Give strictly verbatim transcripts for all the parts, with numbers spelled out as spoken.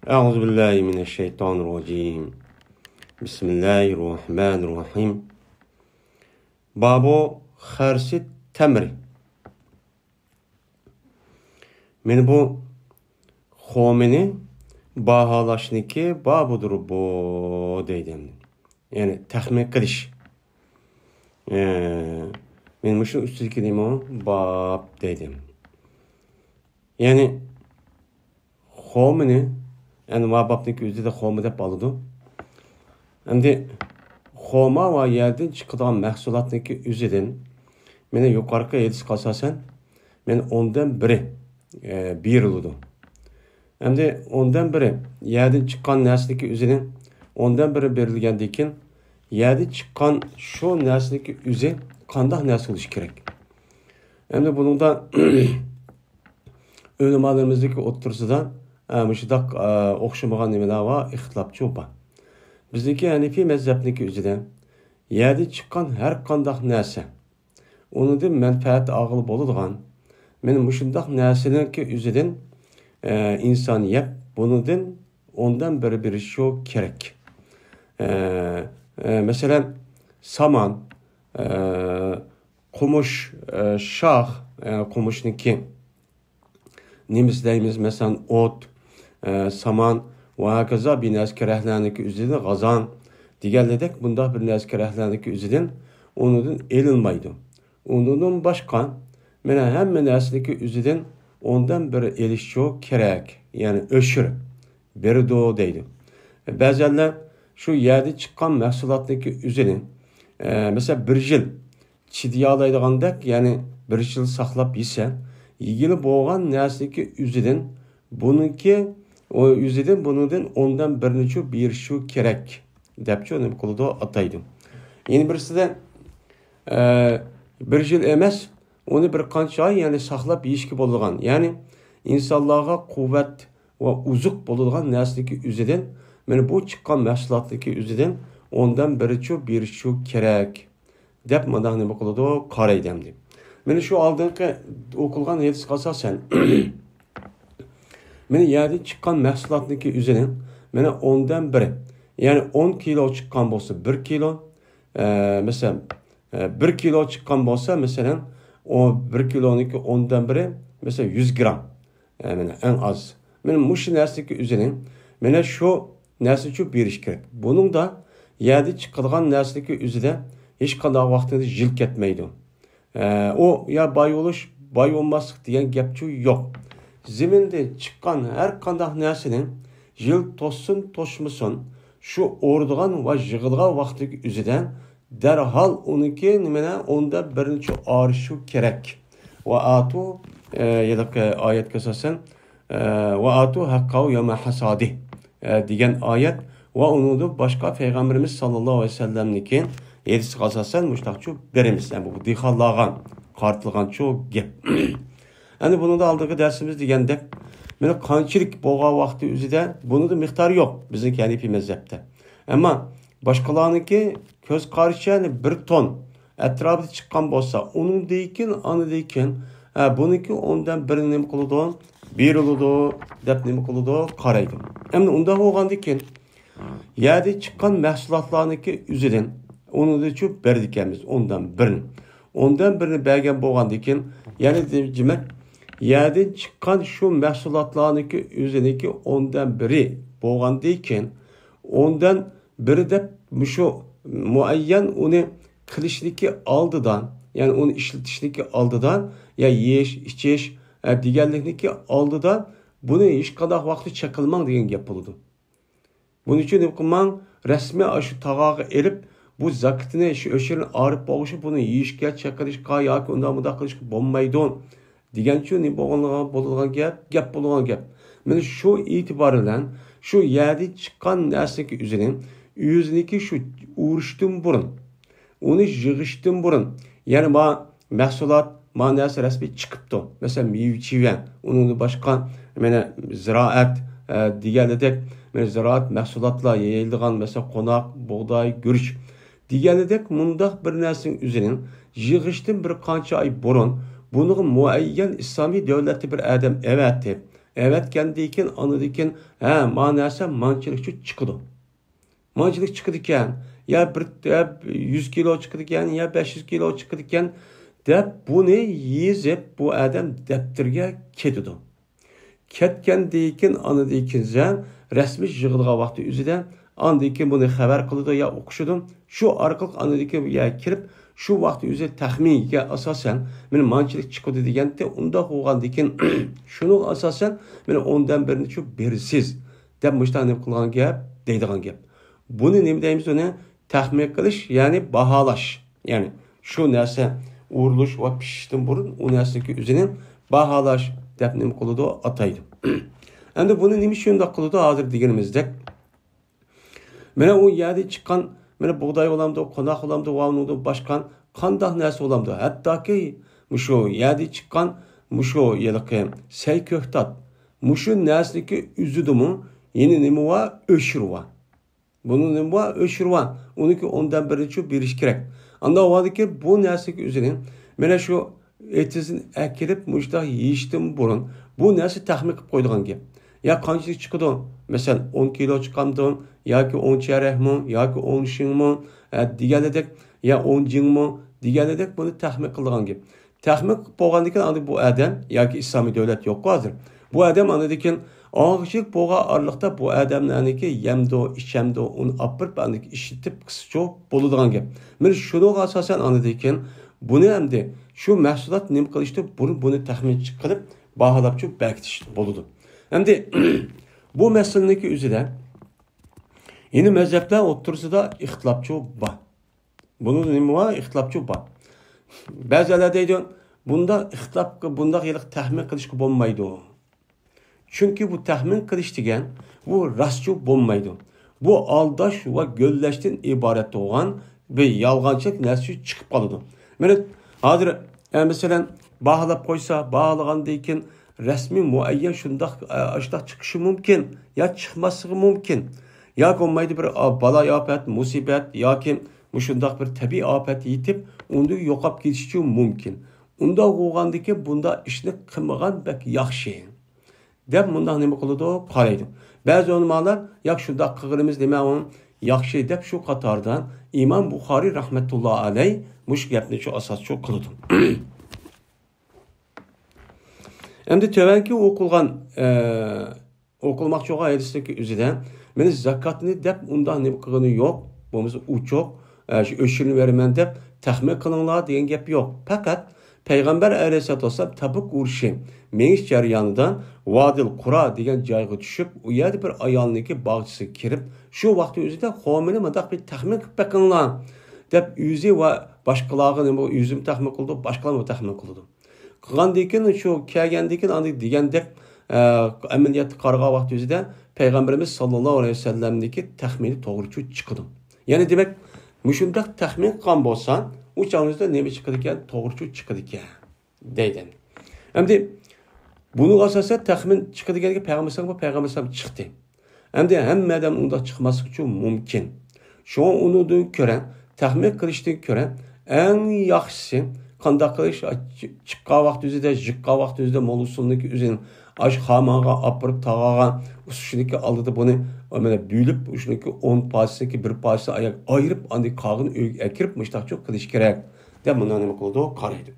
أعوذ بالله من الشيطان الرجيم. بسم الله الرحمن الرحيم. باب خرس التمر. مانا بۇ خورمىنى باھالاشنىڭكى بابىدۇر بۇ دەيدۇ. يەنى تەخمىن قىلىش. ئە، مانا مۇشۇ ئۈستىدىكى نېمە؟ باب دەيدۇ. يەنى خورمىنى، ئەنە ما بابنىڭكى ئۆزىدە خورما دەپ ئالىدۇ. ئەمدى خورما ۋە يەردىن چىقىدىغان مەھسۇلاتنىڭكى ئۆزىدىن، مانا يۇقىرىقى ھەدىسكە ئاساسەن، مانا ئوندىن بىرى، ئە، بېرىلىدۇ. ئەمدى ئوندىن بىرى يەردىن چىققان نەرسىنىڭكى ئۆزىنىڭ ئوندىن بىرى بېرىلگەندىن كېيىن، يەردىن چىققان شۇ نەرسىنىڭكى ئۆزى قانداق نەرسە بولۇشى كېرەك؟ ئەمدى بۇنىڭدا ئۆلىمالىرىمىزنىڭكى ئوتتۇرىسىدا، ئە، مۇشۇنداق، ئە، ئوخشىمىغان نېمىلەر بار، ئىختىلاپچۇ بار. بىزنىڭكى ھەنىفىي مەزھەپنىڭكى ئۆزىدە يەردىن چىققان ھەر قانداق نەرسە، ئۇنىڭدىن مەنپەئەت ئالغىلى بولىدىغان، مانا مۇشۇنداق نەرسىنىڭكى ئۆزىدىن، ئە، ئىنسان يەپ، بۇنىڭدىن ئوندىن بىرى بېرىشى كېرەك. ئە، ئە، مەسىلەن، سامان، ئە، قومۇش، ئە، شاخ، ئە، قومۇشنىڭكى نېمىسى دەيمىز، مەسىلەن، ئوت، ئە، سامان ۋە ھاكازا بىر نەرسە كېرەكلەرنىڭكى ئۆزىدىن غازان دېگەنلىدەك، بۇنداق بىر نەرسە كېرەكلەرنىڭكى ئۆزىدىن ئۇنىڭدىن ئېلىنمايدۇ. ئۇنىڭدىن باشقا، مانا ھەممە نەرسىنىڭكى ئۆزىدىن ئوندىن بىر ئېلىشچۇ كېرەك، يەنى ئۆشۈر بېرىدۇ دەيدۇ. بەزەنلەر شۇ يەردىن چىققان مەھسۇلاتنىڭكى ئۆزىنى، ئە، مەسىلەن، بىر يىل چىدىيالايدىغاندەك، يەنى بىر يىل ساقلاپ يېسە، يېگىلى بولغان نەرسىنىڭكى ئۆزىدىن بۇنىڭكى، ئۇ ئۆزىدىن بۇنىڭدىن ئوندىن بىرنىچۇ بېرىشى كېرەك، دەپچۇ نېمە قىلىدۇ، ئاتايدۇ. يەنە بىرسىدە، ئە، بىر يىل ئەمەس، ئۇنى بىر قانچە ئاي، يەنى ساقلاپ يېيىشكە بولىدىغان، يەنى ئىنسانلارغا قۇۋۋەت ۋە ئوزۇق بولىدىغان نەرسىنىڭكى ئۆزىدىن، مانا بۇ چىققان مەھسۇلاتنىڭكى ئۆزىدىن ئوندىن بىرىچۇ بېرىشچۇ كېرەك، دەپ مانداق نېمە قىلىدۇ، قارايدۇ ئەمدى. مانا شۇ ئالدىنقى ئوقۇلغان ھەدىسكە ئاساسەن، مانا يەردىن چىققان مەھسۇلاتنىڭكى ئۆزىنىڭ مانا ئوندىن بىرى، يەنى ئون كىلو چىققان بولسا، بىر كىلو، ئە، مەسىلەن، ئە، بىر كىلو چىققان بولسا، مەسىلەن، ئۇ بىر كىلونىڭكى ئوندىن بىرى، مەسىلەن، يۈز گرام. ئە، مانا ئەڭ ئاز. مانا مۇشۇ نەرسىنىڭكى ئۆزىنىڭ، مانا شۇ نەرسىچۇ بېرىش كېرەك. بۇنىڭدا يەردىن چىقىدىغان نەرسىنىڭكى ئۆزىدە ھېچقانداق ۋاقتىدا يىل كەتمەيدۇ. ئە، ئۇ يا باي بولۇش، باي بولماسلىق دېگەن گەپچۇ يوق. زېمىندىن چىققان ھەر قانداق نەرسىنىڭ يىل توشسۇن، توشمىسۇن، شۇ ئورىدىغان ۋە يىغىدىغان ۋاقتىدىكى ئۆزىدە دەرھال ئۇنىڭكى نېمىنى ئوندىن بىرىنچۇ ئارىشۇ كېرەك. ۋە ئاتۇ، ئە، يەنە ئايەتكە ئاساسەن، ئە، ۋە ئاتۇ ھەققەھۇ يەۋمە ھاسادى، ئە، دېگەن ئايەت ۋە ئۇنىڭدىن باشقا پەيغەمبىرىمىز ساللاللاھۇ ئەلەيھى ۋەسەللەمنىڭكى ھەدىسىگە ئاساسەن مۇشتاقچۇ بېرىمىز. يەنى بۇ دېھقانلارغا قارىتىلغانچۇ گەپ. ئەنە بۇنىڭدا ئالدىنقى دەرسىمىز دېگەندەك، مانا قانچىلىك بولغان ۋاقتى ئۆزىدە بۇنىڭدا مىقدارى يوق بىزنىڭ ھەنىفىي مەزھەپتە. ئەمما باشقىلارنىڭكى كۆز قارىشىچە، يەنى بىر تون ئەتراپىدا چىققان بولسا، ئۇنىڭدىن كېيىن، ئاندىن كېيىن، ھە، بۇنىڭكى ئوندىن بىرىنى نېمە قىلىدۇ؟ بېرىلىدۇ، دەپ نېمە قىلىدۇ؟ قارايدۇ. ئەمدى ئۇنداق بولغاندىن كېيىن، يەردىن چىققان مەھسۇلاتلارنىڭكى ئۆزىدىن، ئۇنىڭدىنچۇ بېرىدىكەنمىز، ئوندىن بىرىنى. ئوندىن بىرىنى بەرگەن بولغاندىن كېيىن، يەنى دېمەك، يەردىن چىققان شۇ مەھسۇلاتلارنىڭكى ئۆزىنىڭكى ئوندىن بىرى بولغاندىن كېيىن، ئوندىن بىرى دەپ مۇشۇ مۇئەييەن ئۇنى قىلىشنىكى ئالدىدا، يەنى ئۇنى ئىشلىتىشنىكى ئالدىدا، يا يېيىش، ئىچىش، ئە، دېگەنلىكنىكى ئالدىدا بۇنى ھېچقانداق ۋاقىتتا چېقىلماڭ دېگەن گەپ بولىدۇ. بۇنىڭ ئۈچۈن نېمە قىلماڭ، رەسمىي ئاشۇ تاغاغا ئېلىپ، بۇ زاكىتىنى، شۇ ئۆشۈرىنى ئايرىپ بولغۇچە بۇنى يېيىشكە، چېقىرىشقا ياكى ئۇنداق مۇنداق قىلىشقا بولمايدۇ دېگەنچۇ نېمە بولغانلىقى، بولىدىغان گەپ، گەپ بولىدىغان گەپ. مانا شۇ ئېتىبار بىلەن شۇ يەردىن چىققان نەرسىنىڭكى ئۆزىنى، ئۆزىنىڭكى شۇ ئورۇشتىن بۇرۇن، ئۇنى يىغىشتىن بۇرۇن، يەنى ما مەھسۇلات، ما نەرسە رەسمىي چىقىپتۇ. مەسىلەن، مېۋە-چېۋە، ئۇنىڭدىن باشقا، مانا، زىرائەت، ئە، دېگەنلىدەك، مانا، زىرائەت مەھسۇلاتلار يېيىلىدىغان، مەسىلەن، قوناق، بۇغداي، گۈرۈچ دېگەنلىدەك، مۇنداق بىر نەرسىنىڭ ئۆزىنىڭ يىغىشتىن بىر قانچە ئاي بۇرۇن، بۇنىڭغا مۇئەييەن ئىسلامىي دۆلەتتە بىر ئادەم ئەۋەتىپ، ئەۋەتكەندىن كېيىن، ئاندىن كېيىن، ھە، ما نەرسە مانچىلىكچە چىقىدۇ. مانچىلىك چىقىدىكەن، يا بىر، يا يۈز كىلو چىقىدىكەن، يا بەش يۈز كىلو چىقىدىكەن، دەپ بۇنى يېزىپ، بۇ ئادەم دەپتىرگە كېتىدۇ. كەتكەندىن كېيىن، ئاندىن كېيىن رەسمىي يىغىلغان ۋاقتى ئۆزىدە، ئاندىن كېيىن بۇنى خەۋەر قىلىدۇ يا ئوقۇشىدۇ. شۇ ئارقىلىق ئاندىن كېيىن بۇ يەرگە كېلىپ، شۇ ۋاقتى ئۆزى تەخمىنگە ئاساسەن، مېنى مانچىلىك چىقىدۇ دېگەنتى، ئۇنداق بولغاندىن كېيىن، شۇنىڭغا ئاساسەن، مېنى ئوندىن بىرنى شۇ بېرىسىز، دەپ مۇشۇنداق نېمە قىلغان گەپ، دەيدىغان گەپ. بۇنى نېمە دەيمىز ئۇنى؟ تەخمىن قىلىش، يەنى باھالاش. يەنى شۇ نەرسە ئۇرۇلۇش ۋە پىشىشتىن بۇرۇن ئۇ نەرسىنىڭكى ئۆزىنى باھالاش دەپ نېمە قىلىدۇ، ئاتايدۇ. ئەمدى بۇنى نېمە ئۈچۈن ئۇنداق قىلىدۇ؟ ھازىر دېگىنىمىزدەك، مانا ئۇ يەردىن چىققان، مانا بۇغداي بولامدۇ، قوناق بولامدۇ، ۋە ئۇنىڭدىن باشقا قانداق نەرسە بولامدۇ؟ ھەتتاكى مۇشۇ يەردىن چىققان مۇشۇ ھېلىقى سەي كۆكتات، مۇشۇ نەرسىنىڭكى ئۆزىدىمۇ يەنە نېمە بار؟ ئۆشۈر بار. بۇنىڭ نېمە بار؟ ئۆشۈر بار. ئۇنىڭكى ئوندىن بىرىنى شۇ بېرىش كېرەك. ئانداق بولغاندىكىن بۇ نەرسىنىڭكى ئۆزىنى مانا شۇ ئېتىزدىن ئەكىرىپ مۇشۇنداق يېيىشتىن بۇرۇن بۇ نەرسە تەخمىن قىلىپ قويىدىغان گەپ. يا قانچىلىك چىقىدۇ؟ مەسىلەن، ئون كىلو چىقامدۇ؟ ياكى ئون چەرەكمۇ؟ ياكى ئون شىڭمۇ؟ ھە، دېگەنلىدەك، يا ئون جىڭمۇ؟ دېگەنلىدەك بۇنى تەخمىن قىلىدىغان گەپ. تەخمىن قىلىپ بولغاندىن كېيىن ئاندىن بۇ ئادەم، ياكى ئىسلامىي دۆلەت يوققۇ ھازىر، بۇ ئادەم ئاندىن كېيىن ئاغىچىلىك بولغان ئارىلىقتا بۇ ئادەمنىڭكى يەمدۇ، ئىچەمدۇ، ئۇنى ئاپىرىپ ئاندىن كېيىن ئىشلىتىپ قىلسىچۇ بولىدىغان گەپ. مانا شۇنىڭغا ئاساسەن ئاندىن كېيىن بۇنى ئەمدى شۇ مەھسۇلات نېمە قىلىشتىن بۇرۇن بۇنى تەخمىن قىلىپ باھالاپچۇ بەكىتىش بولىدۇ. ئەمدى بۇ مەسىلىنىڭكى ئۆزىدە يەنە مەزھەپلەر ئوتتۇرىسىدا ئىختىلاپچۇ بار. بۇنىڭدا نېمە بار؟ ئىختىلاپچۇ بار. بەزىلەر دەيدۇ، بۇنداق ئىختىلاپقا، بۇنداق ھېلىقى تەخمىن قىلىشقا بولمايدۇ. چۈنكى بۇ تەخمىن قىلىش دېگەن، بۇ راستچۇ بولمايدۇ. بۇ ئالداش ۋە گۆللەشتىن ئىبارەت بولغان بىر يالغانچىلىق نەرسىچۇ چىقىپ قالىدۇ. مانا ھازىر، ئە، مەسىلەن، باھالاپ قويسا، باھالىغاندىن كېيىن رەسمىي مۇئەييەن شۇنداق، ئە، ئاشۇنداق چىقىشى مۇمكىن، يا چىقماسلىقى مۇمكىن. ياكى بولمايدۇ بىر، ئا، بالايىئاپەت، مۇسىبەت ياكى مۇشۇنداق بىر تەبىئىي ئاپەت يېتىپ، ئۇندىن يوقاپ كېتىشىچۇ مۇمكىن. ئۇنداق بولغاندىكىن بۇنداق ئىشنى قىلمىغان بەك ياخشى، دەپ مۇنداق نېمە قىلىدۇ؟ قارايدۇ. بەزى ئۆلىمالار، ياق، شۇنداق قىلغىنىمىز نېمە ئۇ ياخشى، دەپ شۇ قاتاردا ئىمام بۇخارىي رەھمەتۇللا ئەلەي مۇشۇ گەپنى شۇ ئاساسچۇ قىلىدۇ. ئەمدى تۆۋەنكى ئوقۇلغان، ئە، ئوقۇلماقچى بولغان ھەدىسنىڭكى ئۆزىدە، مانا زاكاتنى دەپ ئۇنداق نېمە قىلغىنى يوق، بولمىسا ئوچۇق، ئە، شۇ ئۆشۈرنى بېرىمەن دەپ تەخمىن قىلىڭلار دېگەن گەپ يوق. پەقەت پەيغەمبەر ئەلەيھىسسالاتۇ ۋەسسالام تەبۇك ئۇرۇشى مېڭىش جەريانىدا ۋادىل قۇرا دېگەن جايغا چۈشۈپ، ئۇ يەردە بىر ئايالنىڭكى باغچىسىغا كىرىپ، شۇ ۋاقىت ئۆزىدە، خو، مېنى مۇنداق بىر تەخمىن قىلىپ بېقىڭلار، دەپ ئۆزى ۋە باشقىلارغا نېمە، ئۆزىمۇ تەخمىن قىلىدۇ، باشقىلارمۇ تەخمىن قىلىدۇ. قىلغاندىن كېيىن، شۇ كەلگەندىن كېيىن ئاندىن دېگەندەك، ئە، ئەمەلىيەتتە قارىغان ۋاقتى ئۆزىدە پەيغەمبىرىمىز ساللاللاھۇ ئەلەيھى ۋەسەللەمنىڭكى تەخمىنى توغرىچۇ چىقىدۇ. يەنى دېمەك، مۇشۇنداق تەخمىن قىلغان بولسا، ئۇ چاغنىڭىزدا نېمە چىقىدىكەن؟ توغرىچۇ چىقىدىكەن، دەيدۇ. ئەمدى بۇنىڭغا ئاساسەن تەخمىن چىقىدىكەنگە پەيغەمبەر ئەلەيھىسسالام، پەيغەمبەر ئەلەيھىسسالام چىقتى. ئەمدى ھەممە ئادەم ئۇنداق چىقماسلىقى مۇمكىن. شۇڭا ئۇنىڭدىن كۆرە، تەخمىن قىلىشتىن كۆرە، ئەڭ ياخشىسى، قانداق قىلىش، چىققان ۋاقتى ئۆزىدە، يىغقان ۋاقتى ئۆزىدە، مول ئۇسۇلنىڭكى ئۆزىنى ئاشۇ خامانغا ئاپىرىپ تاغاغا، شۇنىڭكى ئالدىدا بۇنى مانا بۆلۈپ، شۇنىڭكى ئون پارچىسىنىڭكى بىر پارچىسىنى ئايرىپ، ئاندىن قالغىنىنى ئۆيگە ئەكىرىپ، مۇشۇنداقچۇ قىلىش كېرەك، دەپ مۇنداق نېمە قىلىدۇ، قارايدۇ.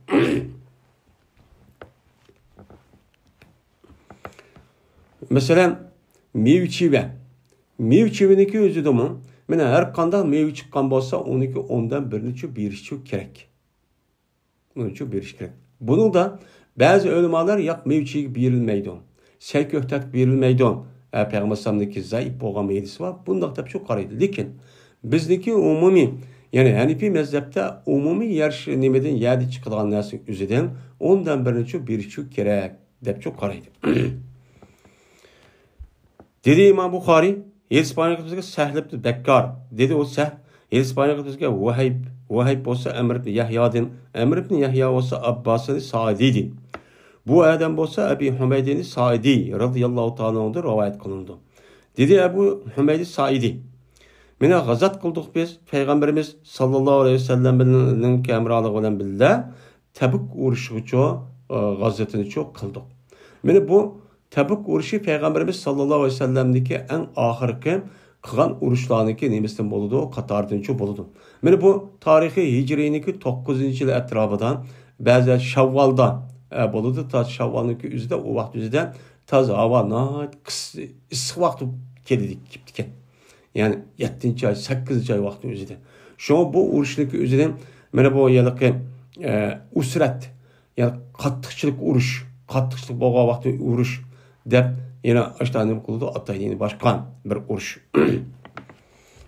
مەسىلەن، مېۋە چىۋە. مېۋە چىۋىنىڭكى ئۆزىدىمۇ، مانا، ھەر قانداق مېۋە چىققان بولسا، ئۇنىڭكى ئوندىن بىرىنىچۇ بېرىشچۇ كېرەك. ئۇنىچۇ بېرىش كېرەك. بۇنىڭدا بەزى ئۆلىمالار، ياق، مېۋە چىۋىگە بېرىلمەيدۇ، سەي كۆكتاتقا بېرىلمەيدۇ، ھە، پەيغەمبەر ئەلەيھىسسالامنىڭكى زەئىپ بولغان ھەدىسى بار، بۇنداق دەپچۇ قارايدۇ. لېكىن بىزنىڭكى ئومۇمىي، يەنى ھەنىپىي مەزھەپتە ئومۇمىي يەر شى-، نېمىدىن، يەردىن چىقىدىغان نەرسىنىڭ ئۆزىدىن ئوندىن بىرىنىچۇ بېرىشچۇ كېرەك، دەپچۇ قارايدۇ. دېدى ئىمام بۇخارىي، ھەدىس بايان قىلىپ بىزگە سەھل ئىبن بەككار. دېدى ئۇ سەھ-، ھەدىس بايان قىلىپ بىزگە ۋۇھەيب، ۋۇھەيب بولسا ئەمر ئىبن يەھيادىن، ئەمر ئىبن يەھيا بولسا ئابباسىنى سائىدىدىن. بۇ ئادەم بولسا ئەبى ھۇمەيدىنى سائىدى رەزىياللاھۇ تائالا ئەنھۇدىن رىۋايەت قىلىنىدۇ. دېدى ئەبۇ ھۇمەيدى سائىدى، مانا غازات قىلدۇق بىز، پەيغەمبىرىمىز ساللاللاھۇ ئەلەيھى ۋەسەللەمنىڭ ھەمراھلىقى بىلەن بىللە تەبۈك ئۇرۇشىغىچۇ، ئە، غازىتىنىچۇ قىلدۇق. مانا بۇ تەبۈك ئۇرۇشى پەيغەمبىرىمىز ساللاللاھۇ ئەلەيھى ۋەسەللەمنىڭكى ئەڭ ئاخىرقى قىلغان ئۇرۇشلارنىڭكى نېمىسىدىن بولىدۇ، قاتارىدىنچۇ بولىدۇ. مانا بۇ تارىخىي ھىجرىينىڭكى توققۇزىنچى يىل ئەتراپىدا، بەزىدە شاۋۋالدا، ئە، بولىدۇ. تا شاۋۋالنىڭكى ئۆزىدە، ئۇ ۋاقىت ئۆزىدە تازا ھاۋا ناھايىتى قىس-، ئىسسىق ۋاقتى كېلىدىكەن. يەنى يەتتىنچى ئاي، سەككىزىنچى ئاي ۋاقتى ئۆزىدە. شۇڭا بۇ ئۇرۇشنىڭكى ئۆزىدە مانا بۇ ھېلىقى، ئە، ئۇسرەت، يەنى قاتتىقچىلىق ئۇرۇش، قاتتىقچىلىق بولغان ۋاقتى ئۇرۇش دەپ يەنە ئاشۇنداق نېمە قىلىدۇ، ئاتايدۇ، يەنى باشقا بىر ئۇرۇش.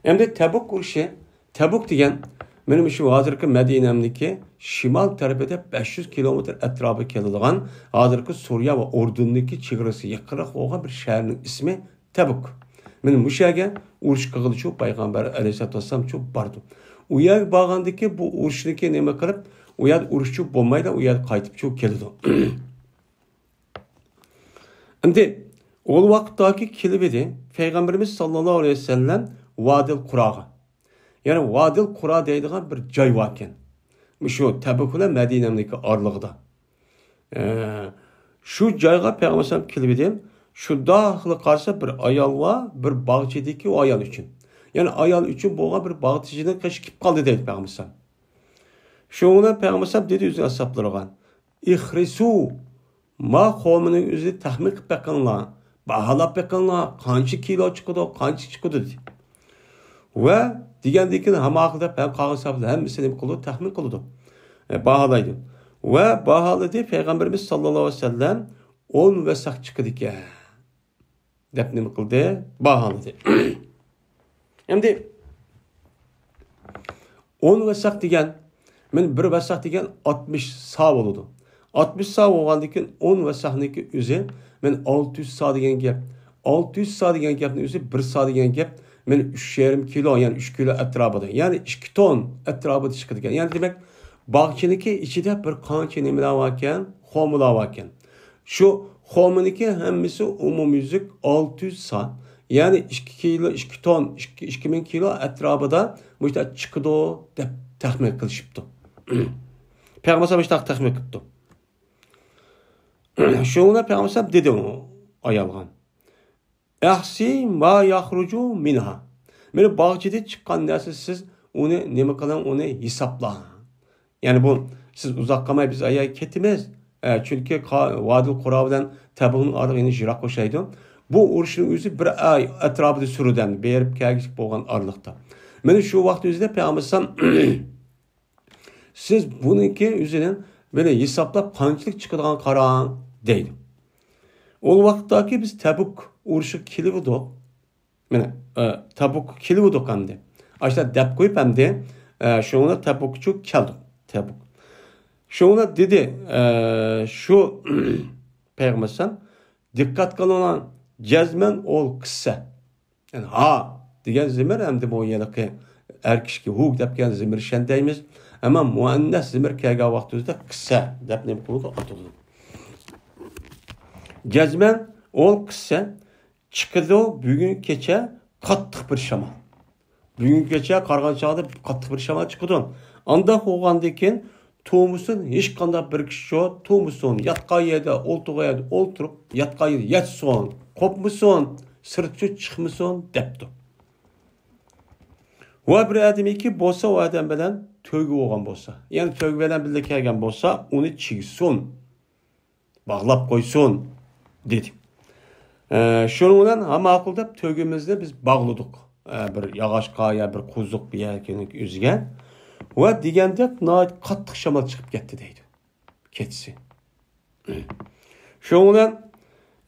ئەمدى تەبۇك ئۇرۇشى، تەبۇك دېگەن مانا شۇ ھازىرقى مەدىنەمدىكى شىمال تەرىپىدە بەش يۈز كىلومېتىر ئەتراپىغا كېلىدىغان، ھازىرقى سۈرىيە ۋە ئۇردۇندىكى چېگرىسىگە يېقىنراق بولغان بىر شەھەرنىڭ ئىسمى تەبۇك. مانا مۇشۇ يەرگە ئۇرۇش قىلغىلىچۇ پەيغەمبەر ئەلەيھىسسالاتۇ ۋەسسالامچۇ بارىدۇ. ئۇ يەرگە بارغاندىكى بۇ ئۇرۇشنىكى نېمە قىلىپ، ئۇ يەردە ئۇرۇشچۇ بولمايلا، ئۇ يەرگە قايتىپچۇ كېلىدۇ. ئەمدى ئول ۋاقىتتاكى كېلىۋىدى پەيغەمبىرىمىز ساللاللاھۇ ئەلەيھى ۋەسەللەم ۋادىل قۇراغا. يەنى ۋادىل قۇرا دەيدىغان بىر جاي باركەن. مۇشۇ تەبۇك بىلەن مەدىنەمدىكى ئارىلىقىدا. ئە، شۇ جايغا پەيغەمبەر ئەلەيھىسسالام كېلىۋىدى. شۇنداقلا قارىسا بىر ئايال بار، بىر باغچىدىكى ئۇ ئايال ئۈچۈن. يەنى ئايال ئۈچۈن بولغان بىر باغچىنىڭ قېشىغا كېلىپ قالدى دەيدۇ پەيغەمبەر ئەلەيھىسسالام. شۇنىڭ بىلەن پەيغەمبەر ئەلەيھىسسالام دېدى ئۆزىنىڭ ئەسھابلىرىغا، ئىخرىسۇ، ما قومىنىڭ ئۆزىنى تەخمىن قىلىپ بېقىڭلار، باھالاپ بېقىڭلار، قانچە كىلو چىقىدۇ، قانچە چىقىدۇ دېدى. ۋە دېگەندىن كېيىن ھاماقىل دەپ ھەم قالغان ساھابىلەر ھەممىسى نېمە قىلىدۇ، تەخمىن قىلىدۇ، ئە، باھالايدۇ. ۋە باھالىدى پەيغەمبىرىمىز ساللاللاھۇ ئەلەيھى ۋەسەللەم ئون ۋەسەق چىقىدىكەن دەپ نېمە قىلدى؟ باھالىدى. ئەمدى ئون ۋەسەق دېگەن، مەن بىر ۋەسەق دېگەن ئاتمىش سا بولىدۇ. ئاتمىش سا بولغاندىن كېيىن ئون ۋەسەقنىڭكى ئۆزى، مەن ئالتە يۈز سا دېگەن گەپ. ئالتە يۈز سا دېگەن گەپنىڭ ئۆزى بىر سا دېگەن گەپ، مەن ئۈچ يېرىم كىلو، يەنى ئۈچ كىلو ئەتراپىدا، يەنى ئىككى تون ئەتراپىدا چىقىدىكەن. يەنى دېمەك، باغچىنىڭكى ئىچىدە بىر قانچە نېمىلەر باركەن، خورمىلار باركەن. شۇ خورمىنىڭكى ھەممىسى ئومۇميۈزلۈك ئالتە يۈز سا، يەنى ئىككى كىلو، ئىككى تون، ئىككى، ئىككى مىڭ كىلو ئەتراپىدا مۇشۇنداق چىقىدۇ دەپ تەخمىن قىلىشىپتۇ. پەيغەمبەر مۇشۇنداق تەخمىن قىپتۇ. شۇڭا پەيغەمبەر دېدى ئۇ ئايالغا، ئەھسى ما يەخرۇجۇ مىنھا. مانا باغچىدىن چىققان نەرسە، سىز ئۇنى نېمە قىلىڭ، ئۇنى ھېسابلاڭ. يەنى بۇ، سىز ئۇزاق قالماي بىز ئاياغ كېتىمىز. ئە، چۈنكى قا-، ۋادىل قۇرا بىلەن تەبۇكنىڭ ئارىلىقى يەنە يىراق ئوخشايدۇ. بۇ ئۇرۇشنىڭ ئۆزى بىر ئاي ئەتراپىدا سۈرىدۇ، بېرىپ كەلگۈسى بولغان ئارىلىقتا. مانا شۇ ۋاقىت ئۆزىدە پەيغەمبەر ئەلەيھىسسالام، سىز بۇنىڭكى ئۆزىنى بىلە ھېسابلاپ قانچىلىك چىقىدىغان قاراڭ دەيدۇ. ئۇ ۋاقىتتاكى بىز تەبۇك ئۇرۇشىغا كېلىۋىدۇق. مانا، ئە، تەبۇكقا كېلىۋىدۇق ئەمدى. ئاشۇنداق دەپ قويۇپ ئەمدى، ئە، شۇڭا تەبۇكچۇ كەلدۇق. تەبۇك. شۇڭا دېدى، ئە، شۇ پەيغەمبەر ئەلەيھىسسالام، دىققەت قىلىڭلار، جەزمەن ئول قىسسە. يەنى ھا دېگەن زېمىر ئەمدى بۇ ھېلىقى ئەر كىشىگە ھۇ دەپ كەلگەن زېمىر شەن دەيمىز. ئەمما مۇئەننەس زېمىر كەلگەن ۋاقتىمىزدا قىسسە دەپ نېمە قىلىدۇ، ئاتىلىدۇ. جەزمەن ئول قىسسە چىقىدۇ بۈگۈن كېچە قاتتىق بىر شامال. بۈگۈن كېچە قارىغان چاغدا قاتتىق بىر شامال چىقىدۇ. ئانداق بولغاندىن كېيىن تۇرمىسۇن، ھېچقانداق بىر كىشى يوق، تۇرمىسۇن، ياتقان يەردە، ئولتۇرغان يەردە ئولتۇرۇپ، ياتقان يەردە ياتسۇن، قوپمىسۇن، سىرتقا چىقمىسۇن دەپتۇ. ۋە بىر ئادەمكى بولسا، ئۇ ئادەم بىلەن تۆگە بولغان بولسا، يەنى تۆگە بىلەن بىللە كەلگەن بولسا، ئۇنى چىگسۇن. باغلاپ قويسۇن، دېدى. ئە، شۇنىڭ بىلەن ھا ماقۇل دەپ تۆگىمىزنى بىز باغلىدۇق. ئە، بىر ياغاچقا يا بىر قوزۇق بىر يەرنىڭ ئۆزىگە. ۋە دېگەندەك ناھايىتى قاتتىق شامال چىقىپ كەتتى دەيدۇ. كېچىسى. شۇنىڭ بىلەن،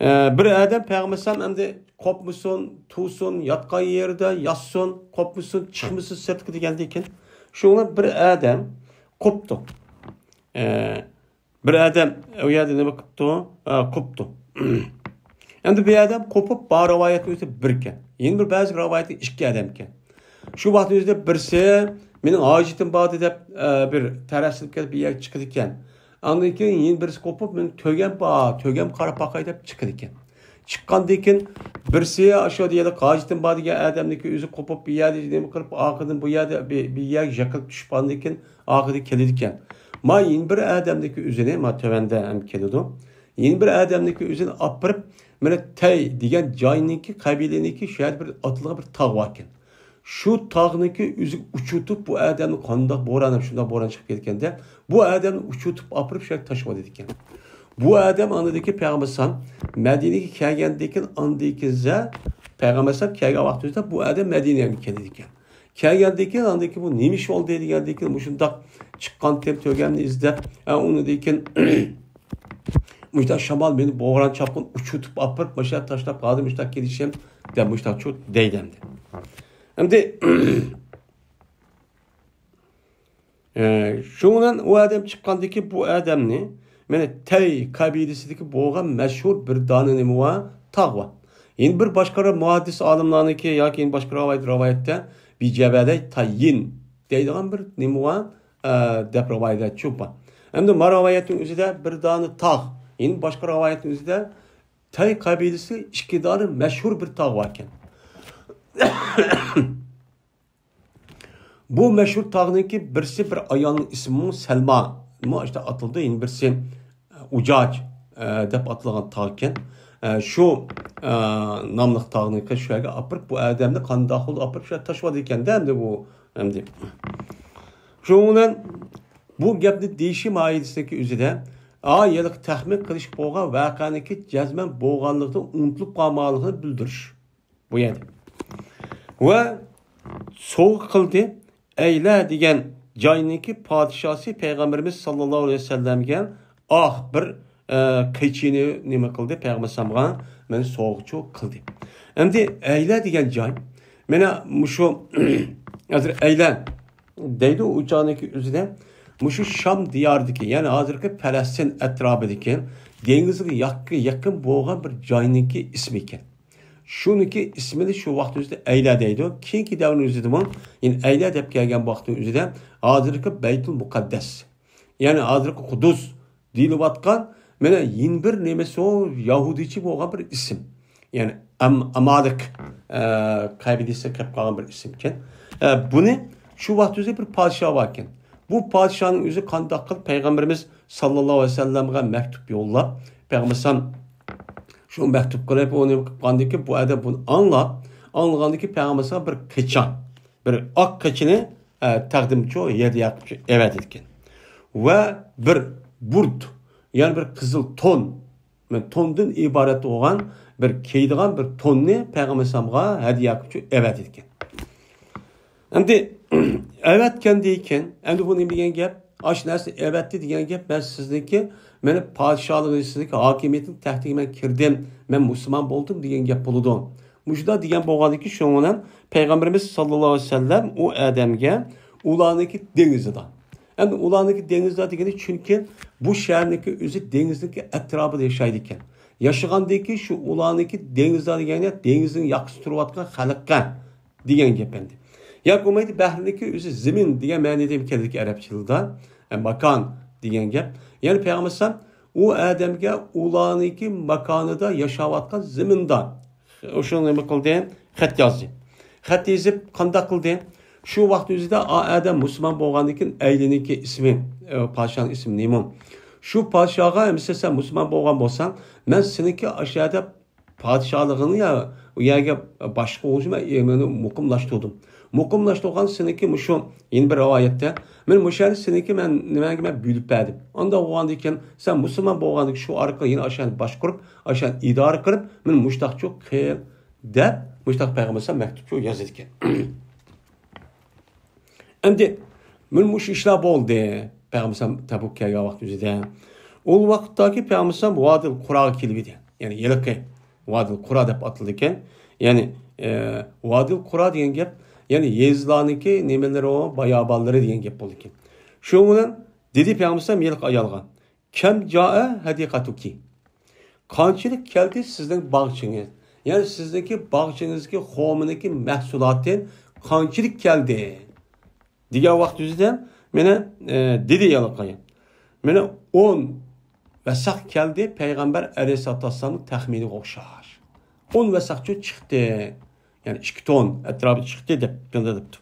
ئە، بىر ئادەم پەيغەمبەر ئەلەيھىسسالام ئەمدى قوپمىسۇن، تۇرسۇن، ياتقان يېرىدە ياتسۇن، قوپمىسۇن، چىقمىسۇن سىرتقا دېگەندىن كېيىن، شۇنىڭ بىلەن بىر ئادەم قوپتى. ئە، بىر ئادەم ئۇ يەردە نېمە قىپتۇ؟ ئا، قوپتى. ئەمدى بۇ ئادەم قوپۇپ، بار رىۋايەتنىڭ ئۆزى بىركەن. يەنە بىر بەزى رىۋايەتتە ئىككى ئادەمكەن. شۇ ۋاقىتنىڭ ئۆزىدە بىرسى، مېنىڭ ھاجىتىم بار دەپ، ئا، بىر تەرەسلىنىپ كېلىپ بىر يەرگە چىقىدىكەن. ئاندىن كېيىن يەنە بىرسى قوپۇپ، مېنىڭ تۆگەم بار، تۆگەم قاراپ باقاي دەپ چىقىدىكەن. چىققاندىن كېيىن بىرسى ئاشۇ دېيەلىك ھاجىتىم بار دېگەن ئادەمنىڭكى ئۆزى قوپۇپ، بىر يەردە نېمە قىلىپ، ئارقىدىن بۇ يەردە بىر، بىر يەرگە يىقىلىپ چۈشۈپ، ئاندىن كېيىن ئارقىدىن كېلىدىكەن. ما يەنە بىر ئادەمنىڭكى ئۆزىنى، ما تۆۋەندە ھەم كېلىدۇ. يەنە بىر ئادەمنىكى ئۆزىنى ئاپىرىپ، مانا تەي دېگەن جاينىڭكى، قەبىلىنىڭكى شۇ يەردە بىر ئاتىلغان بىر تاغ باركەن. شۇ تاغنىڭكى ئۆزىگە ئۇچۇتۇپ، بۇ ئادەمنى قانداق بوران، شۇنداق بوران چىقىپ كەتكەندە، بۇ ئادەمنى ئۇچۇتۇپ ئاپىرىپ شۇ يەرگە تاشلىۋاتىدىكەن. بۇ ئادەم ئاندىن كېيىن پەيغەمبەر ئەلەيھىسسالام مەدىنىگە كەلگەندىن كېيىن، ئاندىن كېيىن پەيغەمبەر ئەلەيھىسسالام كەلگەن ۋاقتىمىزدا بۇ ئادەم مەدىنىگە كېلىدىكەن. كەلگەندىن كېيىن، ئاندىن كېيىن بۇ نېمە ئىش بولدى دېگەندىن كېيىن، مۇشۇنداق چىققانتىم تۆگەمنى ئىزدەپ، ئە، ئۇنىڭدىن كېيىن مۇشۇنداق شامال مېنى بوران چاپقۇن ئۇچۇرتۇپ ئاپىرىپ، مۇشۇ يەردە تاشلاپ قالدى، مۇشۇنداق كېلىشىم دەپ مۇشۇنداق چۇ دەيدۇ ئەمدى. ئەمدى ئە، شۇنىڭ بىلەن ئۇ ئادەم چىققاندىكى بۇ ئادەمنى، مانا تەي قەبىلىسىدىكى بولغان مەشھۇر بىر دانە نېمە بار؟ تاغ بار. يەنە بىر باشقا مۇھەددىس ئالىملارنىڭكى ياكى يەنە باشقا رىۋايەت، رىۋايەتتە بىجەبەلەي تايين دەيدىغان بىر نېمە بار؟ ئە، دەپ رىۋايەتچۇ بار. ئەمدى ما رىۋايەتنىڭ ئۆزىدە بىر دانە تاغ، يەنە باشقا رىۋايەتنىڭ ئۆزىدە تەي قەبىلىسى ئىككى دانە مەشھۇر بىر تاغ باركەن. بۇ مەشھۇر تاغنىڭكى بىرسى بىر ئايالنىڭ ئىسمىمۇ سەلما، مۇ ئىشتا ئاتىلىدۇ، يەنە بىرسى ئۇجاج، ئە، دەپ ئاتىلغان تاغ ئىكەن. ئە، شۇ، ئە، ناملىق تاغنىڭكى شۇ يەرگە ئاپىرىپ، بۇ ئادەمنى قانداق قىلىپ ئاپىرىپ شۇ يەرگە تاشلىۋاتىدىكەن-دە، ئەمدى بۇ، ئەمدى. شۇنىڭ بىلەن بۇ گەپنى دېيىشى ماھىيەتىدىكى ئۆزىدە، ئا، ھېلىقى تەخمىن قىلىش بولغان ۋەقەنىڭكى جەزمەن بولغانلىقىنى ئۇنتۇلۇپ قالمىغانلىقىنى بىلدۈرۈش. بۇ يەردە. ۋە سوۋغا قىلدى. ئەيلە دېگەن جاينىڭكى پادىشاسى پەيغەمبىرىمىز ساللاللاھۇ ئەلەيھى ۋەسەللەمگە ئاق بىر، ئە، قېچىنى نېمە قىلدى؟ پەيغەمبەر ئەلەيھىسسالامغا مانا سوۋغىچۇ قىلدى. ئەمدى ئەيلە دېگەن جاي، مانا مۇشۇ ھازىر ئەيلە دەيدۇ ئۇ چاغنىڭكى ئۆزىدە. مۇشۇ شام دىيارىدىكى، يەنى ھازىرقى پەلەستىن ئەتراپىدىكى دېڭىزغا ياق-، يېقىن بولغان بىر جاينىڭكى ئىسمى ئىكەن. شۇنىڭكى ئىسمىنى شۇ ۋاقىت ئۆزىدە ئەيلە دەيدۇ. كېيىنكى دەۋرنىڭ ئۆزىدىمۇ، يەنى ئەيلە دەپ كەلگەن ۋاقىتنىڭ ئۆزىدە ھازىرقى بەيتۇل مۇقەددەس، يەنى ھازىرقى قۇدۇس دېيىلىۋاتقان، مانا يەنە بىر نېمىسى ئۇ يەھۇدىيچە بولغان بىر ئىسىم. يەنى ئەم-، ئامالىق، ئە، قەبىلىسىگە كىرىپ قالغان بىر ئىسىم ئىكەن. ئە، بۇنى شۇ ۋاقىت ئۆزى بىر پادىشاھ بار ئىكەن. بۇ پادىشاھنىڭ ئۆزى قانداق قىلىپ پەيغەمبىرىمىز ساللاللاھۇ ئەلەيھى ۋەسەللەمگە مەكتۇپ يوللاپ، پەيغەمبەر ئەلەيھىسسالام شۇ مەكتۇپ قىلىپ، ئۇنى قىلغاندىن كېيىن بۇ ئادەم بۇنى ئاڭلاپ، ئاڭلىغاندىن كېيىن پەيغەمبەر ئەلەيھىسسالام بىر قېچان، بىر ئاق قېچىنى، ئە، تەقدىمچۇ، ھەدىيە قىلىپ ئەۋەتىدىكەن. ۋە بىر بۇرد، يەنى بىر قىزىل تون، مەن توندىن ئىبارەت بولغان بىر كىيىدىغان بىر توننى پەيغەمبەر ئەلەيھىسسالامغا ھەدىيە قىلىپ ئەۋەتىدىكەن. ئەمدى ئەۋەتكەندىن كېيىن، ئەمدى بۇ نېمە دېگەن گەپ؟ ئاشۇ نەرسىنى ئەۋەتتى دېگەن گەپ، مەن سىزنىڭكى، مېنى پادىشاھلىقىڭىزنىڭكى ھاكىمىيىتىنىڭ تەختىگە مەن كىردىم، مەن مۇسۇلمان بولدۇم دېگەن گەپ بولىدۇ. مۇشۇنداق دېگەن بولغاندىن كېيىن، شۇنىڭ بىلەن پەيغەمبىرىمىز ساللاللاھۇ ئەلەيھى ۋەسەللەم ئۇ ئادەمگە ئۇلارنىڭكى دېڭىزىدا، ئەمدى ئۇلارنىڭكى دېڭىزدا دېگىنى، چۈنكى بۇ شەھەرنىڭكى ئۆزى دېڭىزنىڭكى ئەتراپىدا ياشايدىكەن. ياشىغاندىن كېيىن شۇ ئۇلارنىڭكى دېڭىزدا دېگەن گەپ، دېڭىزنىڭ ياقىسىدا تۇرۇۋاتقان خەلققە دېگەن گەپ ئەمدى. ياكى بولمايدۇ، بەھرىنىڭكى ئۆزى زېمىن دېگەن مەنىدە كېلىدىكەن ئەرەبچە تىلدا. ئە، ماكان دېگەن گەپ. يەنى پەيغەمبەر ئەلەيھىسسالام ئۇ ئادەمگە ئۇلارنىڭكى ماكانىدا ياشاۋاتقان زېمىندا شۇنى نېمە قىلدى؟ خەت يازدى. خەت يېزىپ قانداق قىلدى؟ شۇ ۋاقىت ئۆزىدە ئا ئادەم مۇسۇلمان بولغاندىن كېيىن ئەيلىنىڭكى ئىسمى، ئە، پادىشاھنىڭ ئىسمى نېمە؟ شۇ پادىشاھغا، مىسال، سەن مۇسۇلمان بولغان بولساڭ، مەن سېنىڭكى ئاشۇ يەردە پادىشاھلىقىڭنى يا ئۇ يەرگە باشقا بولۇشۇم مەن مۇقىملاشتۇردۇم. مۇقىملاشتۇرغان سېنىڭكى مۇشۇ يەنە بىر رىۋايەتتە، مەن مۇشۇ يەرنى سېنىڭكى مەن نېمەڭگە مەن بۆلۈپ بەردىم. ئانداق بولغاندىن كېيىن سەن مۇسۇلمان بولغاندىن كېيىن شۇ ئارقىلىق يەنە ئاشۇ يەرنى باشقۇرۇپ، ئاشۇ يەرنى ئىدارە قىلىپ، مېنى مۇشتاقچۇ قىل دەپ، مۇشتاق پەيغەمبەر مەكتۇپچۇ يازىدىكەن. ئەمدى مانا مۇشۇ ئىشلار بولدى. پەيغەمبەر تەبۇك كەلگەن ۋاقىت ئۆزىدە. ئۇ ۋاقىتتاكى پەيغەمبەر ۋادىل قۇراغا كېلىۋىدى. يەنى ھېلىقى ۋادىل قۇرا دەپ ئاتىلىدىكەن. يەنى، ئە، ۋادىل قۇرا دېگەن گەپ، يەنى يېزىلارنىڭكى نېمىلىرى ئۇ، بايابانلىرى دېگەن گەپ بولىدىكەن. شۇنىڭ بىلەن دېدى پەيغەمبەر ھېلىقى ئايالغا، كەم جائە ھەدىقەتۇكى. قانچىلىك كەلدى سىزنىڭ باغچىڭىز؟ يەنى سىزنىڭكى باغچىڭىزدىكى خورمىنىڭكى مەھسۇلاتى قانچىلىك كەلدى؟ دېگەن ۋاقىت يۈزىدىن مانا، ئە، دېدى ھېلىقى ئايال. مانا ئون ۋەسەق كەلدى، پەيغەمبەر ئەلەيھىسسالاتۇ ۋەسسالامنىڭ تەخمىنىگە ئوخشاش. ئون ۋەسەقچۇ چىقتى. يەنى ئىككى تون ئەتراپىدا چىقتى دەپ، شۇنداق دەپتۇ.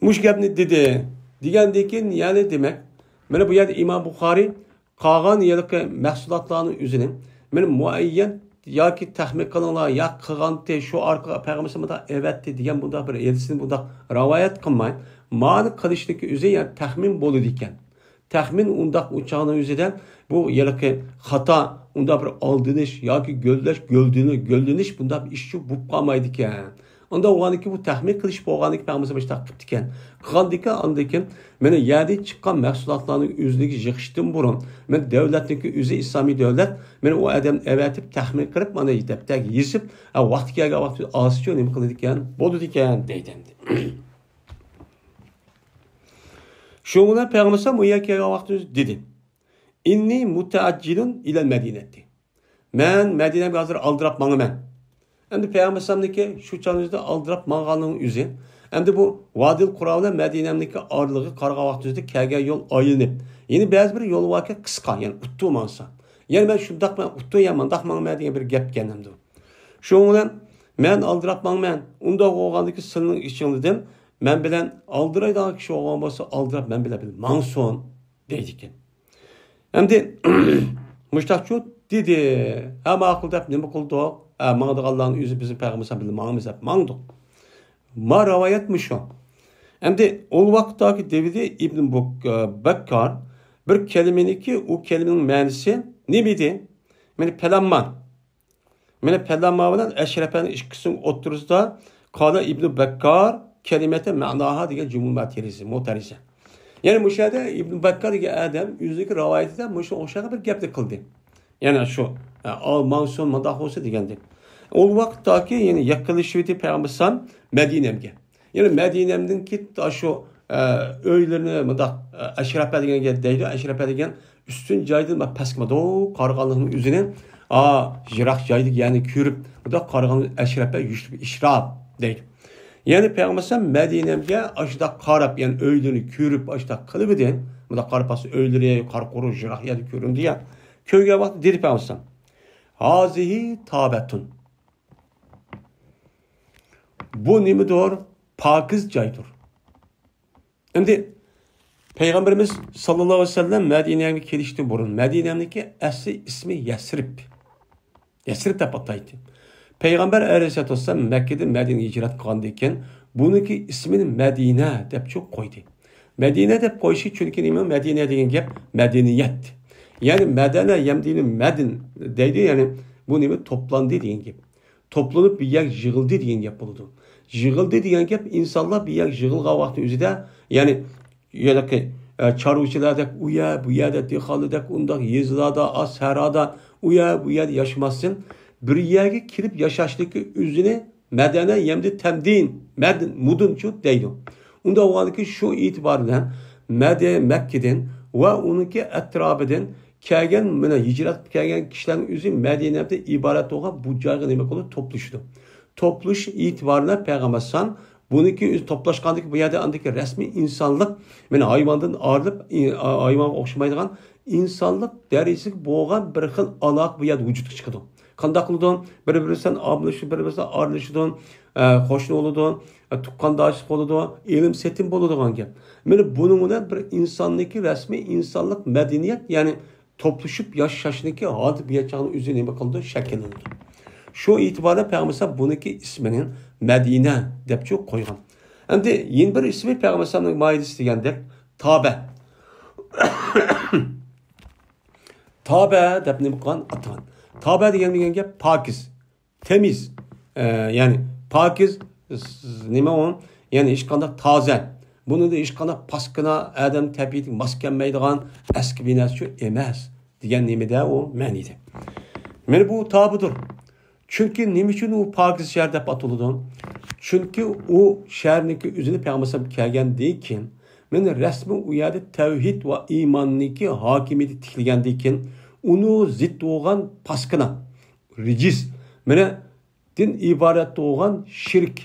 مۇشۇ گەپنى دېدى. دېگەندىن كېيىن، يەنى دېمەك، مانا بۇ يەردە ئىمام بۇخارىي قالغان ھېلىقى مەھسۇلاتلارنىڭ ئۆزىنى مانا مۇئەييەن ياكى تەخمىن قىلىڭلار، يا قىلغانتى، شۇ ئارقىلىق پەيغەمبەر ئەۋەتتى دېگەن بۇنداق بىر ھەدىسنى بۇنداق رىۋايەت قىلماي، مانى قىلىشنىڭكى ئۆزى يەنى تەخمىن بولىدىكەن. تەخمىن ئۇنداق ئۇ چاغنىڭ ئۆزىدە بۇ ھېلىقى خاتا، ئۇنداق بىر ئالدىنىش ياكى گۆللەش، گۆلدىنى-، گۆللىنىش بۇنداق بىر ئىشچۇ بولۇپ قالمايدىكەن. ئۇنداق بولغاندىكىن بۇ تەخمىن قىلىش بولغاندىكىن پەيغەمبەر مۇشۇنداق قىپتىكەن. قىلغاندىكىن ئاندىكىن مانا يەردىن چىققان مەھسۇلاتلارنىڭ ئۆزىنى يىغىشتىن بۇرۇن، مانا دۆلەتنىڭكى ئۆزى ئىسلامىي دۆلەت، مانا ئۇ ئادەمنى ئەۋەتىپ تەخمىن قىلىپ، مانا دەپتەرگە يېزىپ، ھە، ۋاقتى كەلگەن ۋاقتى ئالسىچۇ نېمە قىلىدىكەن، بولىدىكەن دەيدۇ ئەمدى. شۇنىڭ بىلەن پەيغەمبەر ئەلەيھىسسالام ئۇ يەرگە كەلگەن ۋاقتىدا دېدى، «ئىننى مۇتەئەججىلۇن ئىلەل مەدىنەتى.» مەن مەدىنەگە ھازىر ئالدىراپ ماڭىمەن. ئەمدى پەيغەمبەر ئەلەيھىسسالامنىڭكى شۇ چاغنىڭ ئۆزىدە ئالدىراپ ماڭغانلىقىنىڭ ئۆزى، ئەمدى بۇ ۋادىل قۇرا بىلەن مەدىنەمنىڭكى ئارىلىقىغا قارىغان ۋاقتىمىزدا كەلگەن يول ئايلىنىپ، يەنە بەزى بىر يول باركەن قىسقا، يەنى ئۇتتۇرا ماڭسا. يەنى مەن شۇنداق مەن ئۇتتۇرا يا مانداق ماڭىمەن دېگەن بىر گەپكەن ئەمدى. شۇنىڭ بىلەن مەن ئالدىراپ ماڭىمەن. ئۇنداق بولغاندىكىن سىلىنىڭ ئىچىڭلىدىن مەن بىلەن ئالدىرايدىغان كىشى بولغان بولسا ئالدىراپ مەن بىلەن بىللە ماڭسۇن دەيدىكەن. ئەمدى مۇشتاقچۇ دېدى. ھە، ماقۇل دەپ نېمە قىلدۇق؟ ھە، ماڭىدىغانلارنىڭ ئۆزى بىزنىڭ پەيغەمبەر بىلەن ماڭىمىز دەپ ماڭدۇق. ما رىۋايەت مۇشۇ. ئەمدى ئۇ ۋاقىتتاكى دېۋىدى ئىبن بۇك-، بەككار بىر كەلىمىنىكى، ئۇ كەلىمىنىڭ مەنىسى نېمە ئىدى؟ مانا پەلەمما. مانا پەلەمما بىلەن ئەشرەپەنىڭ ئىككىسىنىڭ ئوتتۇرىسىدا قالا ئىبن بەككار كەلىمەتە مەناھا دېگەن جۈملە مۇتەرىسى، مۇتەرىسى. يەنى مۇشۇ يەردە ئىبن بەككار دېگەن ئادەم ئۆزىنىڭكى رىۋايىتىدە مۇشۇ ئوخشاش بىر گەپنى قىلدى. يەنى شۇ، ئە، ئال ماڭسۇن، مۇنداق بولسۇن دېگەندەك. ئۇ ۋاقىتتاكى، يەنى يېقىنلىشىۋىدى پەيغەمبەر ئەلەيھىسسالام مەدىنەمگە. يەنى مەدىنەمنىڭكى شۇ، ئە، ئۆيلىرىنى مۇنداق، ئە، ئەشرەپە دېگەن گەپ دەيدۇ. ئەشرەپە دېگەن ئۈستۈن جايدىن بىر پەسكىمىدۇ قارىغانلىقنىڭ ئۆزىنى، ئا، يىراق جايدىن يەنى كۆرۈپ، مۇنداق قارىغان ئەشرەپە يۈشلۈك ئىشراپ دەيدۇ. يەنى پەيغەمبەر ئەلەيھىسسالام مەدىنەمگە ئاشۇنداق قاراپ، يەنى ئۆيلىرىنى كۆرۈپ، ئاشۇنداق قىلىۋىدى. مۇنداق قاراپ بارسا ئۆيلىرى قارا قۇرۇق يىراق يەردە كۆرۈندى يا. كۆرگەن ۋاقتى دېدى پەيغەمبەر ئەلەيھىسسالام، «ھازىھى تابەتۇن.» بۇ نېمىدۇر؟ پاكىز جايدۇر. ئەمدى پەيغەمبىرىمىز ساللاللاھۇ ئەلەيھى ۋەسەللەم مەدىنەگە كېلىشتىن بۇرۇن مەدىنەنىڭكى ئەسلى ئىسمى يەسرىب. يەسرىب دەپ ئاتايتتى. پەيغەمبەر ئەلەيھىسسالاتۇ ۋەسسالام مەككىدىن مەدىنىگە ھىجرەت قىلغاندىن كېيىن بۇنىڭكى ئىسمىنى مەدىنە دەپچۇ قويدى. مەدىنە دەپ قويۇشى چۈنكى نېمە؟ مەدىنە دېگەن گەپ مەدەنىيەت. يەنى مەدەنە يەمدىنى مەدىن دەيدۇ، يەنى بۇ نېمە؟ توپلاندى دېگەن گەپ. توپلىنىپ بىر يەرگە يىغىلدى دېگەن گەپ بولىدۇ. يىغىلدى دېگەن گەپ ئىنسانلار بىر يەرگە يىغىلغان ۋاقتى ئۆزىدە، يەنى ھېلىقى، ئە، چارۋىچىلاردەك ئۇ يەر، بۇ يەردە دېھقانلاردەك ئۇنداق يېزىلاردا، ئاز سەھرادا، ئۇ يەر، بۇ يەردە ياشىماستىن، بىر يەرگە كېلىپ ياشاشتىكى ئۆزىنى مەدەنە يەمدى تەمدىن، مەدىن، مۇدۇنچۇ دەيدۇ. ئۇنداق بولغاندىكىن شۇ ئېتىبار بىلەن مەدە-، مەككىدىن ۋە ئۇنىڭكى ئەتراپىدىن كەلگەن، مانا ھىجرەت قىلىپ كەلگەن كىشىلەرنىڭ ئۆزى مەدىنەدىن ئىبارەت بولغان بۇ جايغا نېمە قىلىدۇ؟ توپلىشىدۇ. توپلىشىش ئېتىبارى بىلەن پەيغەمبەر ئەلەيھىسسالام بۇنىڭكى ئۆزى توپلاشقاندىكى بۇ يەردە ئاندىكى رەسمىي ئىنسانلىق، مانا ھايۋاندىن ئايرىلىپ، ئى-، ھايۋانغا ئوخشىمايدىغان ئىنسانلىق دەرىجىسىدە بولغان بىر خىل ئالاقە بۇ يەردە ۋۇجۇدقا چىقىدۇ. قانداق قىلىدۇ؟ بىر-بىرى بىلەن ئامىلىشىدۇ، بىر-بىرى بىلەن ئارىلىشىدۇ، ئە، قوشنا بولىدۇ، ئە، تۇغقانداشلىق بولىدۇ، ئېلىم-سېتىم بولىدىغان گەپ. مانا بۇنىڭ بىلەن بىر ئىنساننىڭكى رەسمىي ئىنسانلىق مەدەنىيەت، يەنى توپلىشىپ ياشاشنىكى ھالىتى بۇ يەر چاغنىڭ ئۆزى نېمە قىلىدۇ؟ شەكىللىنىدۇ. شۇ ئېتىبار بىلەن پەيغەمبەر ئەلەيھىسسالام بۇنىڭكى ئىسمىنى مەدىنە دەپچۇ قويغان. ئەمدى يەنە بىر ئىسمى پەيغەمبەر ئەلەيھىسسالامنىڭ مائىدىسى دېگەندەك تابە. تابە دەپ نېمە قىلغان؟ ئاتىغان. تابە دېگەن، دېگەن گەپ پاكىز، تەمىز. ئە، يەنى پاكىز، س-، نېمە ئۇ؟ يەنى ھېچقانداق تازە. بۇنىڭدا ھېچقانداق پاسكىنا، ئادەم تەبىئىتىگە ماس كەلمەيدىغان ئەسكى بىر نەرسە ئەمەس دېگەن نېمىدە ئۇ مەنىدە. مانا بۇ تابىدۇر. چۈنكى نېمە ئۈچۈن ئۇ پاكىز شەھەر دەپ ئاتىلىدۇ؟ چۈنكى ئۇ شەھەرنىڭكى ئۆزىنى پەيغەمبەر ئەلەيھىسسالام كەلگەندىن كېيىن، مانا رەسمىي ئۇ يەردە تەۋھىد ۋە ئىماننىڭكى ھاكىمىيىتى تىكلىگەندىن كېيىن، ئۇنىڭ زىت بولغان پاسكىنا، رىجىس، مانا دىن ئىبارەت بولغان شىرك،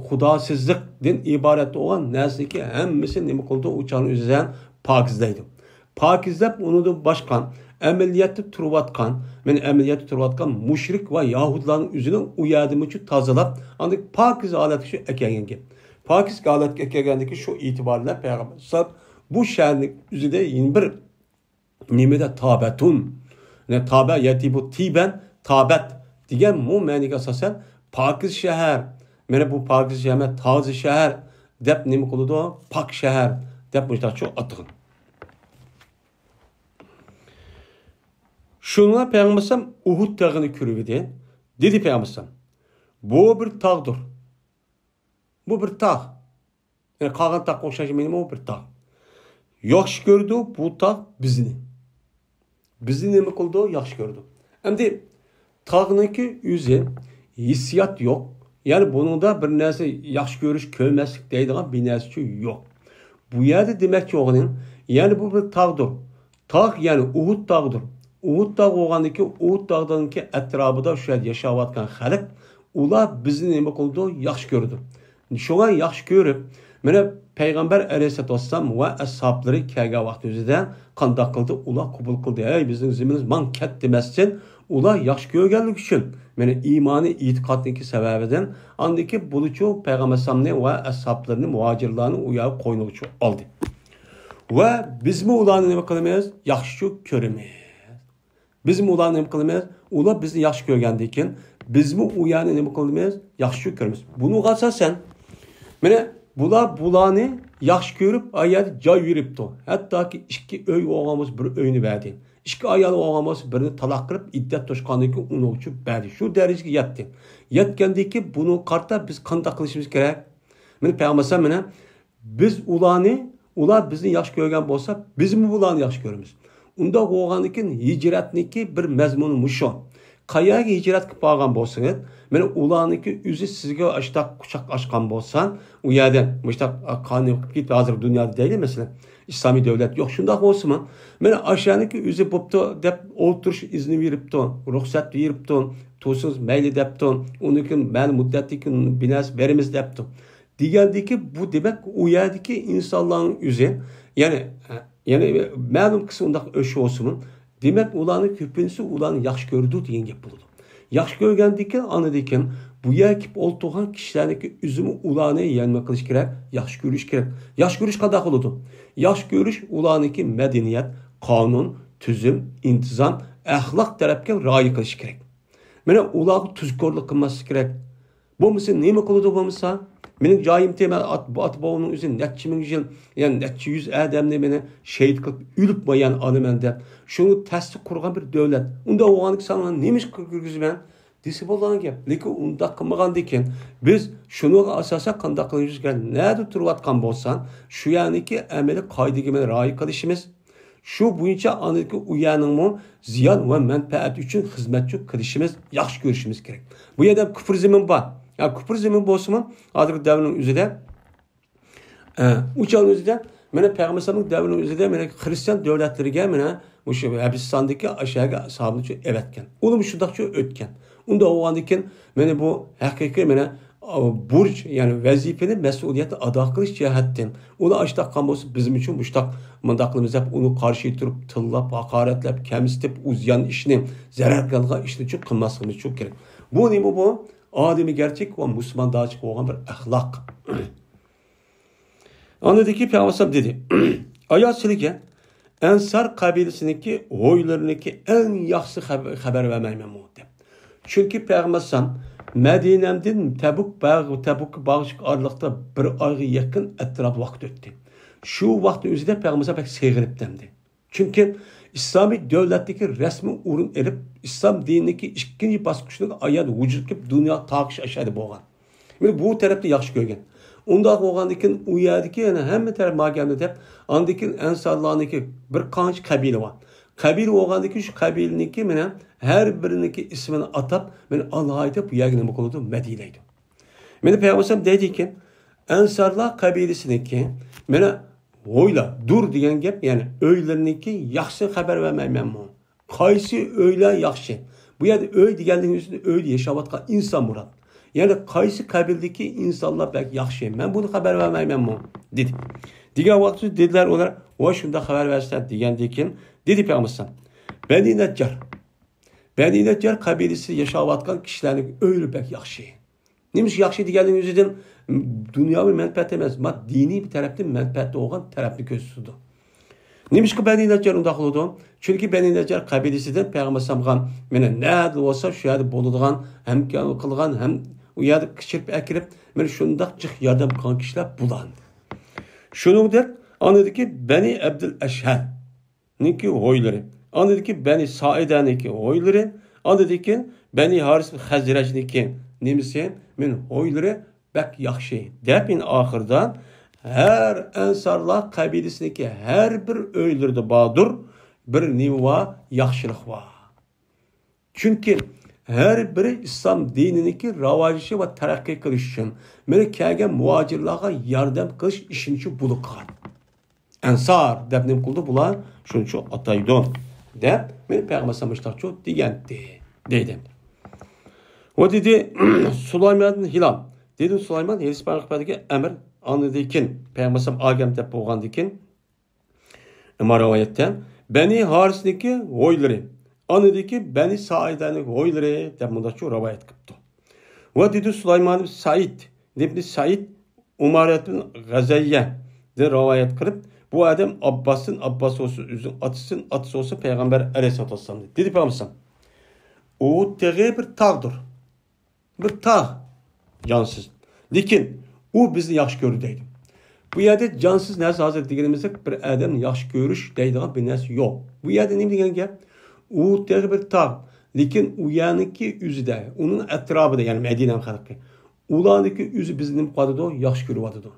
خۇداسىزلىقتىن ئىبارەت بولغان نەرسىنىڭكى ھەممىسى نېمە قىلىدۇ؟ ئۇ چاغنى ئۆزىدىن پاكىزلەيدۇ. پاكىزلەپ، ئۇنىڭدىن باشقا ئەمەلىيەتتە تۇرۇۋاتقان، مانا ئەمەلىيەتتە تۇرۇۋاتقان مۇشرىك ۋە يەھۇدىيلارنىڭ ئۆزىنى ئۇ يەردىنمۇ تازىلاپ، ئاندىن پاكىز ھالەتكە شۇ ئەكەلگەن گەپ. پاكىز ھالەتكە ئەكەلگەندىكى شۇ ئېتىبار بىلەن پەيغەمبەر ئەلەيھىسسالام بۇ شەھەرنىڭ ئۆزىدە يەنە بىر نېمىدە تابەتۇن؟ يەنى تابە يەتىبۇ تىبەن، تابەت دېگەن مۇ مەنىگە ئاساسەن پاكىز شەھەر. مانا بۇ پاكىز شەھەر، تازا شەھەر دەپ نېمە قىلىدۇ؟ پاك شەھەر دەپ مۇشۇنداقچۇ ئاتىغان. شۇڭا پەيغەمبەر ئەلەيھىسسالام ئۇھۇد تېغىنى كۆرۈۋىدى. دېدى پەيغەمبەر ئەلەيھىسسالام، بۇ بىر تاغدۇر. بۇ بىر تاغ. يەنى قالغان تاغقا ئوخشاش ئەمەس، بۇ بىر تاغ. ياخشى كۆرىدۇ بۇ تاغ بىزنى. بىزنى نېمە قىلىدۇ؟ ياخشى كۆرىدۇ. ئەمدى تاغنىڭكى ئۆزى ھېسسىيات يوق. يەنى بۇنىڭدا بىر نەرسە ياخشى كۆرۈش، كۆرمەسلىك دەيدىغان بىر نەرسىچۇ يوق. بۇ يەردە دېمەكچى بولغىنىم، يەنى بۇ بىر تاغدۇر. تاغ، يەنى ئۇھۇد تاغدۇر. ئۇھۇد تاغ بولغاندىكى، ئۇھۇد تاغدىكى ئەتراپىدا شۇ يەردە ياشاۋاتقان خەلق، ئۇلار بىزنى نېمە قىلىدۇ؟ ياخشى كۆرىدۇ. شۇڭا ياخشى كۆرۈپ، مانا پەيغەمبەر ئەلەيھىسسالاتۇ ۋەسسالام ۋە ئەسھابلىرى كەلگەن ۋاقتى ئۆزىدە قانداق قىلدى؟ ئۇلار قوبۇل قىلدى. ھەي، بىزنىڭ زېمىنىمىز ماڭ كەت دېمەستىن، ئۇلار ياخشى كۆرگەنلىكى ئۈچۈن، مانا ئىمانى ئېتىقادنىڭكى سەۋەبىدىن، ئاندىن كېيىن بۇلىچۇ پەيغەمبەر ئەلەيھىسسالامنى ۋە ئەسھابلىرىنى، مۇھاجىرلارنى ئۇ يەرگە قوينىغا ئالدى. ۋە بىزمۇ ئۇلارنى نېمە قىلىمىز؟ ياخشىچۇ كۆرىمىز. بىزمۇ ئۇلارنى نېمە قىلىمىز؟ ئۇلار بىزنى ياخشى كۆرگەندىن كېيىن، بىزمۇ ئۇ يەرنى نېمە قىلىمىز؟ ياخشىچۇ كۆرىمىز. بۇنىڭغا ئاساسەن، مانا بۇلار بۇلارنى ياخشى كۆرۈپ، ئا يەردە جاي بېرىپتۇ. ھەتتاكى ئىككى ئۆي بولغان بولسا، بىر ئۆينى بەردى. ئىككى ئايال بولغان بولسا، بىرىنى تالاق قىلىپ، ئىددەت توشقاندىن كېيىن ئۇنىڭ ئۈچۈن بەردى. شۇ دەرىجىگە يەتتى. يەتكەندىن كېيىن بۇنىڭغا قارىتا بىز قانداق قىلىشىمىز كېرەك؟ مانا پەيغەمبەر ئەلەيھىسسالام مانا بىز ئۇلارنى، ئۇلار بىزنى ياخشى كۆرگەن بولسا، بىزمۇ ئۇلارنى ياخشى كۆرىمىز. ئۇنداق بولغاندىن كېيىن ھىجرەتنىڭكى بىر مەزمۇنى مۇشۇ. قەيەرگە ھىجرەت قىلىپ بارغان بولسىڭىز، مانا ئۇلارنىڭكى ئۆزى سىزگە ئاشتاق قۇچاق ئاچقان بولسا، ئۇ يەردە مۇشتاق قانۇن قىلىپ كېتىپ، ھازىر دۇنيادا دەيلى مەسىلەن، ئىسلامىي دۆلەت يوق، شۇنداق بولسىمۇ، مانا ئاشۇنىڭكى ئۆزى بوپتۇ دەپ ئولتۇرۇش ئىزنى بېرىپتۇ، رۇخسەت بېرىپتۇ، تۇرسىڭىز مەيلى دەپتۇ، ئۇنىڭ كېيىن مەلۇم مۇددەتتىن كېيىن بىناسى بېرىمىز دەپتۇ. دېگەندىكى بۇ دېمەك ئۇ يەردىكى ئىنسانلارنىڭ ئۆزى، يەنى، يەنى مەلۇم قىسمى ئۇنداق ئۆچ بولسىمۇ، دېمەك ئۇلارنىڭ كۆپىنچىسى ئۇلارنى ياخشى كۆرىدۇ دېگەن گەپ بولىدۇ. ياخشى كۆرگەندىكىن ئاندىكىن بۇ يەرگە كېلىپ ئولتۇرغان كىشىلەرنىڭكى ئۆزىمۇ ئۇلارنى يەنە نېمە قىلىش كېرەك؟ ياخشى كۆرۈش كېرەك. ياخشى كۆرۈش قانداق بولىدۇ؟ ياخشى كۆرۈش ئۇلارنىڭكى مەدەنىيەت، قانۇن، تۈزۈم، ئىنتىزام، ئەخلاق تەرەپكە رىئايە قىلىش كېرەك. مانا ئۇلارغا تۇزكورلۇق قىلماسلىق كېرەك. بولمىسا نېمە قىلىدۇ بولمىسا؟ مېنىڭ جايىمتى مەن ئات-، ئاتا بوۋامنىڭ ئۆزى نەچچە مىڭ يىل، يەنى نەچچە يۈز ئادەمنى مەن شېھىت قىلىپ ئۆلۈپ بايان ئالىمەن دەپ، شۇنى تەستە قۇرغان بىر دۆلەت. ئۇنداق بولغاندىكىن ساڭا نېمە ئىش كىرگۈزىمەن؟ دېسە بولىدىغان گەپ. لېكىن ئۇنداق قىلمىغاندىكىن، بىز شۇنىڭغا ئاساسەن قانداق قىلىمىز؟ نەدە تۇرۇۋاتقان بولساڭ، شۇ يەرنىكى ئەمەلىي قائىدىگە مەن رىئايە قىلىشىمىز. شۇ بويىچە ئاندىكى ئۇ يەرنىڭمۇ زىيان ۋە مەنپەئەت ئۈچۈن خىزمەتچۇ قىلىشىمىز، ياخشى كۆرۈشىمىز كېرەك. بۇ يەردە كۇفر زېمىن بار. يا كۇفر زېمىن بولسىمۇ، ھازىرقى دەۋرنىڭ ئۆزىدە، ئە، ئۇ چاغنىڭ ئۆزىدە، مانا پەيغەمبەر ئەلەيھىسسالامنىڭ دەۋرىنىڭ ئۆزىدە، مانا خىرىستىيان دۆلەتلىرىگە، مانا مۇشۇ ھەبىستاندىكى ئاشۇ يەرگە ئەسھابىنى ئەۋەتكەن. ئۇلارمۇ شۇنداقچۇ ئۆتكەن. ئۇنداق بولغاندىكىن، مانا بۇ ھەقىقىي، مانا بۇرچ، يەنى ۋەزىپىنى، مەسئۇلىيەتنى ئادا قىلىش جەھەتتىن ئۇلار ئاشتاق قىلغان بولسا، بىزمۇچۇ مۇشتاق، مۇنداق قىلىمىز دەپ، ئۇنى قارشى تۇرۇپ، تىللاپ، ھاقارەتلەپ، كەمسىتىپ، ئۇ زىيان ئىشنى، زەرەر قىلغان ئىشنىچۇ قىلماسلىقىمىزچۇ كېرەك. بۇ نېمە بۇ؟ ئادىمىيگەرچىلىك ۋە مۇسۇلماندارچىلىق بولغان بىر ئەخلاق. ئاندىن كېيىن پەيغەمبەر ئەلەيھىسسالام دېدى، ئايا سىلىگە ئەنسار قەبىلىسىنىڭكى ھويلىرىنىڭكى ئەڭ ياخشىسى خەب-، خەۋەر بەرمەيمەنمۇ دەپ. چۈنكى پەيغەمبەر ئەلەيھىسسالام مەدىنەمدىن تەبۇك باغ-، تەبۇككە بارغۇچە ئارىلىقتا بىر ئايغا يېقىن ئەتراپ ۋاقىت ئۆتتى. شۇ ۋاقىتنىڭ ئۆزىدە پەيغەمبەر ئەلەيھىسسالام بەك سېغىنىپتىمدى. چۈنكى ئىسلامىي دۆلەتتىكى رەسمىي ئورۇن ئېلىپ، ئىسلام دىنىنىڭكى ئىككىنچى باسقۇچىنىڭ ئايان ۋۇجۇدقا كېلىپ دۇنياغا تارقىشىش ئاشۇ يەردە بولغان. مانا بۇ تەرەپنى ياخشى كۆرگەن. ئۇنداق بولغاندىن كېيىن ئۇ يەردىكى يەنە ھەممە تەرەپ ماگەمنى دەپ، ئاندىن كېيىن ئەنسارلارنىڭكى بىر قانچە قەبىلە بار. قەبىلە بولغاندىن كېيىن شۇ قەبىلىنىڭكى مانا ھەر بىرىنىڭكى ئىسمىنى ئاتاپ، مانا ئالاھىدە بۇ يەرگە نېمە قىلىدۇ؟ مەدھىيەلەيدۇ. مانا پەيغەمبەر ئەلەيھىسسالام دەيدىكەن، ئەنسارلار قەبىلىسىنىڭكى، مانا ھويلا، دۇر دېگەن گەپ، يەنى ئۆيلىرىنىڭكى ياخشىسىنى خەۋەر بەرمەيمەنمۇ؟ قايسى ئۆيلەر ياخشى؟ بۇ يەردە ئۆي دېگەننىڭ ئۆزىدە ئۆيدە ياشاۋاتقان ئىنسان مۇراد. يەنى قايسى قەبىلىدىكى ئىنسانلار بەك ياخشى؟ مەن بۇنى خەۋەر بەرمەيمەنمۇ؟ دېدى. دېگەن ۋاقىتتا دېدىلەر ئۇلار، ۋاي شۇنداق خەۋەر بەرسىلە دېگەندىن كېيىن، دېدى پەيغەمبەر ئەلەيھىسسالام، بەنى نەججار. بەنى نەججار قەبىلىسىدە ياشاۋاتقان كىشىلەرنىڭ ئۆيلىرى بەك ياخشى. نېمىشقا ياخشى دېگەننىڭ ئۆزىدىن دۇنياۋى مەنپەئەت ئەمەس، ما دىنىي بىر تەرەپتىن مەنپەئەتلىك بولغان تەرەپنى كۆرسىتىدۇ. نېمىشقا بەنى نەججار ئۇنداق قىلىدۇ؟ چۈنكى بەنى نەججار قەبىلىسىدىن پەيغەمبەر ئەلەيھىسسالامغا مانا نەدە بولسا شۇ يەردە بولىدىغان، ھەمكارلىق قىلغان، ھەم ئۇ يەردە قېچىرىپ ئەكىرىپ، مانا شۇنداق جىق ياردەم قىلغان كىشىلەر بۇلار. شۇنىڭدەك ئاندىكى بەنى ئەبدىل ئەشھەلنىڭكى ھويلىرى، ئاندىكى بەنى سائىدەنىڭكى ھويلىرى، ئاندىكى بەنى ھارىس خەزرەجنىڭكى نېمىسى، مانا ھويلىرى بەك ياخشى، دەپ، ئەڭ ئاخىرىدا ھەر ئەنسارلار قەبىلىسىنىڭكى ھەر بىر ئۆيلىرىدە باردۇر، بىر نېمە بار؟ ياخشىلىق بار. چۈنكى ھەر بىرى ئىسلام دىنىنىڭكى راۋاجلىشى ۋە تەرەققىي قىلىشى ئۈچۈن، مانا كەلگەن مۇھاجىرلارغا ياردەم قىلىش ئىشىنى بولۇپ قىلغان. ئەنسار دەپ نېمە قىلدى بۇلار؟ شۇنچە ئاتايدۇ، دەپ، مانا پەيغەمبەر ئەلەيھىسسالام مۇشۇنداقچۇ دېگەنتى، دەيدۇ. ۋە دېدى سۇلايمان ھىلال، دېدى سۇلايمان ھىلال ئىسپانغا بەرگەن ئەمىر، ئاندىن كېيىن پەيغەمبەر ئەلەيھىسسالام ئاگەم دەپ بولغاندىن كېيىن، ئەمما رىۋايەتتە بەنى ھارىسنىڭكى ھويلىرى، ئاندىن كېيىن بەنى سائىدەنىڭ ھويلىرى دەپ مۇنداقچۇ رىۋايەت قىپتۇ. ۋە دېدى سۇلايمان ئىبن سەئىد، ئىبن سەئىد ئۇمارەتۇن غەزەييەدىن رىۋايەت قىلىپ، بۇ ئادەم ئابباستىن، ئابباس بولسا ئۆزىنىڭ ئاتىسىدىن، ئاتىسى بولسا پەيغەمبەر ئەلەيھىسسالاتۇ ۋەسسالامدىن. دېدى پەيغەمبەر ئەلەيھىسسالام، ئۇھۇد تېغى بىر تاغدۇر. بىر تاغ، جانسىز. لېكىن ئۇ بىزنى ياخشى كۆرىدۇ دەيدۇ. بۇ يەردە جانسىز نەرسە ھازىر دېگىنىمىزدەك بىر ئادەمنى ياخشى كۆرۈش دەيدىغان بىر نەرسە يوق. بۇ يەردە نېمە دېگەن گەپ؟ ئۇ تېغى بىر تاغ. لېكىن ئۇ يەرنىڭكى ئۆزىدە، ئۇنىڭ ئەتراپىدا، يەنى مەدىنە خەلقى، ئۇلارنىڭكى ئۆزى بىزنى نېمە قىلىۋاتىدۇ؟ ياخشى كۆرۈۋاتىدۇ.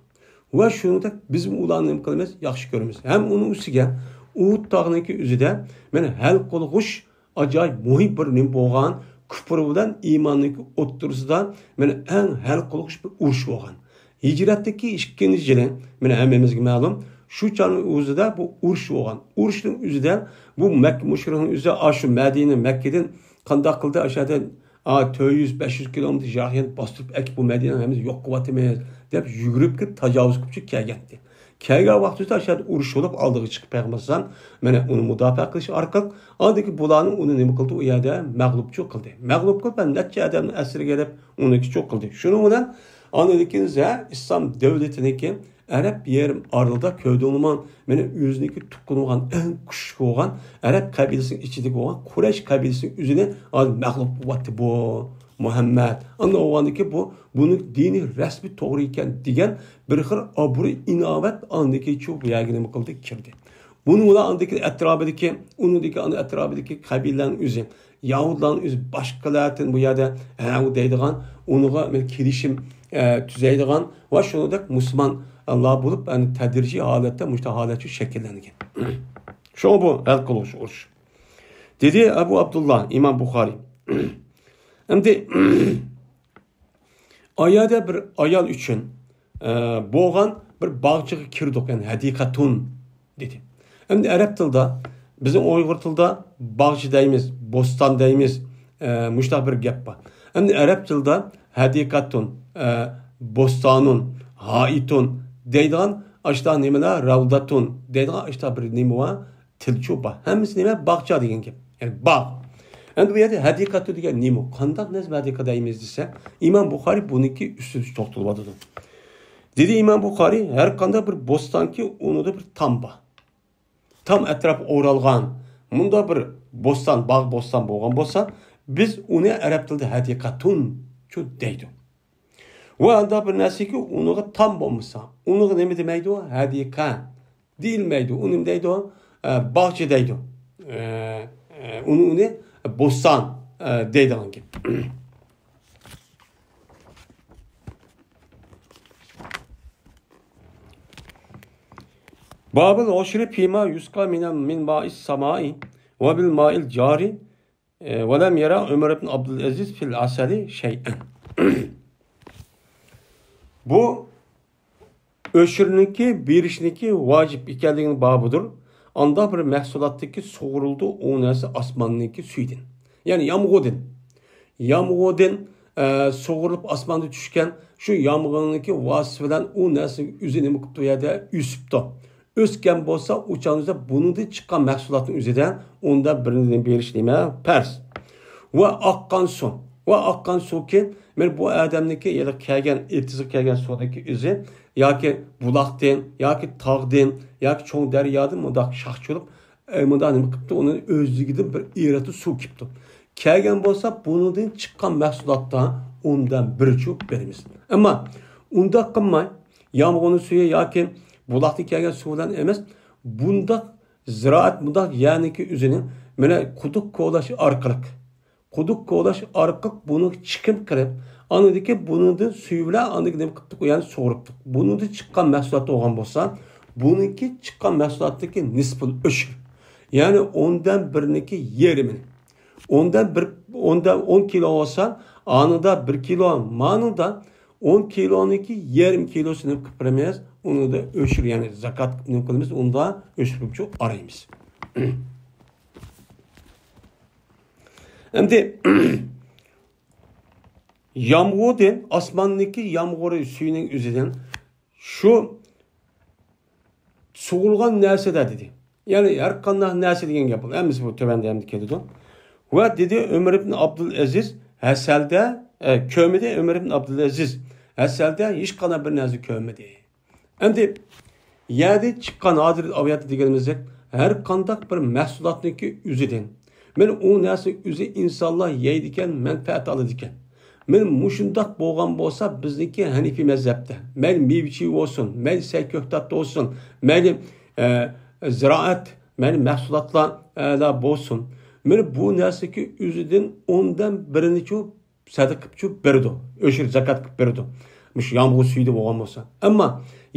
ۋە شۇنىڭدەك بىزمۇ ئۇلارنى نېمە قىلىمىز؟ ياخشى كۆرىمىز. ھەم ئۇنىڭ ئۈستىگە ئۇھۇد تاغنىڭكى ئۆزىدە مانا ھەل قىلغۇچ ئاجايىپ مۇھىم بىر نېمە بولغان، كۇپۇر بىلەن ئىماننىڭكى ئوتتۇرىسىدا مانا ئەڭ ھەل قىلغۇچ بىر ئۇرۇش بولغان. ھىجرەتتىكى ئىككىنچى يىلى، مانا ھەممىمىزگە مەلۇم، شۇ چاغنىڭ ئۆزىدە بۇ ئۇرۇش بولغان. ئۇرۇشنىڭ ئۆزىدە بۇ مەككە مۇشرىكنىڭ ئۆزى ئاشۇ مەدىنە، مەككىدىن قانداق قىلدى؟ ئاشۇ يەردە، ئا، تۆت يۈز، بەش يۈز كىلومېتىر يىراق يەرنى باستۇرۇپ ئەكىپ بۇ مەدىنىنى ھەممىمىز يوق قىلىۋاتىمىز دەپ يۈگۈرۈپ كىرىپ تاجاۋۇز قىلىپ كەلگەنتى. كەلگەن ۋاقتىدا ئاشۇ يەردە ئۇرۇش بولۇپ ئالدىغا چىقىپ پەيغەمبەر ئەلەيھىسسالام مانا ئۇنى مۇداپىئە قىلىش ئارقىلىق ئاندىكى بۇلارنى ئۇنى نېمە قىلدى؟ ئۇ يەردە مەغلۇپچۇ قىلدى. مەغلۇپ قىلىپ نەچچە ئادەمنى ئەسىرگە ئېلىپ ئۇنىڭكىچۇ قىلدى. شۇنىڭ بىلەن ئاندىن كېيىن ئىسلام دۆلىتىنىڭكى ئەرەب يېرىم ئارىلىدا كۆردۈڭلىمۇ؟ مانا ئۆزىنىڭكى تۇغقىنى بولغان، ئەڭ كۈچلۈك بولغان ئەرەب قەبىلىسىنىڭ ئىچىدىكى بولغان قۇرەيش قەبىلىسىنىڭ ئۆزىنى ھازىر مەغلۇپ قىلىۋاتتى بۇ مۇھەممەد. ئاندىن بولغاندىكى بۇ، بۇنىڭ دىنىي رەسمى توغرا ئىكەن دېگەن بىر خىل ئابرۇي ئىناۋەت ئاندىكى شۇ بۇ يەرگە نېمە قىلدى؟ كىردى. بۇنى ئۇلار ئاندىكى ئەتراپىدىكى، ئۇنىڭدىكى ئەتراپىدىكى قەبىلىلەرنىڭ ئۆزى، يەھۇدلارنىڭ ئۆزى باشقىلاردىن بۇ يەردە ھە ئۇ دەيدىغان، ئۇنىڭغا بىر كېلىشىم، ئە، تۈزەيدىغان ۋە شۇنىڭدەك مۇسۇلمانلار بولۇپ، يەنى تەدرىجىي ھالەتتە مۇشۇنداق ھالەتچۇ شەكىللەنگەن. شۇڭا بۇ ھەل قىلغۇچ ئۇرۇش. دېدى ئەبۇ ئابدۇللا ئىمام بۇخارىي. ئەمدى ئايەدە بىر ئايال ئۈچۈن، ئە، بولغان بىر باغچىغا كىردۇق، يەنى ھەدىقەتۇن دېدى. ئەمدى ئەرەب تىلدا، بىزنىڭ ئۇيغۇر تىلدا باغچە دەيمىز، بوستان دەيمىز، ئە، مۇشۇنداق بىر گەپ بار. ئەمدى ئەرەب تىلدا ھەدىقەتۇن، ئە، بوستانۇن، ھائىتۇن دەيدىغان ئاشۇنداق نېمىلەر، راۋداتۇن دەيدىغان ئاشۇنداق بىر نېمە بار. تىلچۇ باغ. ھەممىسى نېمە؟ باغچە دېگەن گەپ. يەنى باغ. ئەمدى بۇ يەردە ھەدىقەتۇ دېگەن نېمە؟ قانداق نەرسە ھەدىقە دەيمىز دېسە، ئىمام بۇخارىي بۇنىڭكى ئۈستىدە توختىلىۋاتىدۇ. دېدى ئىمام بۇخارىي، ھەر قانداق بىر بوستانكى ئۇنىڭدا بىر تام بار. تام ئەتراپى ئورالغان مۇنداق بىر بوستان، باغ، بوستان بولغان بولسا، بىز ئۇنى ئەرەب تىلىدا ھەدىقەتۇنچۇ دەيدۇ. ۋە ئانداق بىر نەرسىكى ئۇنىڭغا تام بولمىسا، ئۇنىڭغا نېمە دېمەيدۇ؟ ھەدىقە دېيىلمەيدۇ. ئۇ نېمە دەيدۇ؟ ئە، باغچە دەيدۇ. ئە، ئە، ئۇنى، ئۇنى بوستان، ئە، دەيدىغان گەپ. بابۇل ئۇشرى فىما يۇسقا مىنەل، مىن مائىس سامائى ۋە بىل مائىل جارى، ئە، ۋەلەم يەرە ئۆمەر ئىبن ئابدۇلئەزىز فىل ئەسەلى شەيئەن. بۇ ئۆشۈرنىڭكى، بېرىشنىڭكى ۋاجىپ ئىكەنلىكىنىڭ بابىدۇر. ئانداق بىر مەھسۇلاتتىكى سۇغۇرۇلىدۇ ئۇ نەرسە ئاسماننىڭكى سۈيىدىن. يەنى يامغۇردىن. يامغۇردىن، ئە، سۇغۇرۇلۇپ ئاسماندا چۈشكەن شۇ يامغۇرنىڭكى ۋاسىتىسى بىلەن ئۇ نەرسە ئۆزى نېمە قىپتۇ، ئۇ يەردە ئۆسۈپتۇ. ئۆسكەن بولسا، ئۇ چاغنىڭ ئۆزىدە بۇنىڭدىن چىققان مەھسۇلاتنىڭ ئۆزىدە ئۇندا بىرنى بېرىش نېمە؟ پەرز. ۋە ئاققان سۇ. ۋە ئاققان سۇكى، مانا بۇ ئادەمنىڭكى، يەنى كەلگەن، ئېتىزغا كەلگەن سۇنىڭكى ئۆزى ياكى بۇلاقتىن، ياكى تاغدىن، ياكى چوڭ دەريادىن مۇنداق شاخ چۈشۈرۈپ، ئە، مۇنداق نېمە قىپتۇ، ئۇنىڭ ئۆزلۈكىدىن بىر ئېرىقتا سۇ كېپتۇ. كەلگەن بولسا، بۇنىڭدىن چىققان مەھسۇلاتتا ئوندىن بىرچۇ بېرىمىز. ئەمما ئۇنداق قىلماي، يامغۇرنىڭ سۈيى ياكى بۇلاقتىن كەلگەن سۇ بىلەن ئەمەس، بۇنداق زىرائەت، بۇنداق يەرنىڭكى ئۆزىنى مانا قۇدۇق كولاش ئارقىلىق، قۇدۇق كولاش ئارقىلىق بۇنى چىقىم قىلىپ، ئاندىن كېيىن بۇنىڭدىن سۈيى بىلەن ئاندىن كېيىن نېمە قىپتۇق، يەنى سۇغۇرۇپتۇق. بۇنىڭدىن چىققان مەھسۇلات بولغان بولسا، بۇنىڭكى چىققان مەھسۇلاتتىكى نىسپۇل ئۆشۈر، يەنى ئوندىن بىرنىڭكى يېرىمىنى، ئوندىن بىر، ئوندىن ئون كىلو بولسا، ئانىدا بىر كىلو، مانىدا ئون كىلونىڭكى يېرىم كىلوسىنى قىلىپ بېرىمىز. ئۇنىدا ئۆشۈر، يەنى زاكات نېمە قىلىمىز، ئۇندا ئۆشۈرۈپ ئارايمىز. ئەمدى يامغۇردىن، ئاسماندىكى يامغۇر سۈيىنىڭ ئۆزىدىن شۇ سۇغۇرغان نەرسىدە دېدى. يەنى ھەر قانداق نەرسە دېگەن گەپ بۇ. ھەممىسى بۇ تۆۋەندە ئەمدى كېلىدۇ. ۋە دېدى ئۆمەر ئىبن ئابدۇلئەزىز ھەسەلدە، ئە، كۆرمىدى، ئۆمەر ئىبن ئابدۇلئەزىز ھەسەلدە ھېچقانداق بىر نەرسە كۆرمىدى. ئەمدى يەردىن چىققان، ھازىر ئاۋۇ يەردە دېگىنىمىزدەك، ھەر قانداق بىر مەھسۇلاتنىڭكى ئۆزىدىن، مانا ئۇ نەرسە ئۆزى ئىنسانلار يەيدىكەن، مەنپەئەت ئالىدىكەن. مانا مۇشۇنداق بولغان بولسا، بىزنىڭكى ھەنىفىي مەزھەپتە، مەيلى مەيۋىچى بولسۇن، مەيلى سەي كۆكتات بولسۇن، مەيلى، ئە، زىرائەت، مەيلى مەھسۇلاتلار، ئە، بولسۇن، مانا بۇ نەرسىنىڭكى ئۆزىدىن ئوندىن بىرىنىچۇ سەدىقە قىلىپچۇ بېرىدۇ، ئۆشۈر زاكات قىلىپ بېرىدۇ. مۇشۇ يامغۇر سۈيىدە بولغان بولسا. ئەمما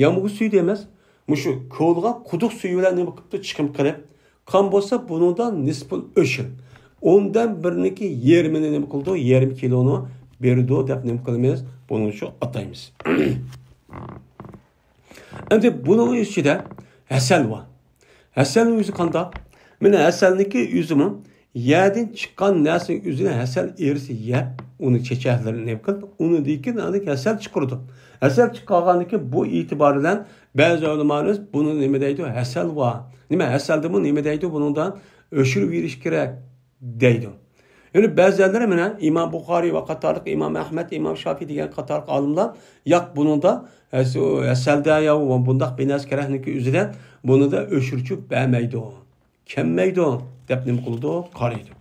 يامغۇر سۈيىدە ئەمەس، مۇشۇ كولغا قۇدۇق سۈيى بىلەن نېمە قىپتۇ، چىقىم قىلىپ، قان بولسا، بۇنىڭدا نىسپۇل ئۆشۈر، ئوندىن بىرنىڭكى يېرىمىنى نېمە قىلىدۇ، يېرىم كىلونى بېرىدۇ دەپ نېمە قىلىمىز، بۇنى شۇ ئاتايمىز. ئەمدى بۇنىڭ ئىچىدە ھەسەل بار. ھەسەلنىڭ ئۆزى قانداق؟ مانا ھەسەلنىڭكى ئۆزىمۇ يەردىن چىققان نەرسىنىڭ ئۆزىنى ھەسەل ئېرىسى يەپ، ئۇنى چېچەكلىرىنى نېمە قىلىپ، ئۇنىڭدىن كېيىن ئاندىن كېيىن ھەسەل چىقىرىدۇ. ھەسەل چىقارغاندىن كېيىن بۇ ئېتىبار بىلەن بەزى ئۆلىمالىرىمىز بۇنى نېمە دەيدۇ؟ ھەسەل بار. نېمە ھەسەلدىمۇ نېمە دەيدۇ؟ بۇنىڭدا ئۆشۈرۈپ بېرىش كېرەك دەيدۇ. يەنى بەزىلەر مانا ئىمام بۇخارىي ۋە قاتارلىق، ئىمام ئەھمەد، ئىمام شافىي دېگەن قاتارلىق ئالىملار ياق، بۇنىڭدا ھەس-، ھەسەلدە يا بۇنداق بىر نەرسە كېرەكنىڭكى ئۆزىدە بۇنىدا ئۆشۈرچۈ بەرمەيدۇ، كەلمەيدۇ دەپ نېمە قىلىدۇ؟ قارايدۇ.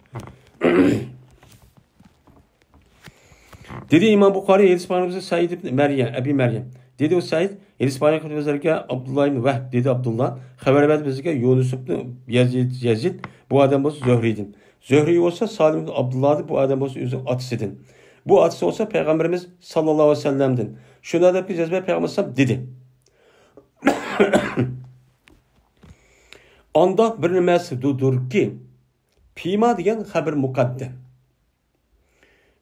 دېدى ئىمام بۇخارىي، ھەدىس پەيغەمبىرىمىز سەئىد ئىبن مەريەم، ئەبى مەريەم. دېدى ئۇ سەئىد، ھەدىس پەيغەمبىرىمىزگە ئابدۇللا ئىبن ۋەھب، دېدى ئابدۇللا، خەۋەر بەردى بىزگە يۇنۇس ئىبن يەزىد، يەزىد، بۇ ئادەم بولسا زۆھرىدىن. زۆھرى بولسا سالىم ئابدۇللادىن، بۇ ئادەم بولسا ئۆزىنىڭ ئاتىسىدىن. بۇ ئاتىسى بولسا پەيغەمبىرىمىز ساللاللاھۇ ئەلەيھى ۋەسەللەمدىن. شۇنداق دەپ يازماي پەيغەمبەر دېدى. ئانداق بىر نېمەسىدۇردۇركى، پىما دېگەن خەبىر مۇقەددەم.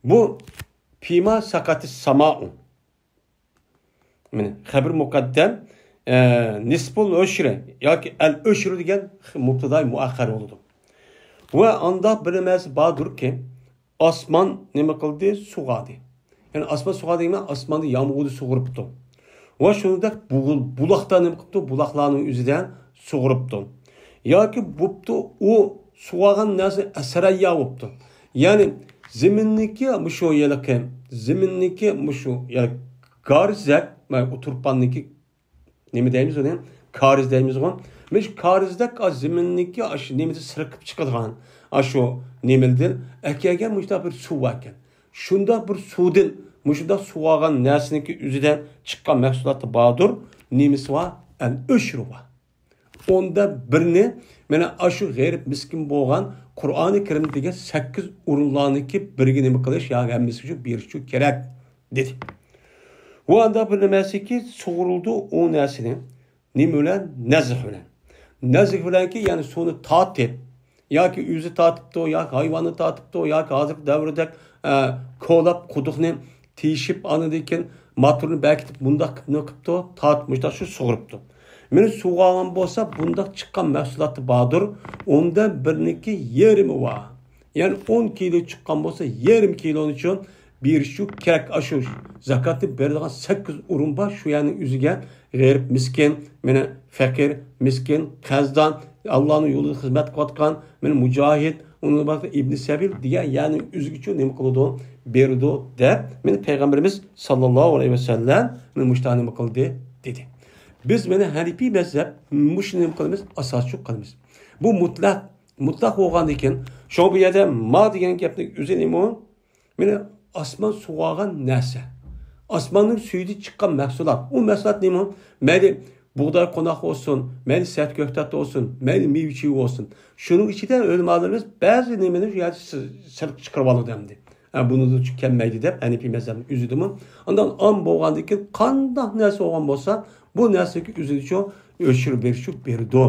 بۇ پىما سەقەتى سامائۇ. مانا، خەبىر مۇقەددەم، ئە، نىسپۇل ئۆشرى ياكى ئەل ئۆشرى دېگەن مۇبتىدا مۇئەخخەر بولىدۇ. ۋە ئاندا بىر نېمەسى باردۇركى، ئاسمان نېمە قىلدى؟ سۇغاردى. يەنى ئاسمان سۇغاردى دېگەن ئاسماندا يامغۇردا سۇغۇرۇپتۇ. ۋە شۇنىڭدەك بۇ-، بۇلاقتا نېمە قىپتۇ؟ بۇلاقلارنىڭ ئۆزىدە سۇغۇرۇپتۇ. ياكى بوپتۇ، ئۇ سۇغارغان نەرسە ئەسەرەييا بوپتۇ. يەنى زېمىننىكى مۇشۇ ھېلىقى، زېمىننىكى مۇشۇ، يەنى كارىزەك، مانا ئۇ تۇرپاندىكى نېمە دەيمىز ئۇنى؟ كارىز دەيمىزغۇ. مۇشۇ كارىزدەك ئاشۇ زېمىننىكى ئاشۇ نېمىدە سىرقىپ چىقىدىغان ئاشۇ نېمىدىن ئەكەلگەن مۇشۇنداق بىر سۇ باركەن. شۇنداق بىر سۇدىن مۇشۇنداق سۇغارغان نەرسىنىڭكى ئۆزىدە چىققان مەھسۇلاتى باردۇر. نېمىسى بار؟ ئەل ئۆشرى بار. ئوندا بىرنى مانا ئاشۇ غېرىب مىسكىن بولغان قۇرئانى كەرىم دېگەن سەككىز ئورۇنلارنىڭكى بىرىگە نېمە قىلىش يا ھەممىسىگە شۇ بېرىش شۇ كېرەك دېدى. بۇ ئاندا بىر نېمەسىكى سۇغۇرۇلدى ئۇ نەرسىنى نېمە بىلەن؟ نەزھ بىلەن. نەزھ بىلەنكى يەنى سۇنى تارتىپ، ياكى ئۆزى تارتىپتۇ، ياكى ھايۋانى تارتىپتۇ، ياكى ھازىرقى دەۋردەك، ئە، كولاپ قۇدۇقنى تېشىپ، ئاندىن كېيىن موتورنى بەكىتىپ، مۇنداق قىلىپ نېمە قىپتۇ؟ تارتىپ مۇشۇنداق شۇ سۇغۇرۇپتۇ. مانا سۇغارغان بولسا، بۇنداق چىققان مەھسۇلاتى باردۇر، ئوندا بىرنىڭكى يېرىمى بار. يەنى ئون كىلو چىققان بولسا، يېرىم كىلونى چۈشۈن بېرىش شۇ كېرەك. ئاشۇ زاكاتنى بېرىدىغان سەككىز ئورۇن بار، شۇ يەرنىڭ ئۆزىگە غېرىب، مىسكىن، مانا، فەقىر، مىسكىن، قەرزدار، ئاللانىڭ يولىدا خىزمەت قىلىۋاتقان، مانا مۇجاھىد، ئۇنىڭ باشقا ئىبنى سەبىل دېگەن يەرنىڭ ئۆزىگىچۇ نېمە قىلىدۇ؟ بېرىدۇ دەپ، مانا پەيغەمبىرىمىز ساللاللاھۇ ئەلەيھى ۋەسەللەم مانا مۇشۇنداق نېمە قىلدى دېدى. بىز مانا ھەنىپىي مەزھەپ مۇشۇ نېمە قىلىمىز؟ ئاساسچۇ قىلىمىز. بۇ مۇتلەق، مۇتلەق بولغاندىن كېيىن، شۇڭا بۇ يەردە ما دېگەن گەپنىڭ ئۆزى نېمە؟ مانا ئاسمان سۇغارغان نەرسە. ئاسماننىڭ سۈيىدىن چىققان مەھسۇلات. ئۇ مەھسۇلات نېمە؟ مەيلى بۇغداي قوناق بولسۇن، مەيلى سەت كۆكتات بولسۇن، مەيلى مېۋە چېۋە بولسۇن. شۇنىڭ ئىچىدە ئۆلىمالىرىمىز بەزى نېمىنى شۇ يەردە سى-، سىرتقا چىقىرىۋالىدۇ ئەمدى. ھە، بۇنىڭدىن چۈشۈپ كەلمەيدۇ دەپ، ھەنىپىي مەزھەپنىڭ ئۆزىدىمۇ. ئاندىن ئام بولغاندىن كېيىن قانداق نەرسە بولغان بولسا، بۇ نەرسىنىڭكى ئۆزىنىچۇ ئۆچۈرۈپ بېرىشچۇ بېرىدۇ.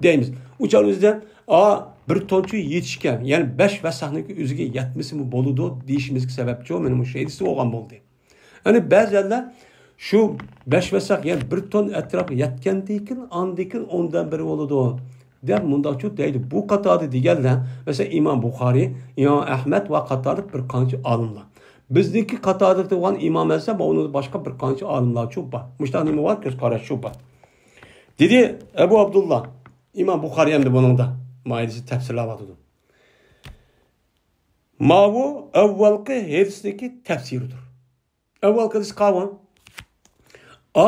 دەيمىز. ئۇ چاغنىڭ ئۆزىدە، ئا، بىر تونچە يېتىشكەن، يەنى بەش ۋەسەقنىڭكى ئۆزىگە يەتمىسىمۇ بولىدۇ دېيىشىمىزگە سەۋەبچۇ، مانا مۇشۇ ھەدىس بولغان بولدى. يەنى بەزى يەرلەر شۇ بەش ۋەسەق، يەنى بىر تون ئەتراپىغا يەتكەندىن كېيىن، ئاندىن كېيىن ئوندىن بىرى بولىدۇ دەپ مۇنداقچۇ دەيدۇ. بۇ قاتاردا دېگەنلەر، مەسىلەن، ئىمام بۇخارىي، ئىمام ئەھمەد ۋە قاتارلىق بىر قانچە ئالىملار. بىزنىڭكى قاتاردا دېگەن ئىمام مەزھەپ ۋە ئۇنىڭ باشقا بىر قانچە ئالىملارچۇ بار. مۇشۇنداق نېمە بار؟ كۆز قاراشچۇ بار. دېدى ئەبۇ ئابدۇللا، ئىمام بۇخارىي ئەمدى بۇنىڭدا مايىلىسى تەپسىرلەۋاتىدۇ. ماۋۇ ئەۋۋەلقى ھەدىسنىڭكى تەپسىرىدۇر. ئەۋۋەلقى ھەدىس قاۋۇ. ئا،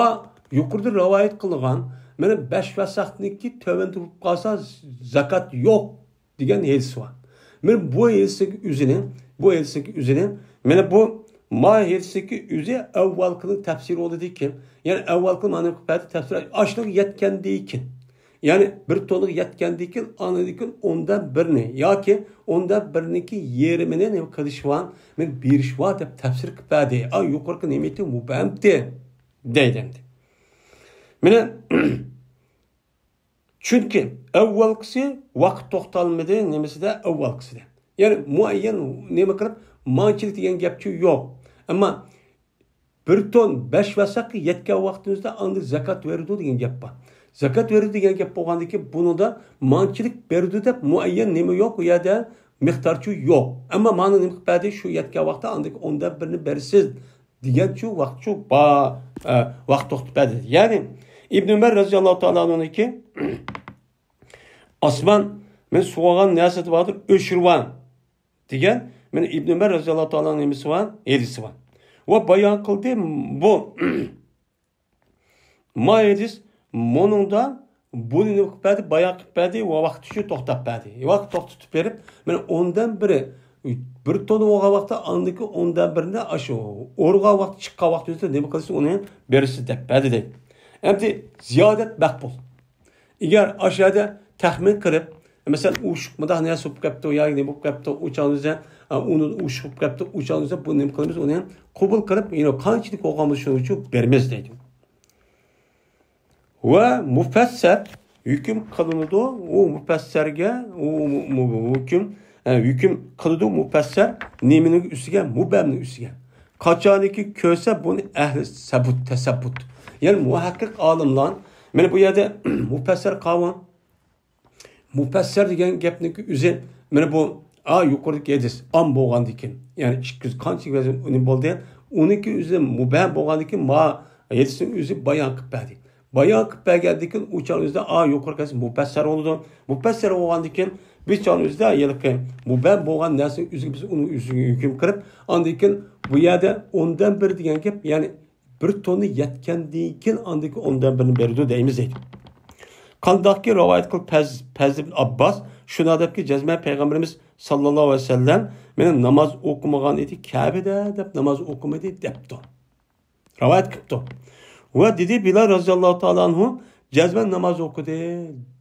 يۇقىرىدا رىۋايەت قىلغان، مانا بەش ۋەسەقنىڭكى تۆۋەندە بولۇپ قالسا زاكات يوق دېگەن ھەدىس بار. مانا بۇ ھەدىسنىڭكى ئۆزىنى، بۇ ھەدىسنىڭكى ئۆزىنى، مانا بۇ ما ھەدىسنىڭكى ئۆزى ئەۋۋەلقىنىڭ تەپسىرى بولىدىكەن. يەنى ئەۋۋەلقى مانا تەپسىر ئاشۇنىڭغا يەتكەندىن كېيىن. يەنى بىر تونغا يەتكەندىن كېيىن، ئاندىن كېيىن ئوندىن بىرنى ياكى ئوندىن بىرنىڭكى يېرىمىنى نېمە قىلىش بار؟ مانا بېرىش بار دەپ تەپسىر قىلىپ بەردى. ئا، يۇقىرىقى نېمىتى مۇبھەمتى دەيدۇ ئەمدى. مانا چۈنكى ئەۋۋەلقىسى ۋاقىت توختالمىدى، نېمىسىدە؟ ئەۋۋەلقىسىدە. يەنى مۇئەييەن نېمە قىلىپ، مانچىلىك دېگەن گەپچۇ يوق. ئەمما بىر تون بەش ۋەسەقكە يەتكەن ۋاقتىمىزدا ئاندىن زاكات بېرىدۇ دېگەن گەپ بار. زاكات بېرىدۇ دېگەن گەپ بولغاندىكىن، بۇنىڭدا مانچىلىك بېرىدۇ دەپ مۇئەييەن نېمە يوق، ئۇ يەردە مىقدارچۇ يوق. ئەمما مانا نېمە قىلىپ بەردى؟ شۇ يەتكەن ۋاقىتتا ئاندىن ئوندىن بىرنى بېرىسىز دېگەنچۇ ۋاقىتچۇ بار، ئە، ۋاقىت توختىتىپ بەردى. يەنى ئىبن ئۆمەر رەزىياللاھۇ تائالا ئەنھۇنىڭكى ئاسمان، مەن سۇغارغان نەرسە بارتۇر، ئۆچۈرۈۋەن دېگەن، مانا ئىبن ئۆمەر رەزىياللاھۇ تائالا نېمىسى بار؟ ھەدىسى بار. ۋە بايان قىلدى، بۇ ما ھەدىس مۇنىڭدا بۇنى نېمە قىلىپ بەردى؟ بايان قىلىپ بەردى ۋە ۋاقىت ئۈچۈن توختاپ بەردى. ۋاقىت توختىتىپ بېرىپ، مانا ئوندىن بىرى، بىر توننا بولغان ۋاقىتتا ئاندىكى ئوندىن بىرىنى ئاشۇ ئورغان ۋاقىت، چىققان ۋاقتىمىزدا نېمە قىلسا ئۇنى بېرىسىز دەپ بەردى دەيدۇ. ئەمدى زىيادەت مەقبۇل. ئەگەر ئاشۇ يەردە تەخمىن قىلىپ، مەسىلەن، ئۇششۇق مۇنداق نەرسە بولۇپ كەپتۇ، ياكى نېمە بولۇپ كەپتۇ، ئۇ چاغدا بىز، ئۇنى ئۇششۇق بولۇپ كەپتۇ، ئۇ چاغدا بىز بۇ نېمە قىلىمىز، ئۇنى قوبۇل قىلىپ، يەنە قانچىلىك بولغان بولسا شۇنىڭ ئۈچۈن بېرىمىز دەيدۇ. ۋە مۇپەسسەر ھۆكۈم قىلىنىدۇ، ئۇ مۇپەسسەرگە، ئۇ مۇ-، مۇ-، ھۆكۈم، ئە، ھۆكۈم قىلىدۇ مۇپەسسەر نېمىنىڭ ئۈستىگە؟ مۇبھەمنىڭ ئۈستىگە. قاچانكى كۆرسە بۇنى ئەھلى سەبۇت، تەسەببۇت. يەنى مۇھەققىق ئالىملار، مانا بۇ يەردە مۇپەسسەر قاۋۇ، مۇپەسسەر دېگەن گەپنىڭكى ئۆزى، مانا بۇ، ئا، يۇقىرىدىكى ھەدىس ئام بولغاندىكىن، يەنى ئىككى يۈز قانچە ۋەزىن ئۈنۈم بولدى، ئۇنىڭكى ئۆزى مۇبھەم بولغاندىكىن، ما ھەدىسنىڭ ئۆزى بايان قىلىپ بەردى. بايان قىلىپ بەرگەندىن كېيىن، ئۇ چاغنىڭ ئۆزىدە، ئا، يۇقىرىقى ھەدىس مۇپەسسەر بولىدۇ. مۇپەسسەر بولغاندىن كېيىن، بىز چاغنىڭ ئۆزىدە ھېلىقى مۇبھەم بولغان نەرسىنىڭ ئۆزىگە بىز ئۇنىڭ ئۆزىگە ھۆكۈم قىلىپ، ئاندىن كېيىن بۇ يەردە ئوندىن بىر دېگەن گەپ، يەنى بىر توننا يەتكەندىن كېيىن ئاندىن كېيىن ئوندىن بىرنى بېرىدۇ دەيمىز دەيدۇ. قانداقكى رىۋايەت قىلىپ پەز-، پەزل ئىبن ئابباس شۇنداق دەپكى، جەزمەن پەيغەمبىرىمىز ساللاللاھۇ ئەلەيھى ۋەسەللەم مېنى ناماز ئوقۇمىغان ئىدى، كەبىدە دەپ ناماز ئوقۇمىدى دەپتۇ. رىۋايەت قىپتۇ. ۋە دېدى بىلال رەزىياللاھۇ تائالا ئەنھۇ، جەزمەن ناماز ئوقۇدى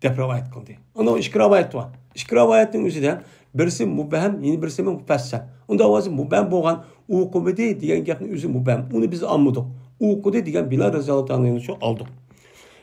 دەپ رىۋايەت قىلدى. ئۇنىڭ ئىككى رىۋايەت بار. ئىككى رىۋايەتنىڭ ئۆزىدە بىرسى مۇبھەم، يەنە بىرسى مۇپەسسەر. ئۇنداق بولسا مۇبھەم بولغان ئوقۇمىدى دېگەن گەپنىڭ ئۆزى مۇبھەم. ئۇنى بىز ئالمىدۇق. ئوقۇدى دېگەن بىلال رەزىياللاھۇ تائالا ئەنھۇ ئالدۇق.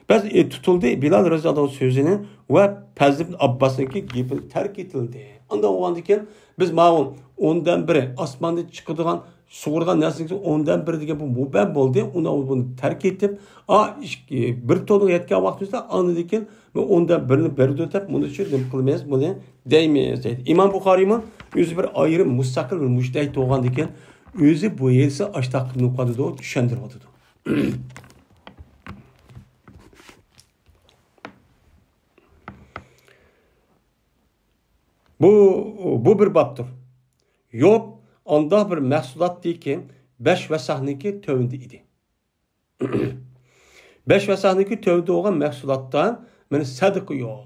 بەس، ئى، تۇتۇلدى بىلال رەزىياللاھۇ تائالا سۆزىنى ۋە پەزل ئىبن ئابباسنىڭكى گېپىنى تەرك ئېتىلدى. ئانداق بولغاندىكىن بىز ماۋۇ ئوندىن بىرى ئاسماندىن چىقىدىغان سۇغۇرغان نەرسىنىڭ ئوندىن بىرى دېگەن بۇ مۇبھەم بولدى. ئۇنى بۇنى تەرك ئېتىپ، ئا، ئىككى، بىر تونغا يەتكەن ۋاقتىمىزدا ئاندىن كېيىن بۇ ئوندىن بىرنى بېرىدۇ دەپ، بۇنى شۇ نېمە قىلىمىز، بۇنى دەيمىز دەيدۇ. ئىمام بۇخارىيمۇ ئۆزى بىر ئايرىم مۇستەقىل بىر مۇجتەھىد بولغاندىكىن، ئۆزى بۇ ھەدىسنى ئاشتاق قىلىپ نېمە قىلىۋاتىدۇ، چۈشەندۈرۈۋاتىدۇ. بۇ، بۇ بىر بابتۇر. يوق، ئانداق بىر مەھسۇلاتتىكى بەش ۋەسەقنىڭكى تۆۋىنىدە ئىدى. بەش ۋەسەقنىڭكى تۆۋىنىدە بولغان مەھسۇلاتتا مانا سەدىقە يوق.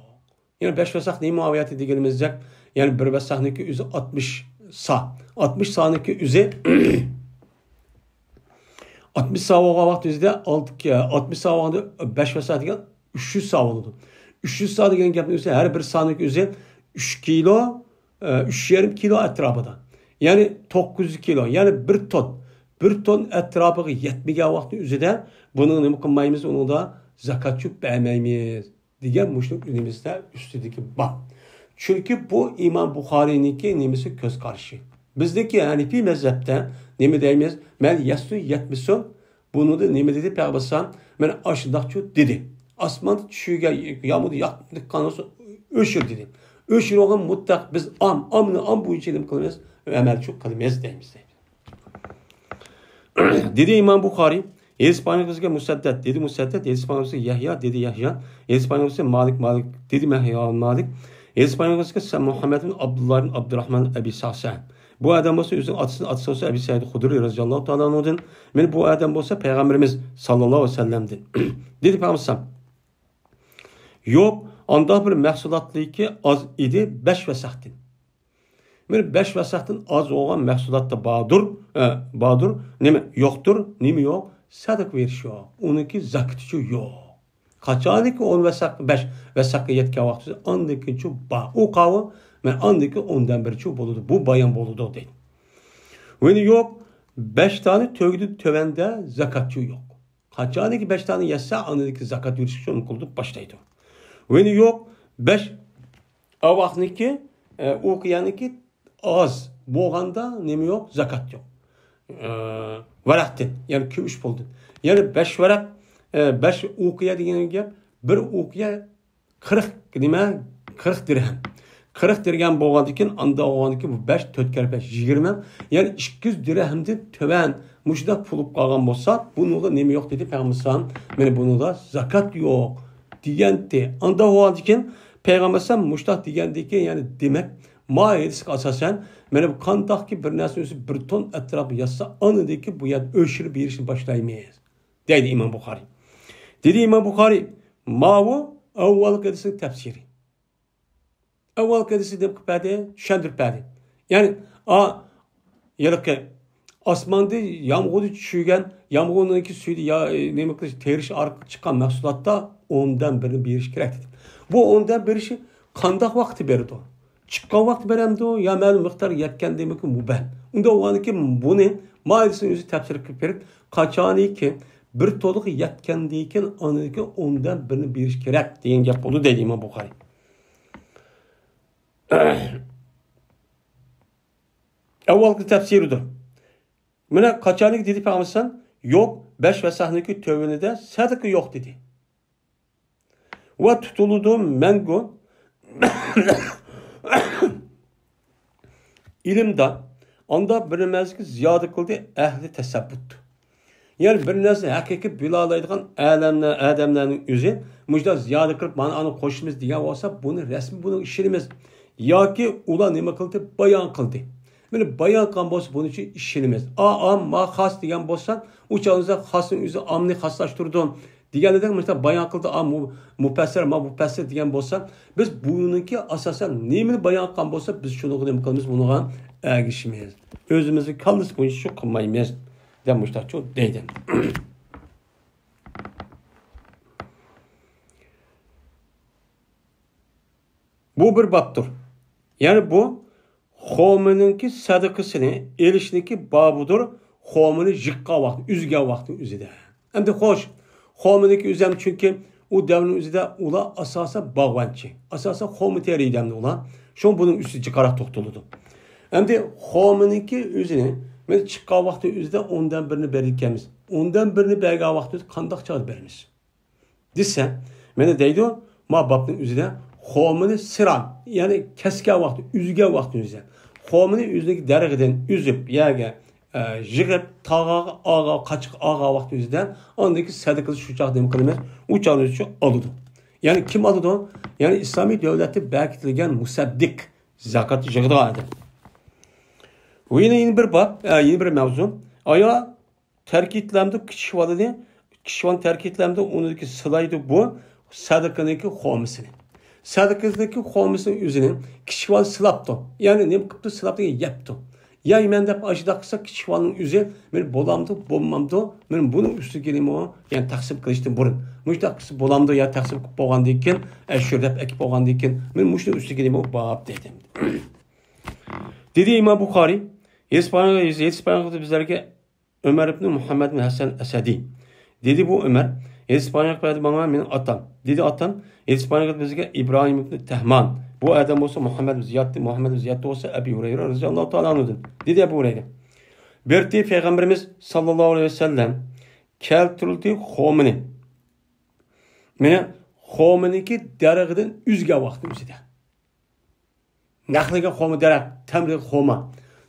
يەنى بەش ۋەسەق نېمە ماھىيەتى دېگىنىمىزدەك، يەنى بىر ۋەسەقنىڭكى ئۆزى ئاتمىش سا. ئاتمىش سانىڭكى ئۆزى، ئاتمىش سا بولغان ۋاقىت ئۆزىدە ئالتە، ئاتمىش سا بولغاندا بەش ۋەسەق دېگەن ئۈچ يۈز سا بولىدۇ. ئۈچ يۈز سا دېگەن گەپنىڭ ئۆزى ھەر بىر سانىڭكى ئۆزى ئۈچ كىلو، ئە، ئۈچ يېرىم كىلو ئەتراپىدا. يەنى توققۇز يۈز كىلو، يەنى بىر تون. بىر تون ئەتراپىغا يەتمىگەن ۋاقىتنىڭ ئۆزىدە بۇنىڭ نېمە قىلمايمىز، ئۇنىڭدا زاكاتچۇ بەرمەيمىز دېگەن مۇشۇ نېمىسىدە ئۈستىدىكى باب. چۈنكى بۇ ئىمام بۇخارىينىڭكى نېمىسى، كۆز قارىشى. بىزدىكى ھەنىفىي مەزھەپتە نېمە دەيمىز؟ مەن يەتسۇن يەتمىسۇن، بۇنىڭدا نېمە دېدى پەيغەمبەر ئەلەيھىسسالام؟ مانا ئاشۇنداقچۇ دېدى. ئاسماندا چۈشۈرگەن يامغۇر ياققان بولسا ئۆچۈر دېدى. ئۆچۈرۈۋالغان مۇتلەق بىز ئام، ئامنى ئام بويىچە نېمە قىلىمىز؟ ئەمەلچۇ قىلىمىز دەيمىز، دەيدۇ. دېدى ئىمام بۇخارىي، ھېدىس پايغىمبىرىمىزگە مۇسەددەد، دېدى مۇسەددەد، ھېدىس پايغىمبىرىمىزگە يەھيا، دېدى يەھيا، ھېدىس پايغىمبىرىمىزگە مالىك، مالىك، دېدى يەھيا مالىك، ھېدىس پايغىمبىرىمىزگە سەن مۇھەممەد بىن ئابدۇللا بىن ئابدۇرراھمان ئەبى سەسەن. بۇ ئادەم بولسا ئۆزىنىڭ ئاتىسىنىڭ ئاتىسى بولسا ئەبى سەئىد خۇدرىي رەزىياللاھۇ تائالا ئەنھۇدىن، مەن بۇ ئادەم بولسا پەيغەمبىرىمىز ساللاللاھۇ ئەلەيھى ۋەسەللەمدىن. دېدى پەيغەمبەر، يوق، ئانداق بىر مەھسۇلاتلىكى ئاز ئىدى بەش ۋەسەقتىن. بىر بەش ۋەسەقتىن ئاز بولغان مەھسۇلاتتا باردۇر، ئە، باردۇر، نېمە يوقتۇر، نېمە يوق؟ سەدىقە بېرىش يوق. ئۇنىڭكى زاكىتىچۇ يوق. قاچانكى ئون ۋەسەق، بەش ۋەسەققە يەتكەن ۋاقتىدا ئاندىكىنچۇ بار. ئۇ قاۋۇ، مەن ئاندىكى ئوندىن بىرچۇ بولىدۇ. بۇ بايان بولىدۇ دەيدۇ. ۋېنى يوق، بەش دانە تۆگىدىن تۆۋەندە زاكاتچۇ يوق. قاچانكى بەش دانە يەتسە، ئاندىكى زاكات بېرىشكە شۇنى قىلدۇرۇپ باشلايدۇ. ۋېنى يوق، بەش ئاۋاقنىكى، ئە، ئۇقىيەنىكى ئاز بولغاندا نېمە يوق؟ زاكات يوق. ئە، ۋەرەقتىن، يەنى كۈمۈش پۇلدىن. يەنى بەش ۋەرەق، ئە، بەش ئۇقىيە دېگەن گەپ، بىر ئۇقىيە قىرىق نېمە؟ قىرىق دىرھەم. قىرىق دىرھەم بولغاندىكىن، ئاندا بولغاندىكىن بۇ بەش، تۆت كەررە بەش، يىگىرمە. يەنى ئىككى يۈز دىرھەمدىن تۆۋەن مۇشۇنداق پۇل بولۇپ قالغان بولسا، بۇنىڭغا نېمە يوق دېدى پەيغەمبەر ئەلەيھىسسالام؟ مانا بۇنىڭدا زاكات يوق دېگەنتى. ئاندا بولغاندىكىن پەيغەمبەر ئەلەيھىسسالام مۇشۇنداق دېگەندىكىن، يەنى دېمەك، ما ھەدىسكە ئاساسەن، مانا بۇ قانداقكى بىر نەرسىنى ئۆزى بىر تون ئەتراپى ياتسا، ئاندىكى بۇ يەردە ئۆچۈرۈپ بېرىشنى باشلايمىز، دەيدۇ ئىمام بۇخارىي. دېدى ئىمام بۇخارىي، ماۋۇ ئاۋۋالقى ھەدىسنىڭ تەپسىرى. ئاۋۋالقى ھەدىسنى نېمە قىلىپ بەردى؟ چۈشەندۈرۈپ بەردى. يەنى، ئا، ھېلىقى ئاسماندا يامغۇردا چۈشۈرگەن، يامغۇرنىڭكى سۈيىدە يا-، نېمە قىلىش، تېرىش ئارقىلىق چىققان مەھسۇلاتتا ئوندىن بىرىنى بېرىش كېرەك دېدى. بۇ ئوندىن بىرىشى قانداق ۋاقىتتا بېرىدۇ؟ چىققان ۋاقىتتا بېرەمدۇ يا مەلۇم مىقدار يەتكەندىمىكى مۇبەم؟ ئۇنداق بولغاندىكىن بۇنى ما ھەدىسنىڭ ئۆزى تەپسىر قىلىپ بېرىپ، قاچانكى بىر تولۇق يەتكەندىكىن ئاندىكى ئوندىن بىرنى بېرىش كېرەك دېگەن گەپ بولدى دەيدۇ ئىمام بۇخارىي. ئاۋۋالقى تەپسىرىدۇر. مانا قاچانكى دېدى پەيغەمبەر ئەلەيھىسسالام، يوق، بەش ۋەسەقنىڭكى تۆۋىنىدە سەدىقە يوق دېدى. ۋە تۇتۇلىدۇ مەڭگۈ ئىلىمدا ئاندا بىر نېمەسىگە زىيادە قىلدى ئەھلى تەسەببۇت. يەنى بىر نەرسىنى ھەقىقىي بىلالايدىغان ئالەملەر، ئادەملەرنىڭ ئۆزى مۇشۇنداق زىيادە قىلىپ، مانا ئانى قوشىمىز دېگەن بولسا، بۇنى رەسمىي بۇنىڭغا ئىشىنىمىز. ياكى ئۇلار نېمە قىلدى؟ بايان قىلدى. مانا بايان قىلغان بولسا، بۇنىڭ ئۈچۈن ئىشىنىمىز. ئا، ئا، ما خاس دېگەن بولسا، ئۇ چاغدا خاسنىڭ ئۆزى ئامنى خاسلاشتۇرىدۇ. دېگەندەك مۇشۇنداق بايان قىلدى، ئا، مۇ-، مۇپەسسىر، ما مۇپەسسىر دېگەن بولسا، بىز بۇنىڭكى ئاساسەن نېمىنى بايان قىلغان بولسا، بىز شۇنىڭغا نېمە قىلىمىز، بۇنىڭغا ئەگىشىمىز. ئۆزىمىزنىڭ كاللىسى بويىچە شۇ قىلمايمىز، دەپ مۇشۇنداقچۇ دەيدۇ. بۇ بىر بابتۇر. يەنى بۇ خورمىنىڭكى سەدىقىسىنى ئېلىشنىڭكى بابىدۇر، خورمىنى يىغقان ۋاقتى، ئۈزگەن ۋاقتى ئۆزىدە. ئەمدى خوش، خورمىنىڭكى ئۆزەم، چۈنكى ئۇ دەۋرنىڭ ئۆزىدە ئۇلار ئاساسەن باغۋەنچى، ئاساسەن خورما تېرىيدۇ ئەمدى ئۇلار. شۇڭا بۇنىڭ ئۈستى جىقراق توختىلىدۇ. ئەمدى خورمىنىڭكى ئۆزىنى، مانا چىققان ۋاقتى ئۆزىدە ئوندىن بىرنى بېرىدىكەنمىز. ئوندىن بىرنى بەرگەن ۋاقتى قانداق چاغدا بېرىمىز؟ دېسە، مانا دەيدۇ، ما بابنىڭ ئۆزىدە خورمىنى سىران، يەنى كەسكەن ۋاقتى، ئۈزگەن ۋاقتى ئۆزىدە. خورمىنى ئۆزىنىڭكى دەرىخىدىن ئۈزۈپ، يەرگە، ئە، يىغىپ، تاغاغا، ئاغا، قاچىقى ئاغا ۋاقتى ئۆزىدە، ئاندىن كېيىن سەدىقىسى شۇ چاغدا نېمە قىلىمىز؟ ئۇ چاغدا شۇ ئالىدۇ. يەنى كىم ئالىدۇ؟ يەنى ئىسلامىي دۆلەتتە بەكىتىلگەن مۇسەددىق، زاكات يىغىدىغان ئادەم. ۋە يەنە، يەنە بىر باب، ئە، يەنە بىر مەۋزۇ. ئايا تەركىتلەمدۇ كىچىك بالىنى، كىچىك بالىنى تەركىتلەمدۇ، ئۇنىڭدىكى سىلايدۇ بۇ سەدىقىنىڭكى خورمىسىنى. سەدىقىنىڭكى خورمىسىنى ئۆزىنى كىچىك بالا سىلاپتۇ. يەنى نېمە قىپتۇ؟ سىلاپتۇ، يەپتۇ. يەيمەن دەپ ئاشۇنداق قىلسا، كىچىك بالىنىڭ ئۆزى، مېنى بولامدۇ، بولمامدۇ، مېنى بۇنىڭ ئۈستىگە نېمە، يەنى تەقسىم قىلىشتىن بۇرۇن، مۇشۇنداق قىلسا بولامدۇ يا تەقسىم قىلىپ بولغاندىن كېيىن، ئە، شۇ دەپ ئەكىپ بولغاندىن كېيىن، مېنى مۇشۇنىڭ ئۈستىگە نېمە باب دېدى. دېدى ئىمام بۇخارىي، ھېسپانىيە، ھېسپانىيە بىزلەرگە ئۆمەر ئىبنى مۇھەممەد ئىبنى ھەسەن ئەسەدى. دېدى بۇ ئۆمەر، ھېسپانىيە بەردى ماڭا مېنىڭ ئاتام. دېدى ئاتام، ھېسپانىيە بىزگە ئىبراھىم ئىبنى تەھمان. بۇ ئادەم بولسا مۇھەممەد بىن زىيادتىن، مۇھەممەد بىن زىياد بولسا ئەبى ھۇرەيرە رەزىياللاھۇ تائالا ئەنھۇدىن. دېدى ئەبۇ ھۇرەيرە. بېرىپتى پەيغەمبىرىمىز ساللاللاھۇ ئەلەيھى ۋەسەللەم كەلتۈرۈلدى خورمىنى. مېنى خورمىنىڭكى دەرىخىدىن ئۈزگەن ۋاقتىنىڭ ئۆزىدە. نەخلىگە خورما دەرەخ، تەمرىگە خورما.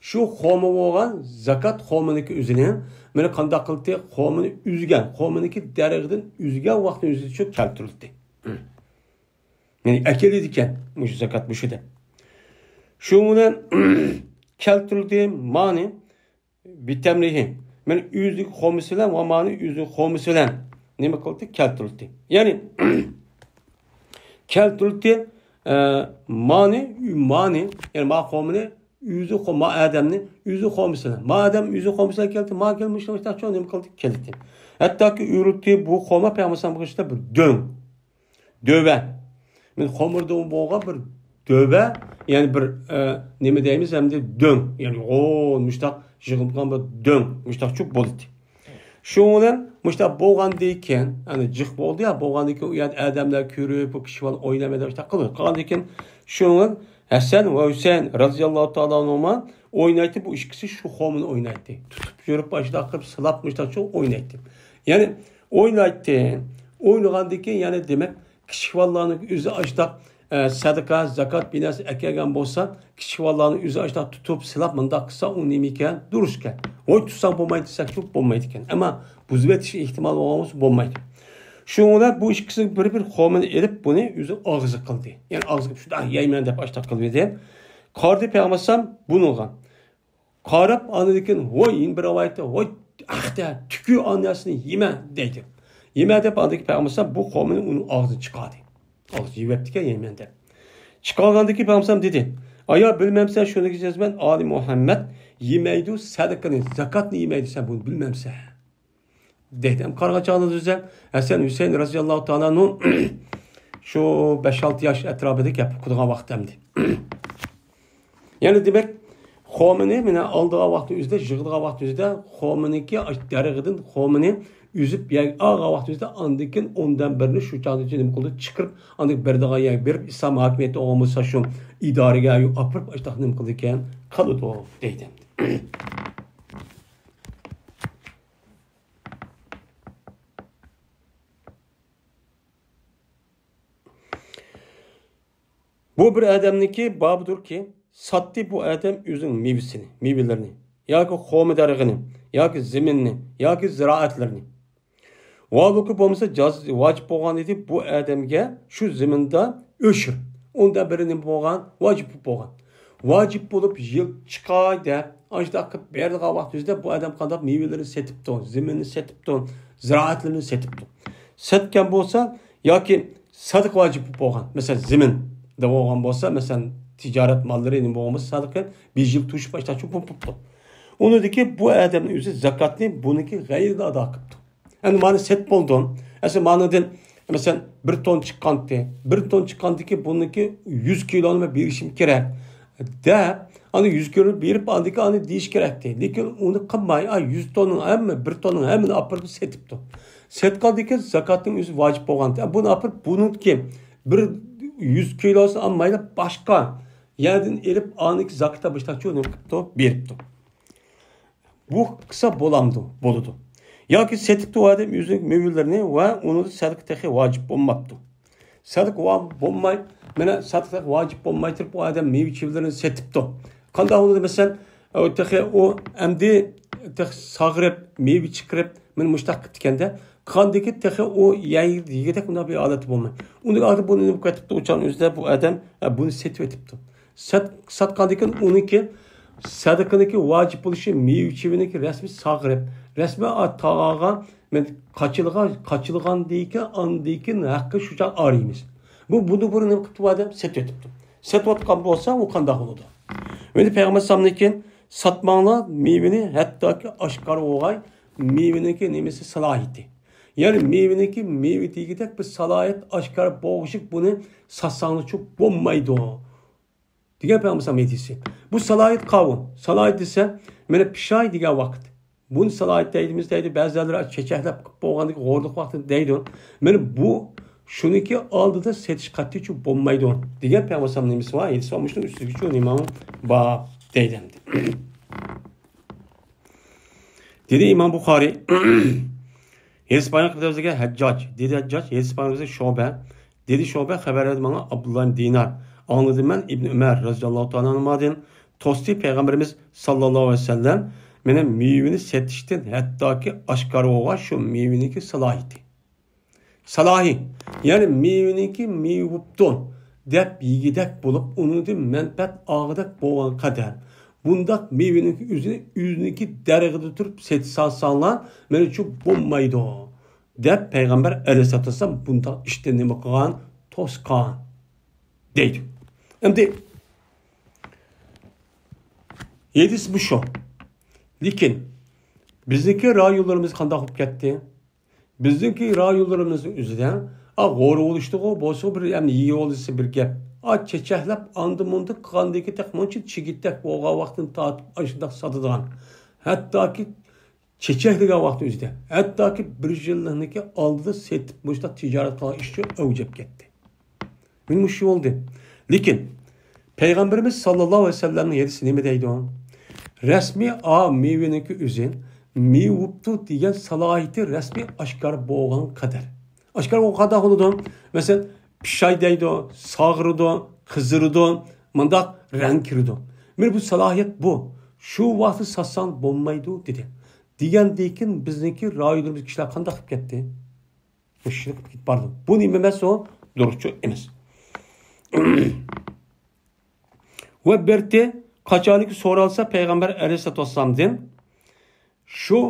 شۇ خورما بولغان زاكات خورمىنىڭكى ئۆزىنى، مانا قانداق قىلدى؟ خورمىنى ئۈزگەن، خورمىنىڭكى دەرىخىدىن ئۈزگەن ۋاقتىنىڭ ئۆزىدە شۇ كەلتۈرۈلدى. يەنى ئەكېلىدىكەن، مۇشۇ زاكات مۇشۇ دەپ. شۇ بىلەن كەلتۈرۈلدى مانى. بىتەمرىھى. مانا ئۆزىنىڭ خورمىسى بىلەن ۋە مانى ئۆزىنىڭ خورمىسى بىلەن نېمە قىلدى؟ كەلتۈرۈلدى. يەنى كەلتۈرۈلدى، ئە، مانى، مانى، يەنى ما خورمىنى ئۆزى خو-، ما ئادەمنى ئۆزى خورمىسى بىلەن. ما ئادەم ئۆزى خورمىسى بىلەن كەلدى، ما كەلدى، مۇشۇنداق چوڭ نېمە قىلدى؟ كەلتۈردى. ھەتتاكى ئۆرۈلدى بۇ خورما پەيغەمبەر بىر دۆڭ. دۆۋە. مانا خورمىدىن بولغان بىر دۆۋە، يەنى بىر، ئە، نېمە دەيمىز ئەمدى؟ دۆڭ. يەنى غول مۇشتاق يىغىلغان بىر دۆڭ، مۇشتاقچۇ بولدى. شۇنىڭ بىلەن مۇشتاق بولغاندىن كېيىن، يەنى جىق بولدى يا، بولغاندىن كېيىن ئۇ يەردە ئادەملەر كۆرۈپ، بۇ كىشى بالا ئوينايمەن دەپ مۇشتاق قىلىپ قالغاندىن كېيىن، شۇنىڭ بىلەن ھەسەن ۋە ھۈسەيىن رەزىياللاھۇ تائالا ئەنھۇما ئوينايتتى، بۇ ئىككىسى شۇ خورمىنى ئوينايتتى. تۇتۇپ يۈرۈپ، ئاشۇنداق قىلىپ سىلاپ، مۇشتاق چوڭ ئوينايتتى. يەنى ئوينايتتى. ئوينىغاندىن كېيىن يەنە دېمەك، كىچىك بالىلارنىڭ ئۆزى ئاشۇنداق، ئە، سەدىقە، زاكات بىناسى ئەكەلگەن بولسا، كىچىك بالىلارنىڭ ئۆزى ئاشۇنداق تۇتۇپ، سىلاپ، مۇنداق قىلسا، ئۇ نېمە ئىكەن؟ دۇرۇس ئىكەن. ۋاي، تۇتساڭ بولمايدۇ دېسەكچۇ، بولمايدىكەن. ئەمما بۇزۇۋېتىش ئېھتىمالى بولغان بولسا، بولمايدۇ. شۇڭا بۇ ئىككىسى بىر-بىر خورمىنى ئېلىپ، بۇنى ئۆزى ئاغزى قىلدى. يەنى ئاغزىغا شۇنداق يەيمەن دەپ ئاشۇنداق قىلىۋىدى. قارىدى پەيغەمبەر ئەلەيھىسسالام بۇنىڭغا. قاراپ، ئاندىن كېيىن، ۋاي، يەنە بىر رىۋايەتتە، ۋاي، ئەختە، تۈكۈ ئاندىن يېمە، دەيدۇ. يېمە دەپ ئاندىن كېيىن پەيغەمبەر ئەلەيھىسسالام بۇ خورمىنى ئۇنىڭ ئاغزىدىن چىقاردى. ئاغزىدا يېۋەپتىكەن، يەيمەن دەپ. چىقارغاندىن كېيىن پەيغەمبەر ئەلەيھىسسالام دېدى، ئايا، بىلمەمسەن، شۇنىڭغا جەزمەن ئالى مۇھەممەد يېمەيدۇ سەدىقىنى، زاكاتنى يېمەيدۇ، سەن بۇنى بىلمەمسەن؟ دەيدۇ. ھەم قارىغان چاغدا ئۆزى ھەسەن ھۈسەيىن رەزىياللاھۇ تائالا ئەنھۇ شۇ بەش-ئالتە ياش ئەتراپىدا گەپ قىلىدىغان ۋاقىت ئەمدى. يەنى دېمەك، خورمىنى مانا ئالىدىغان ۋاقىتنىڭ ئۆزىدە، يىغىدىغان ۋاقىتنىڭ ئۆزىدە خورمىنىڭكى دەرىخىدىن خورمىنى ئۈزۈپ يەرگە ئالغان ۋاقىتنىڭ ئۆزىدە ئاندىن كېيىن ئوندىن بىرىنى شۇ چاغدا نېمە قىلىدۇ؟ چىقىرىپ، ئاندىن بېرىدىغان يەرگە بېرىپ، ئىسلام ھاكىمىيىتى بولغان بولسا شۇ ئىدارىگە ئاپىرىپ، ئاشۇنداق نېمە قىلىدىكەن؟ قىلىدۇ دەيدۇ. بۇ بىر ئادەمنىڭكى بابىدۇركى، ساتتى بۇ ئادەم ئۆزىنىڭ مېۋىسىنى، مېۋىلىرىنى، ياكى خورما دەرىخىنى، ياكى زېمىننى، ياكى زىرائەتلىرىنى. ۋالۇكى بولمىسا جاز-، ۋاجىپ بولغان ئىدى بۇ ئادەمگە شۇ زېمىندا ئۆشۈر. ئۇندا بىرى نېمە بولغان؟ ۋاجىپ بولغان. ۋاجىپ بولۇپ يىل چىقاي دەپ، ئاشۇنداق قىلىپ بېرىدىغان ۋاقتىمىزدا بۇ ئادەم قانداق مېۋىلىرىنى سېتىپتۇ، زېمىننى سېتىپتۇ، زىرائەتلىرىنى سېتىپتۇ. سەتكەن بولسا ياكى سەدىقە ۋاجىپ بولغان، مەسىلەن، زېمىندا بولغان بولسا، مەسىلەن، تىجارەت ماللىرى نېمە بولغان بولسا، سەدىقە بىر يىل توشۇپ ئاشتاق چوپۇپ بوپتۇ. ئۇنىڭدىكى بۇ ئادەمنىڭ ئۆزى زاكاتنى بۇنىڭكى غەيرىدىن ئادا قىپتۇ. ئەمدى مانا سېتىپ بولدۇم. ئەسلى مانىدىن، مەسىلەن، بىر تون چىققانتى. بىر تون چىققاندىكى بۇنىڭكى يۈز كىلونى مەن بېرىشىم كېرەك دەپ، ئانا يۈز كىلونى بېرىپ، ئاندىكى ئانا دېيىش كېرەكتى. لېكىن ئۇنى قىلماي، ئا، يۈز توننىڭ ھەممە، بىر توننىڭ ھەممىنى ئاپىرىپ سېتىپتۇ. سېتقاندىكى زاكاتنىڭ ئۆزى ۋاجىپ بولغانتى. بۇنى ئاپىرىپ، بۇنىڭكى بىر يۈز كىلوسىنى ئالمايلا، باشقا يەردىن ئېلىپ، ئانىكى زاكات باشتاقچۇ نېمە قىپتۇ، بېرىپتۇ. بۇ قىلسا بولامدۇ؟ بولىدۇ. ياكى سېتىپتۇ ئادەم ئۆزىنىڭ مېۋىلىرىنى ۋە ئۇنىڭدا سەدىقە تېخى ۋاجىپ بولماپتۇ. سەدىقە ۋا-، بولماي، مانا سەدىقە ۋاجىپ بولماي تۇرۇپ، ئۇ ئادەم مېۋە چېۋىلىرىنى سېتىپتۇ. قانداق بولىدۇ؟ مەسىلەن، ئۇ تېخى ئۇ ئەمدى تېخى ساغىرىپ، مېۋە چىقىرىپ، مانا مۇشتاق قىپتىكەندە، قاندىكى تېخى ئۇ يەي-، يېگۈدەك ئۇنداق بىر ھالەتتە بولماي. ئۇنىڭ ئالدى بۇنى نېمە قىلىۋېتىپتۇ؟ ئۇچان ئۆزىدە بۇ ئادەم، ئە، بۇنى سېتىۋېتىپتۇ. سەت-، ساتقاندىن كېيىن ئۇنىڭكى سەدىقىنىڭكى ۋاجىپ بولۇشى، مېۋە-چېۋىنىڭكى رەسمىي ساغىرىپ، رەسمىي ئا-، تاغاغا مەن قاچىلغا-، قاچىلىغاندىن كېيىن، ئاندىن كېيىن ھەققى شۇ چاغ ئايرىيمىز. بۇ، بۇنى بۇرۇن نېمە قىپتۇ ئادەم؟ سېتىۋېتىپتۇ. سېتىۋاتقان بولسا، ئۇ قانداق بولىدۇ؟ ئەمدى پەيغەمبەر ئەلەيھىسسالامدىن كېيىن، ساتماڭلار مېۋىنى ھەتتاكى ئاشكارا بولغاي، مېۋىنىڭكى نېمىسى، سالاھىيىتى. يەنى مېۋىنىڭكى مېۋە دېگۈدەك بىر سالاھىيەت ئاشكارا بولغۇچە بۇنى ساتساڭلارچۇ بولمايدۇ. دېگەن پەيغەمبەر ھەدىسى. بۇ سالاھىيەت قاۋۇن. سالاھىيەت دېسە، مانا پىشاي دېگەن ۋاقىت. بۇنى سالاھىيەت دەيمىز دەيدۇ. بەزىلەر چېچەكلەپ قىلىپ بولغاندىكى غورلۇق ۋاقتىدا دەيدۇ. مانا بۇ شۇنىڭكى ئالدىدا سېتىش قەتئىيچۇ بولمايدۇ. دېگەن پەيغەمبەر نېمىسى بار؟ ھەدىسى بار. مۇشۇنىڭ ئۈستىدىكىچۇ نېمە بار دەيدۇ ئەمدى. دېدى ئىمام بۇخارىي، ھەدىس بايان قىلىپ بىزگە ھەججاج، دېدى ھەججاج، ھەدىس بايان بىزگە شۇبە، دېدى شۇبە، خەۋەر بەردى ماڭا ئابدۇللا ئىبن دىنار. ئاڭلىدىم مەن ئىبن ئۆمەر رەزىياللاھۇ تائالا ئەنھۇمادىن، توستى پەيغەمبىرىمىز ساللاللاھۇ ئەلەيھى ۋەسەللەم، مېنىڭ مېۋىنى سېتىشتىن ھەتتاكى ئاشكارا بولغان شۇ مېۋىنىڭكى سالاھىيىتى. سالاھى، يەنى مېۋىنىڭكى مېۋە بوپتۇ دەپ يېگۈدەك بولۇپ، ئۇنىڭدىن مەنپەئەت ئالغۇدەك بولغان قەدەر، بۇنداق مېۋىنىڭكى ئۆزىنى ئۆزىنىڭكى دەرىخىدە تۇرۇپ سېتىپ سالساڭلار، مېنىڭچۇ بولمايدۇ، دەپ پەيغەمبەر ئەلەيھىسسالاتۇ ۋەسسالام بۇنداق ئىشتىن نېمە قىلغان؟ توسقان، دەيدۇ. ئەمدى ھەدىس مۇشۇ. لېكىن بىزنىڭكى رايونلىرىمىز قانداق بولۇپ كەتتى؟ بىزنىڭكى رايونلىرىمىزنىڭ ئۆزىدە، ئا، غورا بولۇشتىغۇ، بولسىغۇ بىر ئەمدى يېگە بولسا بىر گەپ. ئا، چېچەكلەپ ئاندىن مۇندىن قىلغاندىكى تېخى مۇنچە چىگىتتەك بولغان ۋاقتىنى تارتىپ ئاشۇنداق ساتىدىغان. ھەتتاكى چېچەكلىگەن ۋاقتى ئۆزىدە. ھەتتاكى بىر يىللىقنىكى ئالدىدا سېتىپ مۇشۇنداق تىجارەت قىلغان ئىشچۇ ئەۋج ئېلىپ كەتتى. مانا مۇشۇ بولدى. لېكىن پەيغەمبىرىمىز ساللاللاھۇ ئەلەيھى ۋەسەللەمنىڭ ھەدىسى نېمە دەيدۇ؟ رەسمىي ئا مېۋىنىڭكى ئۆزى مېۋە بوپتۇ دېگەن سالاھىيىتى رەسمىي ئاشكارا بولغان قەدەر. ئاشكارا بولغان قانداق بولىدۇ؟ مەسىلەن، پىشاي دەيدۇ، ساغىرىدۇ، قىزىرىدۇ، مۇنداق رەڭ كىرىدۇ. مانا بۇ سالاھىيەت بۇ. شۇ ۋاقىتتا ساتساڭ بولمايدۇ، دېدى. دېگەندىن كېيىن بىزنىڭكى رايونىمىزدىكى كىشىلەر قانداق قىلىپ كەتتى؟ مۇشۇنى قىلىپ كېتىپ بارىدۇ. بۇ نېمە ئەمەس ئۇ؟ دۇرۇسچۇ ئەمەس. ۋە بىرتى قاچانكى سورالسا پەيغەمبەر ئەلەيھىسسالاتۇ ۋەسسالامدىن شۇ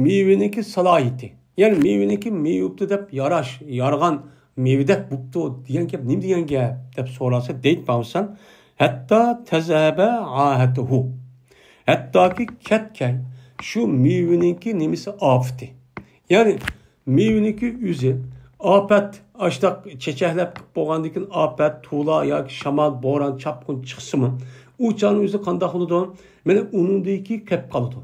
مېۋىنىڭكى سالاھىيىتى، يەنى مېۋىنىڭكى مېۋە بوپتۇ دەپ ياراش، يارغان مېۋىدەك بوپتۇ دېگەن گەپ نېمە دېگەن گەپ دەپ سورالسا دەيدۇ پەيغەمبەر، ھەتتا تەزھەبە ئاھەتۇھۇ. ھەتتاكى كەتكەن شۇ مېۋىنىڭكى نېمىسى ئاپىتى. يەنى مېۋىنىڭكى ئۆزى ئاپەت، ئاشتاق چېچەكلەپ بولغاندىن كېيىن ئاپەت، تولا ياكى شامال، بوران، چاپقۇن چىقسىمۇ، ئۇ چاغنىڭ ئۆزى قانداق بولىدۇ؟ مانا ئۇنىڭدىكى كەپ قالىدۇ.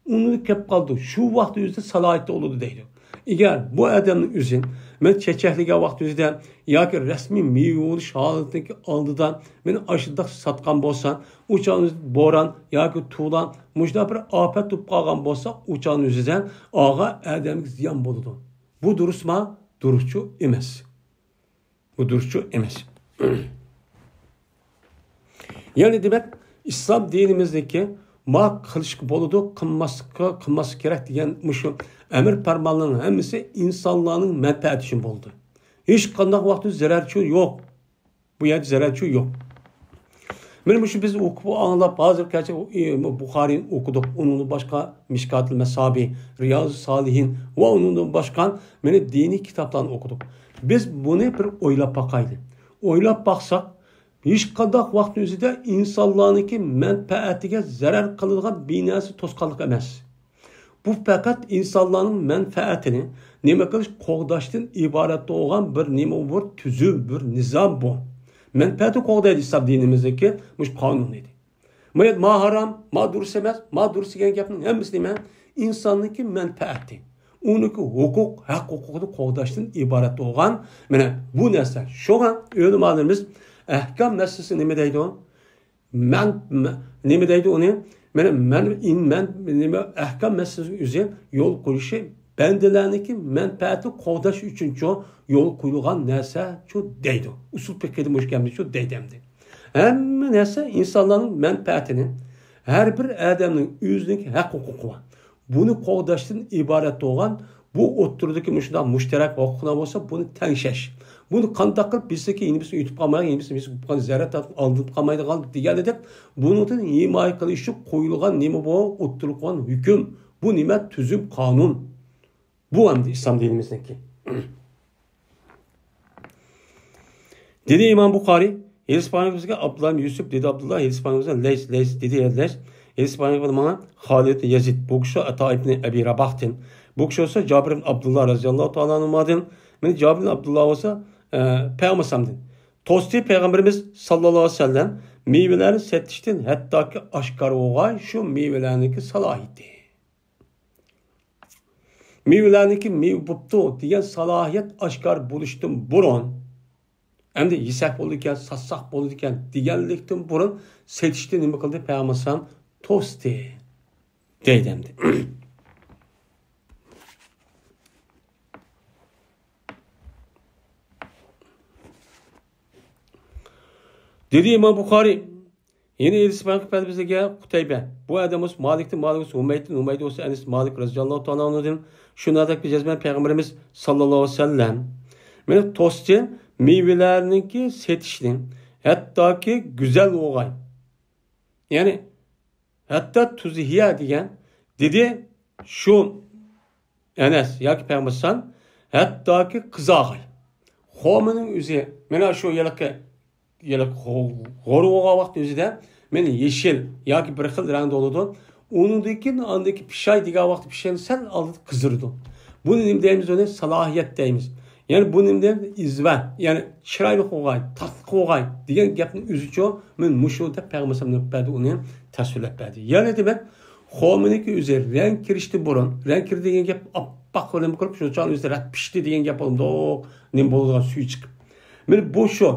ئۇنىڭدىن كەپ قالىدۇ. شۇ ۋاقىت ئۆزىدە سالاھىيىتى بولىدۇ دەيدۇ. ئەگەر بۇ ئادەمنىڭ ئۆزى مانا چېچەكلىگەن ۋاقىت ئۆزىدە ياكى رەسمىي مېۋە بولۇش ھالىتىدىكى ئالدىدا مانا ئاشۇنداق ساتقان بولسا، ئۇ چاغنىڭ ئۆزىدە بوران ياكى تولا مۇشۇنداق بىر ئاپەت بولۇپ قالغان بولسا، ئۇ چاغنىڭ ئۆزىدە ئاغا ئادەمگە زىيان بولىدۇ. بۇ دۇرۇسما؟ دۇرۇسچۇ ئەمەس. بۇ دۇرۇسچۇ ئەمەس. يەنى دېمەك، ئىسلام دىنىمىزدىكى ما قىلىشقا بولىدۇ، قىلماسلىققا، قىلماسلىق كېرەك دېگەن مۇشۇ ئەمر پەرمانلارنىڭ ھەممىسى ئىنسانلارنىڭ مەنپەئەتى ئۈچۈن بولىدۇ. ھېچقانداق ۋاقىتتا زەرەرچۇ يوق. بۇ يەردە زەرەرچۇ يوق. مانا مۇشۇ بىز ئوقۇپ ئاڭلاپ، ھازىر كەچ بۇخارىينى ئوقۇدۇق، ئۇنىڭدىن باشقا مىشكاتىل مەسابى، رىيازۇ سالىھىن ۋە ئۇنىڭدىن باشقا مانا دىنىي كىتابلارنى ئوقۇدۇق. بىز بۇنى بىر ئويلاپ باقايلى. ئويلاپ باقساق، ھېچقانداق ۋاقىتنىڭ ئۆزىدە ئىنسانلارنىڭكى مەنپەئەتىگە زەرەر قىلىدىغان بىر نەرسە توسقانلىق ئەمەس. بۇ پەقەت ئىنسانلارنىڭ مەنپەئەتىنى نېمە قىلىش، قوغداشتىن ئىبارەت بولغان بىر نېمە، بىر تۈزۈم، بىر نىزام بۇ. مەنپەئەتنى قوغدايدۇ ئىسلام دىنىمىزدىكى مۇشۇ قانۇن ئىدى. ما ھارام، ما دۇرۇس ئەمەس، ما دۇرۇس دېگەن گەپنىڭ ھەممىسى نېمە؟ ئىنساننىڭكى مەنپەئەتى، ئۇنىڭكى ھوقۇق، ھەق ھوقۇقىنى قوغداشتىن ئىبارەت بولغان مانا بۇ نەرسە. شۇڭا ئۆلىمالىرىمىز ئەھكام مەسىلىسى نېمە دەيدۇ؟ مەن، مە-، نېمە دەيدۇ ئۇنى؟ مەن، مەن، ئىن-، مەن، نېمە، ئەھكام مەسىلىسى ئۆزى يول قويۇشى بەندىلەرنىڭكى مەنپەئەتىنى قوغداش ئۈچۈنچۇ يول قويۇلغان نەرسەچۇ دەيدۇ. ئۇسۇل پىقىدا مۇشۇ گەپنىچۇ دەيدۇ ئەمدى. ھەممە نەرسە ئىنسانلارنىڭ مەنپەئەتىنى، ھەر بىر ئادەمنىڭ ئۆزىنىڭ ھەق ھوقۇقى بار. بۇنى قوغداشتىن ئىبارەت بولغان بۇ ئوتتۇرىدىكى مۇشۇنداق مۇشتەرەك ھوقۇقلار بولسا، بۇنى تەڭشەش، بۇنى قانداق قىلىپ بىلسەكى، يەنە بىرسى يۇتۇپ قالمايدىغان، يەنە بىرسى بىز بۇ زەرەر تارتىپ ئالدىنىپ قالمايدىغان دېگەندەك، بۇنىڭدىن ھىمايە قىلىش ئۈچۈن قويۇلغان نېمە بۇ؟ ئوتتۇرىغا قويغان ھۆكۈم. بۇ نېمە؟ تۈزۈم، قانۇن. بۇ ئەمدى ئىسلام دىنىمىزنىڭكى. دېدى ئىمام بۇخارىي، ھېدىس پەيغەمبىرىمىزگە ئابدۇللا ئىبن يۈسۈپ، دېدى ئابدۇللا، ھېدىس پەيغەمبىرىمىزگە لەيس، لەيس، دېدى لەيس. ھېدىس پەيغەمبىرىمىز ماڭا خالىد ئىبن يەزىد، بۇ كىشى ئاتا ئىبنى ئەبى راباھتىن، بۇ كىشى بولسا جابىر ئىبن ئابدۇللا رەزىياللاھۇ تائالا ئەنھۇمادىن. مانا جابىر ئىبن ئابدۇللا بولسا، ئە، پەيغەمبەر ئەلەيھىسسالامدىن توستى پەيغەمبىرىمىز ساللاللاھۇ ئەلەيھى ۋەسەللەم، مېۋىلەرنى سېتىشتىن ھەتتاكى ئاشكارا بولغاي شۇ مېۋىلەرنىڭكى سالاھىيىتى. مېۋىلەرنىڭكى مېۋە بوپتۇ دېگەن سالاھىيەت ئاشكارا بولۇشتىن بۇرۇن، ئەمدى يېسەك بولىدىكەن، ساتساق بولىدىكەن دېگەنلىكتىن بۇرۇن سېتىشنى نېمە قىلدى؟ پەيغەمبەر ئەلەيھىسسالام توستى دەيدۇ ئەمدى. دېدى ئىمام بۇخارىي، يەنە ھەدىس رىۋايەت قىلىپ بەردى بىزگە قۇتەيبە. بۇ ئادەم بولسا مالىكتىن، مالىك بولسا ھۇمەيدتىن، ھۇمەيد بولسا ئەنەس مالىك رەزىياللاھۇ تائالا ئەنھۇدىن شۇنداق بىر جەزمەن پەيغەمبىرىمىز ساللاللاھۇ ئەلەيھى ۋەسەللەم مېنى توستى مېۋىلەرنىڭكى سېتىشنى، ھەتتاكى گۈزەل بولغاي. يەنى ھەتتا تۇزھىيە دېگەن دېدى شۇ ئەنەس ياكى پەيغەمبەر ئەلەيھىسسالام، ھەتتاكى قىزارغاي. خورمىنىڭ ئۆزى مانا شۇ ھېلىقى، ھېلىقى غو-، غورا بولغان ۋاقىتنىڭ ئۆزىدە مانا يېشىل ياكى بىر خىل رەڭدە بولىدۇ. ئۇنىڭدىن كېيىن ئاندىن كېيىن پىشاي دېگەن ۋاقىتتا پىشاينىڭ سەل ئالدىدا قىزىرىدۇ. بۇنى نېمە دەيمىز؟ ئۇنى سالاھىيەت دەيمىز. يەنى بۇ نېمە دەيمىز؟ ئىزۋە، يەنى چىرايلىق بولغاي، تاتلىق بولغاي دېگەن گەپنىڭ ئۆزىچۇ، مانا مۇشۇ دەپ پەيغەمبەر ئەلەيھىسسالام نېمە قىلىپ بەردى؟ ئۇنى تەسۋىرلەپ بەردى. يەنى دېمەك، خورمىنىڭكى ئۆزى رەڭ كىرىشتىن بۇرۇن، رەڭ كىردى دېگەن گەپ ئاپئاق بىلەن قىلىپ، شۇ چاغنىڭ ئۆزىدە رەت پىشتى دېگەن گەپ بولمىدۇق. نېمە بولىدىغان سۈيى چىقىپ. مانا بۇ شۇ.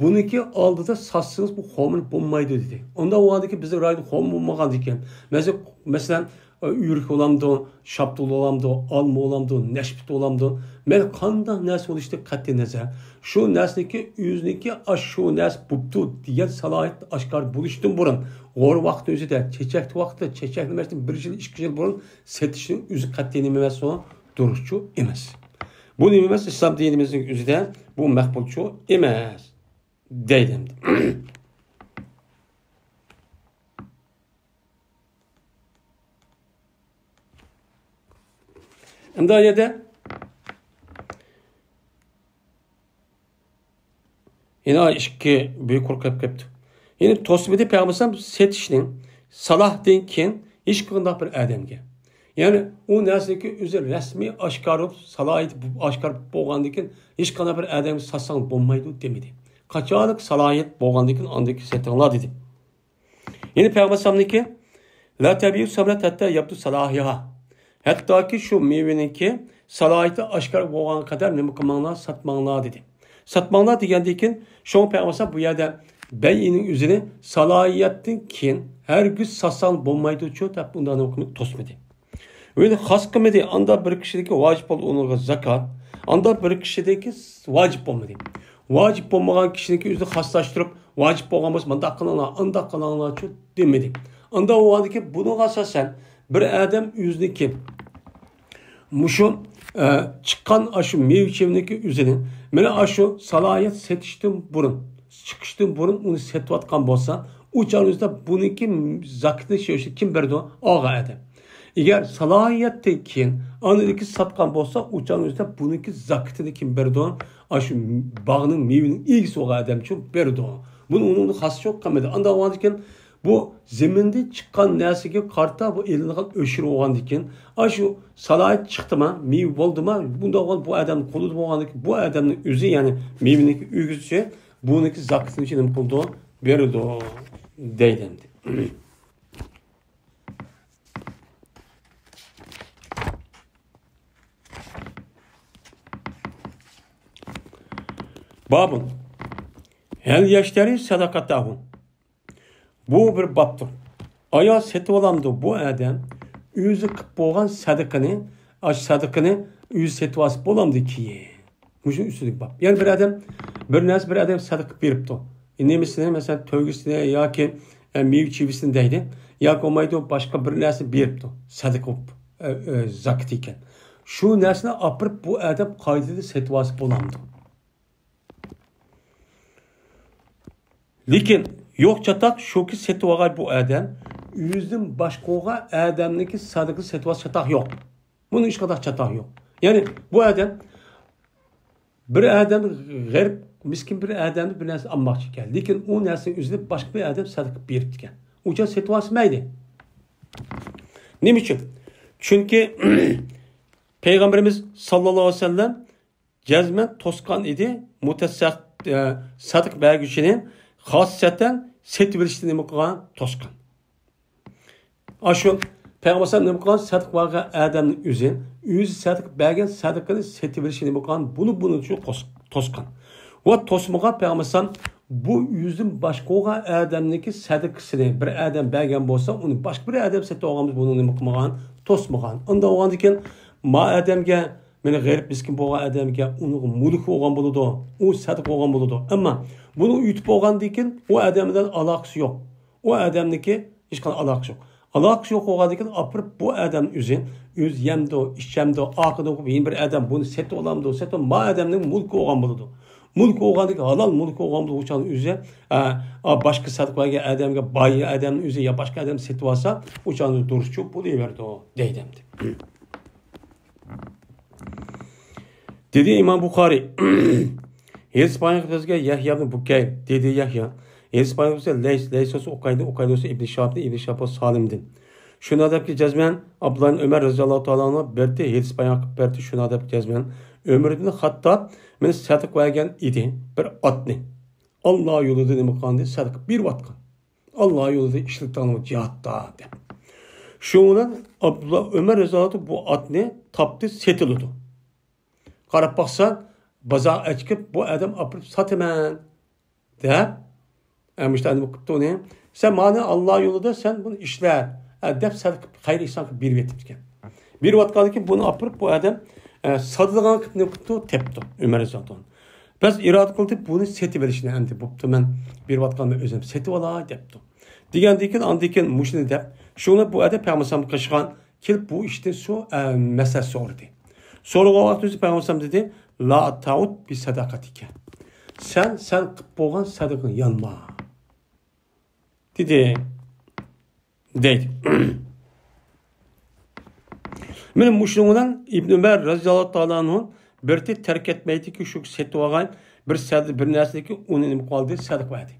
بۇنىڭكى ئالدىدا ساتسىڭىز بۇ خورما بولمايدۇ دېدى. ئۇنداق بولغاندىكىن بىزنىڭ رايوندا خورما بولمىغاندىكىن، مەسىلەن، مەسىلەن، ئۆرۈك بولامدۇ، شاپتۇل بولامدۇ، ئالما بولامدۇ، نەشپۈت بولامدۇ، مەيلى قانداق نەرسە بولۇشىدىن قەتئىي نەزەر، شۇ نەرسىنىڭكى ئۆزىنىڭكى ئاشۇ نەرسە بوپتۇ دېگەن سالاھىيەت ئاشكارا بولۇشتىن بۇرۇن، غورا ۋاقىتنىڭ ئۆزىدە، چېچەكلىك ۋاقىتتا، چېچەكلىمەستىن بىر يىل، ئىككى يىل بۇرۇن سېتىشنىڭ ئۆزى قەتئىي نېمە ئەمەس ئۇ؟ دۇرۇسچۇ ئەمەس. بۇ نېمە ئەمەس؟ ئىسلام دىنىمىزنىڭ ئۆزىدە بۇ مەقبۇلچۇ ئەمەس. دەيدۇ ئەمدى. ئەمدى ئۇ يەردە يەنە ئىككى بۈيۈك قۇر كىرىپ كەپتۇ. يەنى توسمىدى پەيغەمبەر ئەلەيھىسسالام سېتىشنى سالاھتىن كېيىن ھېچقانداق بىر ئادەمگە. يەنى ئۇ نەرسىنىڭكى ئۆزى رەسمىي ئاشكارا، سالاھىيىتى ئاشكارا بولغاندىن كېيىن ھېچقانداق بىر ئادەمگە ساتساڭ بولمايدۇ دېمىدى. قاچانلىق سالاھىيەت بولغاندىن كېيىن ئاندىن كېيىن سېتىڭلار دېدى. يەنى پەيغەمبەر ئەلەيھىسسالامنىڭكى، لا تبيعوا الثمرة حتى يبدو صلاحها. ھەتتاكى شۇ مېۋىنىڭكى سالاھىيىتى ئاشكارا بولغان قەدەر نېمە قىلماڭلار، ساتماڭلار دېدى. ساتماڭلار دېگەندىن كېيىن، شۇڭا پەيغەمبەر ئەلەيھىسسالام بۇ يەردە بەيئىنىڭ ئۆزىنى سالاھىيەتتىن كېيىن ھەرگىز ساتساڭ بولمايدۇچۇ دەپ ئۇنداق نېمە قىلمىدى، توسمىدى. ۋە خاس قىلمىدى، ئاندا بىر كىشىدىكى ۋاجىپ بولدى ئۇنىڭغا زاكات، ئاندا بىر كىشىدىكى ۋاجىپ بولمىدى. ۋاجىپ بولمىغان كىشىنىڭكى ئۆزىنى خاسلاشتۇرۇپ، ۋاجىپ بولغان بولسا مۇنداق قىلىڭلار، ئانداق قىلىڭلارچۇ دېمىدى. ئاندا بولغاندىكىن بۇنىڭغا ئاساسەن بىر ئادەم ئۆزىنىڭكى مۇشۇ، ئە، چىققان ئاشۇ مېۋە چېۋىنىڭكى ئۆزىنى، مانا ئاشۇ سالاھىيەت سېتىشتىن بۇرۇن، چىقىشتىن بۇرۇن ئۇنى سېتىۋاتقان بولسا، ئۇ چاغنىڭ ئۆزىدە بۇنىڭكى زاكىتىنى شۇ كىم بەردى؟ ئالغان ئادەم. ئەگەر سالاھىيەتتىن كېيىن ئاندىن كېيىن ساتقان بولسا، ئۇ چاغنىڭ ئۆزىدە بۇنىڭكى زاكىتىنى كىم بەردى؟ ئاشۇ باغنىڭ مېۋىنىڭ ئىگىسى بولغان ئادەمچۇ بەردى. بۇنى ئۇنىڭدىن خاس يوق قىلمىدى. ئانداق بولغاندىكىن بۇ زېمىندىن چىققان نەرسىگە قارىتا بۇ ئېلىنغان ئۆشۈر بولغاندىكىن، ئاشۇ سالاھىيەت چىقتىما، مېۋە بولدىما، بۇنداق بولغان بۇ ئادەمنىڭ قولىدا بولغاندىكىن، بۇ ئادەمنىڭ ئۆزى، يەنى مېۋىنىڭكى ئۆگزىسى بۇنىڭكى زاكىتىنى نېمە قىلىدۇ؟ بېرىدۇ دەيدۇ ئەمدى. بابۇن. ھەل يەشتەرى سەدەقەتەھۇ. بۇ بىر بابتۇر. ئايا سېتىۋالامدۇ بۇ ئادەم ئۆزى قىلىپ بولغان سەدىقىنى، ئاشۇ سەدىقىنى ئۆزى سېتىۋالسا بولامدۇ كېيىن؟ مۇشۇ ئۈستىدىكى باب. يەنى بىر ئادەم بىر نەرسە بىر ئادەم سەدىقە بېرىپتۇ. نېمىسىنى، مەسىلەن، تۆگىسىنى ياكى، ئە، مېۋە چىۋىسىنى دەيلى. ياكى بولمايدۇ، باشقا بىر نەرسە بېرىپتۇ. سەدىقە بولۇپ، ئە، ئە، زاكىت ئىكەن. شۇ نەرسىنى ئاپىرىپ بۇ ئادەم قايتىدىن سېتىۋالسا بولامدۇ؟ لېكىن يوق چاتاق شۇكى، سېتىۋالغاي بۇ ئادەم ئۆزىدىن باشقا بولغان ئادەمنىڭكى سادىقىنى سېتىۋالسا چاتاق يوق. بۇنىڭ ھېچقانداق چاتاقى يوق. يەنى بۇ ئادەم بىر ئادەم غېرىب، مىسكىن بىر ئادەمدىن بىر نەرسە ئالماقچى ئىكەن. لېكىن ئۇ نەرسىنى ئۆزىنى باشقا بىر ئادەم سەدىقە بېرىپتىكەن. ئۇ چاغ سېتىۋالسا مەيلى. نېمە ئۈچۈن؟ چۈنكى پەيغەمبىرىمىز ساللاللاھۇ ئەلەيھى ۋەسەللەم جەزمەن توسقان ئىدى، مۇتەسسەق-، ئە، سەدىقە بەرگۈچىنى خاسسەتەن سېتىۋېلىشنى نېمە قىلغان؟ توسقان. ئاشۇ پەيغەمبەر نېمە قىلغان؟ سەدىقە بەرگەن ئادەمنىڭ ئۆزى، ئۆزى سەدىقە بەرگەن سەدىقىنى سېتىۋېلىشنى نېمە قىلغان؟ بۇنى بۇنىڭ ئۈچۈن قوس-، توسقان. ۋە توسمىغان پەيغەمبەر بۇ ئۆزىدىن باشقا بولغان ئادەمنىڭكى سەدىقىسىنى بىر ئادەم بەرگەن بولسا، ئۇنى باشقا بىر ئادەم سېتىۋالغان بولسا، بۇنى نېمە قىلمىغان؟ توسمىغان. ئۇنداق بولغاندىكىن ما ئادەمگە، مانا غېرىب مىسكىن بولغان ئادەمگە ئۇنىڭ مۈلكى بولغان بولىدۇ، ئۇ سەدىقە بولغان بولىدۇ. ئەمما بۇنى ئۆتۈپ بولغاندىن كېيىن ئۇ ئادەم بىلەن ئالاقىسى يوق. ئۇ ئادەمنىڭكى ھېچقانداق ئالاقىسى يوق. ئالاقىسى يوق بولغاندىن كېيىن ئاپىرىپ بۇ ئادەم ئۆزى، ئۆزى يەمدۇ، ئىچەمدۇ، ئارقىدىن يەنە بىر ئادەم بۇنى سېتىۋالامدۇ، سېتىۋال-، ما ئادەمنىڭ مۈلكى بولغان بولىدۇ. مۈلكى بولغاندىن كېيىن، ھالال مۈلكى بولغان بولىدۇ، ئۇ چاغدا ئۆزى، ئا، ئا، باشقا سەدىقە بەرگەن ئادەمگە، باي ئادەمنىڭ ئۆزى يا باشقا ئادەم سېتىۋالسا، ئۇ چاغدا دۇرۇسچۇ بولۇۋېرىدۇ، دەيدۇ ئەمدى. دېدى ئىمام بۇخارىي، ھېلىس پاياق بىزگە يەھيا ئىبنى بۇكەير، دېدى يەھيا. ھېلىس پاياق بىزگە لەيس، لەيس بولسا ئۇقايدىن، ئۇقايدىن بولسا ئىبنى شىھابتىن، ئىبنى شىھاب بولسا سالىمدىن. شۇنىڭ دەپكى جەزمەن، ئابدۇللا ئىبن ئۆمەر رەزىياللاھۇ تائالا ئەنھۇ بەردى، ھېلىس پاياق بەردى، شۇنىڭ دەپكى جەزمەن. ئۆمەر ئىبنى خاتتاب مېنى سەدىقە بەرگەن ئىدى، بىر ئاتنى. ئاللا يولىدا نېمە قىلغان دېسە، سەدىقە بېرىۋاتقان. ئاللا يولىدا ئىشلىتىڭلار جىھادتا دەپ. شۇنىڭ بىلەن ئابدۇللا ئۆمەر رەزىياللاھۇ بۇ ئاتنى تاپتى، سېتىلىدۇ. قاراپ باقسا، بازار ئەچىكىپ بۇ ئادەم ئاپىرىپ ساتىمەن دەپ، ئە، مۇشۇنداق نېمە قىپتۇ ئۇنى. سەن مانا ئاللا يولىدا سەن بۇنى ئىشلە، ئە، دەپ سەدىقە قىلىپ، خەير ئېھسان قىلىپ بېرىۋېتىپتىكەن. بېرىۋاتقاندىن كېيىن بۇنى ئاپىرىپ بۇ ئادەم، ئە، ساتىدىغان قىلىپ نېمە قىپتۇ، تېپىپتۇ ئۆمەر رەزىياللاھۇ ئەنھۇ. بەس ئىرادە قىلدى بۇنى سېتىۋېلىشنى، ئەمدى بوپتۇ، مەن بېرىۋاتقاننى ئۆزۈم سېتىۋالاي دەپتۇ. دېگەندىن كېيىن، ئاندىن كېيىن مۇشۇنى دەپ، شۇنى بۇ ئادەم پەيغەمبەر قىلىشقان كېلىپ بۇ ئىشتىن سو-، ئە، مەسلىھەت سورىدى. سورىغان ۋاقتىدا پەيغەمبەر دېدى، لا تەئۇد بى سەدەقەتىكە. سەن، سەن قىپ بولغان سەدىقىنى يانما. دېدى. دەيدۇ. مانا مۇشۇنىڭ بىلەن ئىبن ئۆمەر رەزىياللاھۇ تائالا ئەنھۇ بىر تەرك ئەتمەيدىكى، شۇ سېتىۋالغان بىر سەدە-، بىر نەرسىدىكى ئۇنى نېمە قىلدى، سەدىقە بەردى.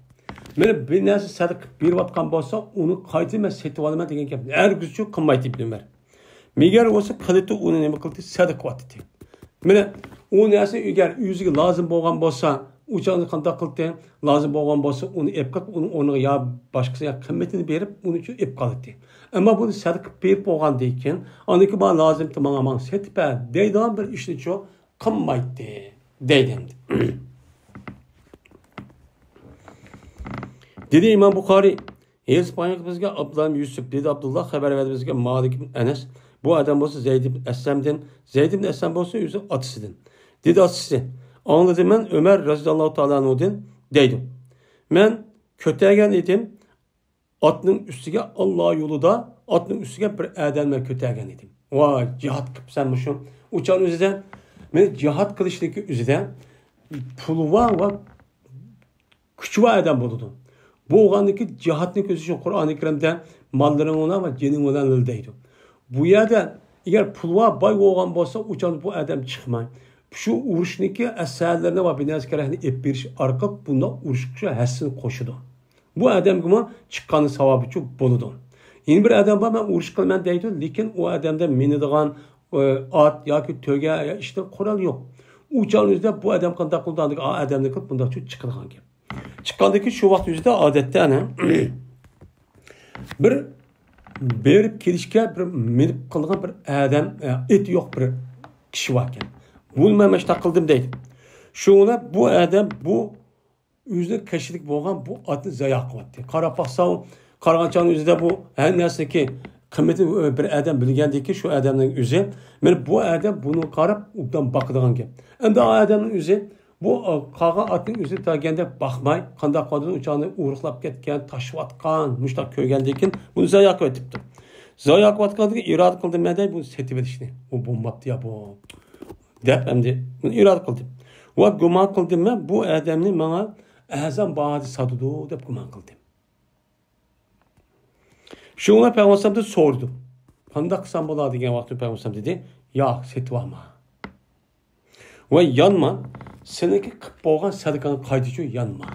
مانا بىر نەرسە سەدىقە بېرىۋاتقان بولسا، ئۇنى قايتا مەن سېتىۋالىمەن دېگەن گەپ ھەرگىزچۇ قىلمايتتى ئىبن ئۆمەر. مېگەر بولسا قىلىتتى، ئۇنى نېمە قىلدى، سەدىقە قىلىۋاتتى. مانا ئۇ نەرسە ئەگەر ئۆزىگە لازىم بولغان بولسا، ئۇ چاغدا قانداق قىلدى؟ لازىم بولغان بولسا، ئۇنى ئېلىپ قېلىپ، ئۇنىڭ ئورنىغا يا باشقىسى يا قىممىتىنى بېرىپ، ئۇنى ئۈچۈن ئېلىپ قالاتتى. ئەمما بۇنى سەدىقە بېرىپ بولغاندىن كېيىن، ئاندىن كېيىن ماڭا لازىمكەن، ماڭا، ماڭا سېتىپ بەر دەيدىغان بىر ئىشنىچۇ قىلمايتتى، دەيدۇ ئەمدى. دېدى ئىمام بۇخارىي، ھېلىس پاياق بىزگە ئابدۇللا ئىبن يۈسۈپ، دېدى ئابدۇللا، خەۋەر بەردى بىزگە مالىك ئىبن ئەنەس، بۇ ئادەم بولسا زەيد ئىبن ئەسلەمدىن، زەيد ئىبن ئەسلەم بولسا ئۆزى ئاتىسىدىن. دېدى ئاتىسى، ئاڭلىدىم مەن ئۆمەر رەزىياللاھۇ تائالا ئەنھۇدىن، دەيدۇ. مەن كۆتەرگەن ئىدىم ئاتنىڭ ئۈستىگە، ئاللا يولىدا ئاتنىڭ ئۈستىگە بىر ئادەمنى مەن كۆتەرگەن ئىدىم. ۋاي، جىھاد قىپسەن مۇشۇ. ئۇ چاغنىڭ ئۆزىدە مېنى جىھاد قىلىشنىڭكى ئۆزىدە پۇلى بار ۋە كۈچى بار ئادەم بولىدۇ. بولغاندىكى جىھادنى كۆزى شۇ قۇرئانى كەرىمدە ماللىرىڭ بىلەن ۋە جېنىڭ بىلەن دەيدۇ. بۇ يەردە ئەگەر پۇلى بار، باي بولغان بولسا، ئۇ چاغدا بۇ ئادەم چىقماي، شۇ ئۇرۇشنىكى ئەسلىھەلىرىنى ۋە بىر نەرسە كېرەكنى ئېلىپ بېرىش ئارقىلىق بۇنداق ئۇرۇشقا ھەسسىنى قوشىدۇ. بۇ ئادەمگىمۇ چىققاننىڭ ساۋابىچۇ بولىدۇ. يەنە بىر ئادەم بار، مەن ئۇرۇش قىلىمەن دەيدۇ، لېكىن ئۇ ئادەمدە مىنىدىغان، ئە، ئات ياكى تۆگە يا ئىشتىن قورال يوق. ئۇ چاغنىڭ ئۆزىدە بۇ ئادەم قانداق قىلىدۇ؟ ئا ئادەمنى قىلىپ بۇنداقچۇ چىقىدىغان گەپ. چىققاندىن كېيىن شۇ ۋاقىت ئۆزىدە ئادەتتە ئەنە بىر بېرىپ كېلىشكە بىر مىنىپ قىلىدىغان بىر ئادەم، ئە، ئېتى يوق بىر كىشى باركەن. بۇنى مەن مۇشۇنداق قىلدىم دەيدۇ. شۇڭا بۇ ئادەم بۇ ئۆزىنىڭ كەشىلىك بولغان بۇ ئاتنى زايا قىلىۋەتتى. قاراپ باقسا، قارىغان چاغنىڭ ئۆزىدە بۇ ھەر نەرسىنىڭكى قىممىتى بىر ئادەم بىلگەندىكى شۇ ئادەمنىڭ ئۆزى، مانا بۇ ئادەم بۇنىڭغا قاراپ ئوبدان باقىدىغان گەپ. ئەمدى ئۇ ئادەمنىڭ ئۆزى بۇ، ئا، قالغان ئاتنىڭ ئۆزىنى دېگەندەك باقماي، قانداق قىلىدۇ، ئۇ چاغنى ئورۇقلاپ كەتكەن، تاشلىۋاتقان، مۇشۇنداق كۆرگەندىن كېيىن بۇنى زايا قىلىۋېتىپتۇ. زايا قىلىۋاتقاندىن كېيىن ئىرادە قىلدىم مەن دەي بۇنى سېتىۋېلىشنى. ئۇ بولماپتۇ يا بۇ. دەپ ئەمدى ئىرادە قىلدىم. ۋە گۇمان قىلدىم مەن، بۇ ئادەمنى ماڭا ئەرزان باھادا ساتىدۇ دەپ گۇمان قىلدىم. شۇڭا پەيغەمبەر ئەلەيھىسسالامدىن سورىدىم. قانداق قىلسام بولار دېگەن ۋاقىتتا پەيغەمبەر ئەلەيھىسسالام دېدى، ياق، سېتىۋالما. ۋە يانما، سېنىڭكى قىلىپ بولغان سەدىقەڭنى قايتىشۇ يانما.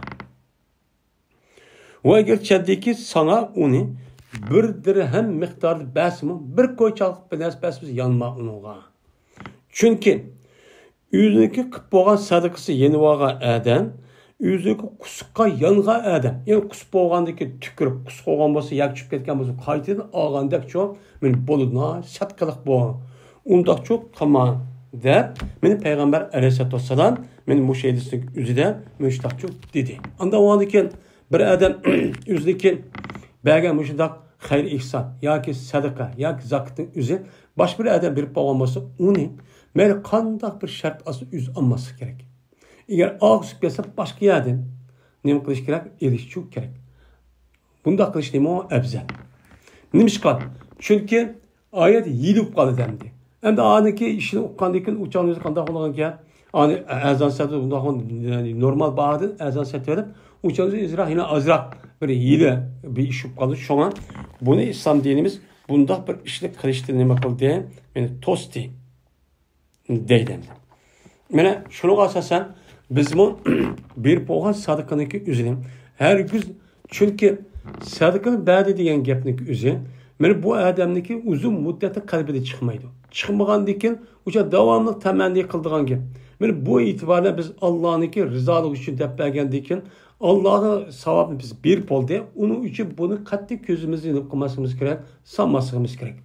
ۋە ئەگەر چەتدىكى ساڭا ئۇنى بىر دىرھەم مىقداردا بەرسىمۇ، بىر كوي چاقلىق بىر نەرسە بەرسىمۇ، يانما ئۇنىڭغا. چۈنكى ئۆزىنىڭكى قىلىپ بولغان سەدىقىسى يېنىۋالغان ئادەم، ئۆزىنىڭكى قۇسۇققا يانغان ئادەم، يەنى قۇسۇپ بولغاندىن كېيىن تۈكۈرۈپ، قۇسۇق بولغان بولسا ياكى چۈشۈپ كەتكەن بولسا، قايتىدىن ئالغاندەكچۇ، مېنى بولىدۇ، سەت قىلىق بۇ. ئۇنداقچۇ قىلما دەپ، مېنى پەيغەمبەر ئەلەيھىسسالاتۇ ۋەسسالام، مېنى مۇشۇ ھەدىسنىڭ ئۆزىدە مۇشۇنداقچۇ دېدى. ئاندىن ئۇنىڭدىن كېيىن بىر ئادەم ئۆزىنىڭكى بەرگەن مۇشۇنداق خەير ئېھسان ياكى سەدىقە ياكى زاكىتنىڭ ئۆزى باشقا بىر ئادەم بېرىپ بولغان بولسا، ئۇنى مەيلى قانداق بىر شەرت ئاستىدا ئۆزى ئالماسلىق كېرەك. ئەگەر ئالغۇسى كەلسە، باشقا يەردىن نېمە قىلىش كېرەك؟ ئېلىشچۇ كېرەك. بۇنداق قىلىش نېمە ئەۋزەل؟ نېمىشقا؟ چۈنكى ئايەت ھىيلە بولۇپ قالدى ئەمدى. ئەمدى ئانىڭكى ئىشىنى ئۇققاندىن كېيىن ئۇ چاغنىڭ ئۆزى قانداق بولغانكەن؟ ئانى ئەرزان سېتىۋېلىپ، بۇنداق نورمال باھادىن ئەرزان سېتىۋېلىپ، ئۇ چاغنىڭ ئۆزى ئازراق، يەنە ئازراق بىر ھىيلە، بىر ئىش بولۇپ قالدى. شۇڭا بۇنى ئىسلام دىنىمىز بۇنداق بىر ئىشنى قىلىشتىن نېمە قىلدى؟ مېنى توستى. دەيدۇ. مانا شۇنىڭغا ئاساسەن بىزمۇ بېرىپ بولغان سادىقىنىڭكى ئۆزىنى ھەرگىز، چۈنكى سادىقىنى بەردى دېگەن گەپنىڭكى ئۆزى، مانا بۇ ئادەمنىڭكى ئۇزۇن مۇددەتتە قەلبىدىن چىقمايدۇ. چىقمىغاندىن كېيىن ئۇچا داۋاملىق تەمەننى قىلىدىغان گەپ. مانا بۇ ئېتىباردا بىز ئاللانىڭكى رىزالىقى ئۈچۈن دەپ بەرگەندىن كېيىن، ئاللاغا ساۋابنى بىز بېرىپ بولدى. ئۇنىڭ ئۈچۈن بۇنى قەتئىي كۆزىمىزنى يۇمۇپ قىلماسلىقىمىز كېرەك، سالماسلىقىمىز كېرەك.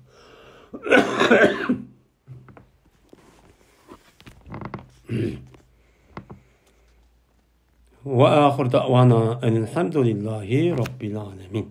وآخر دعوانا أن الحمد لله رب العالمين.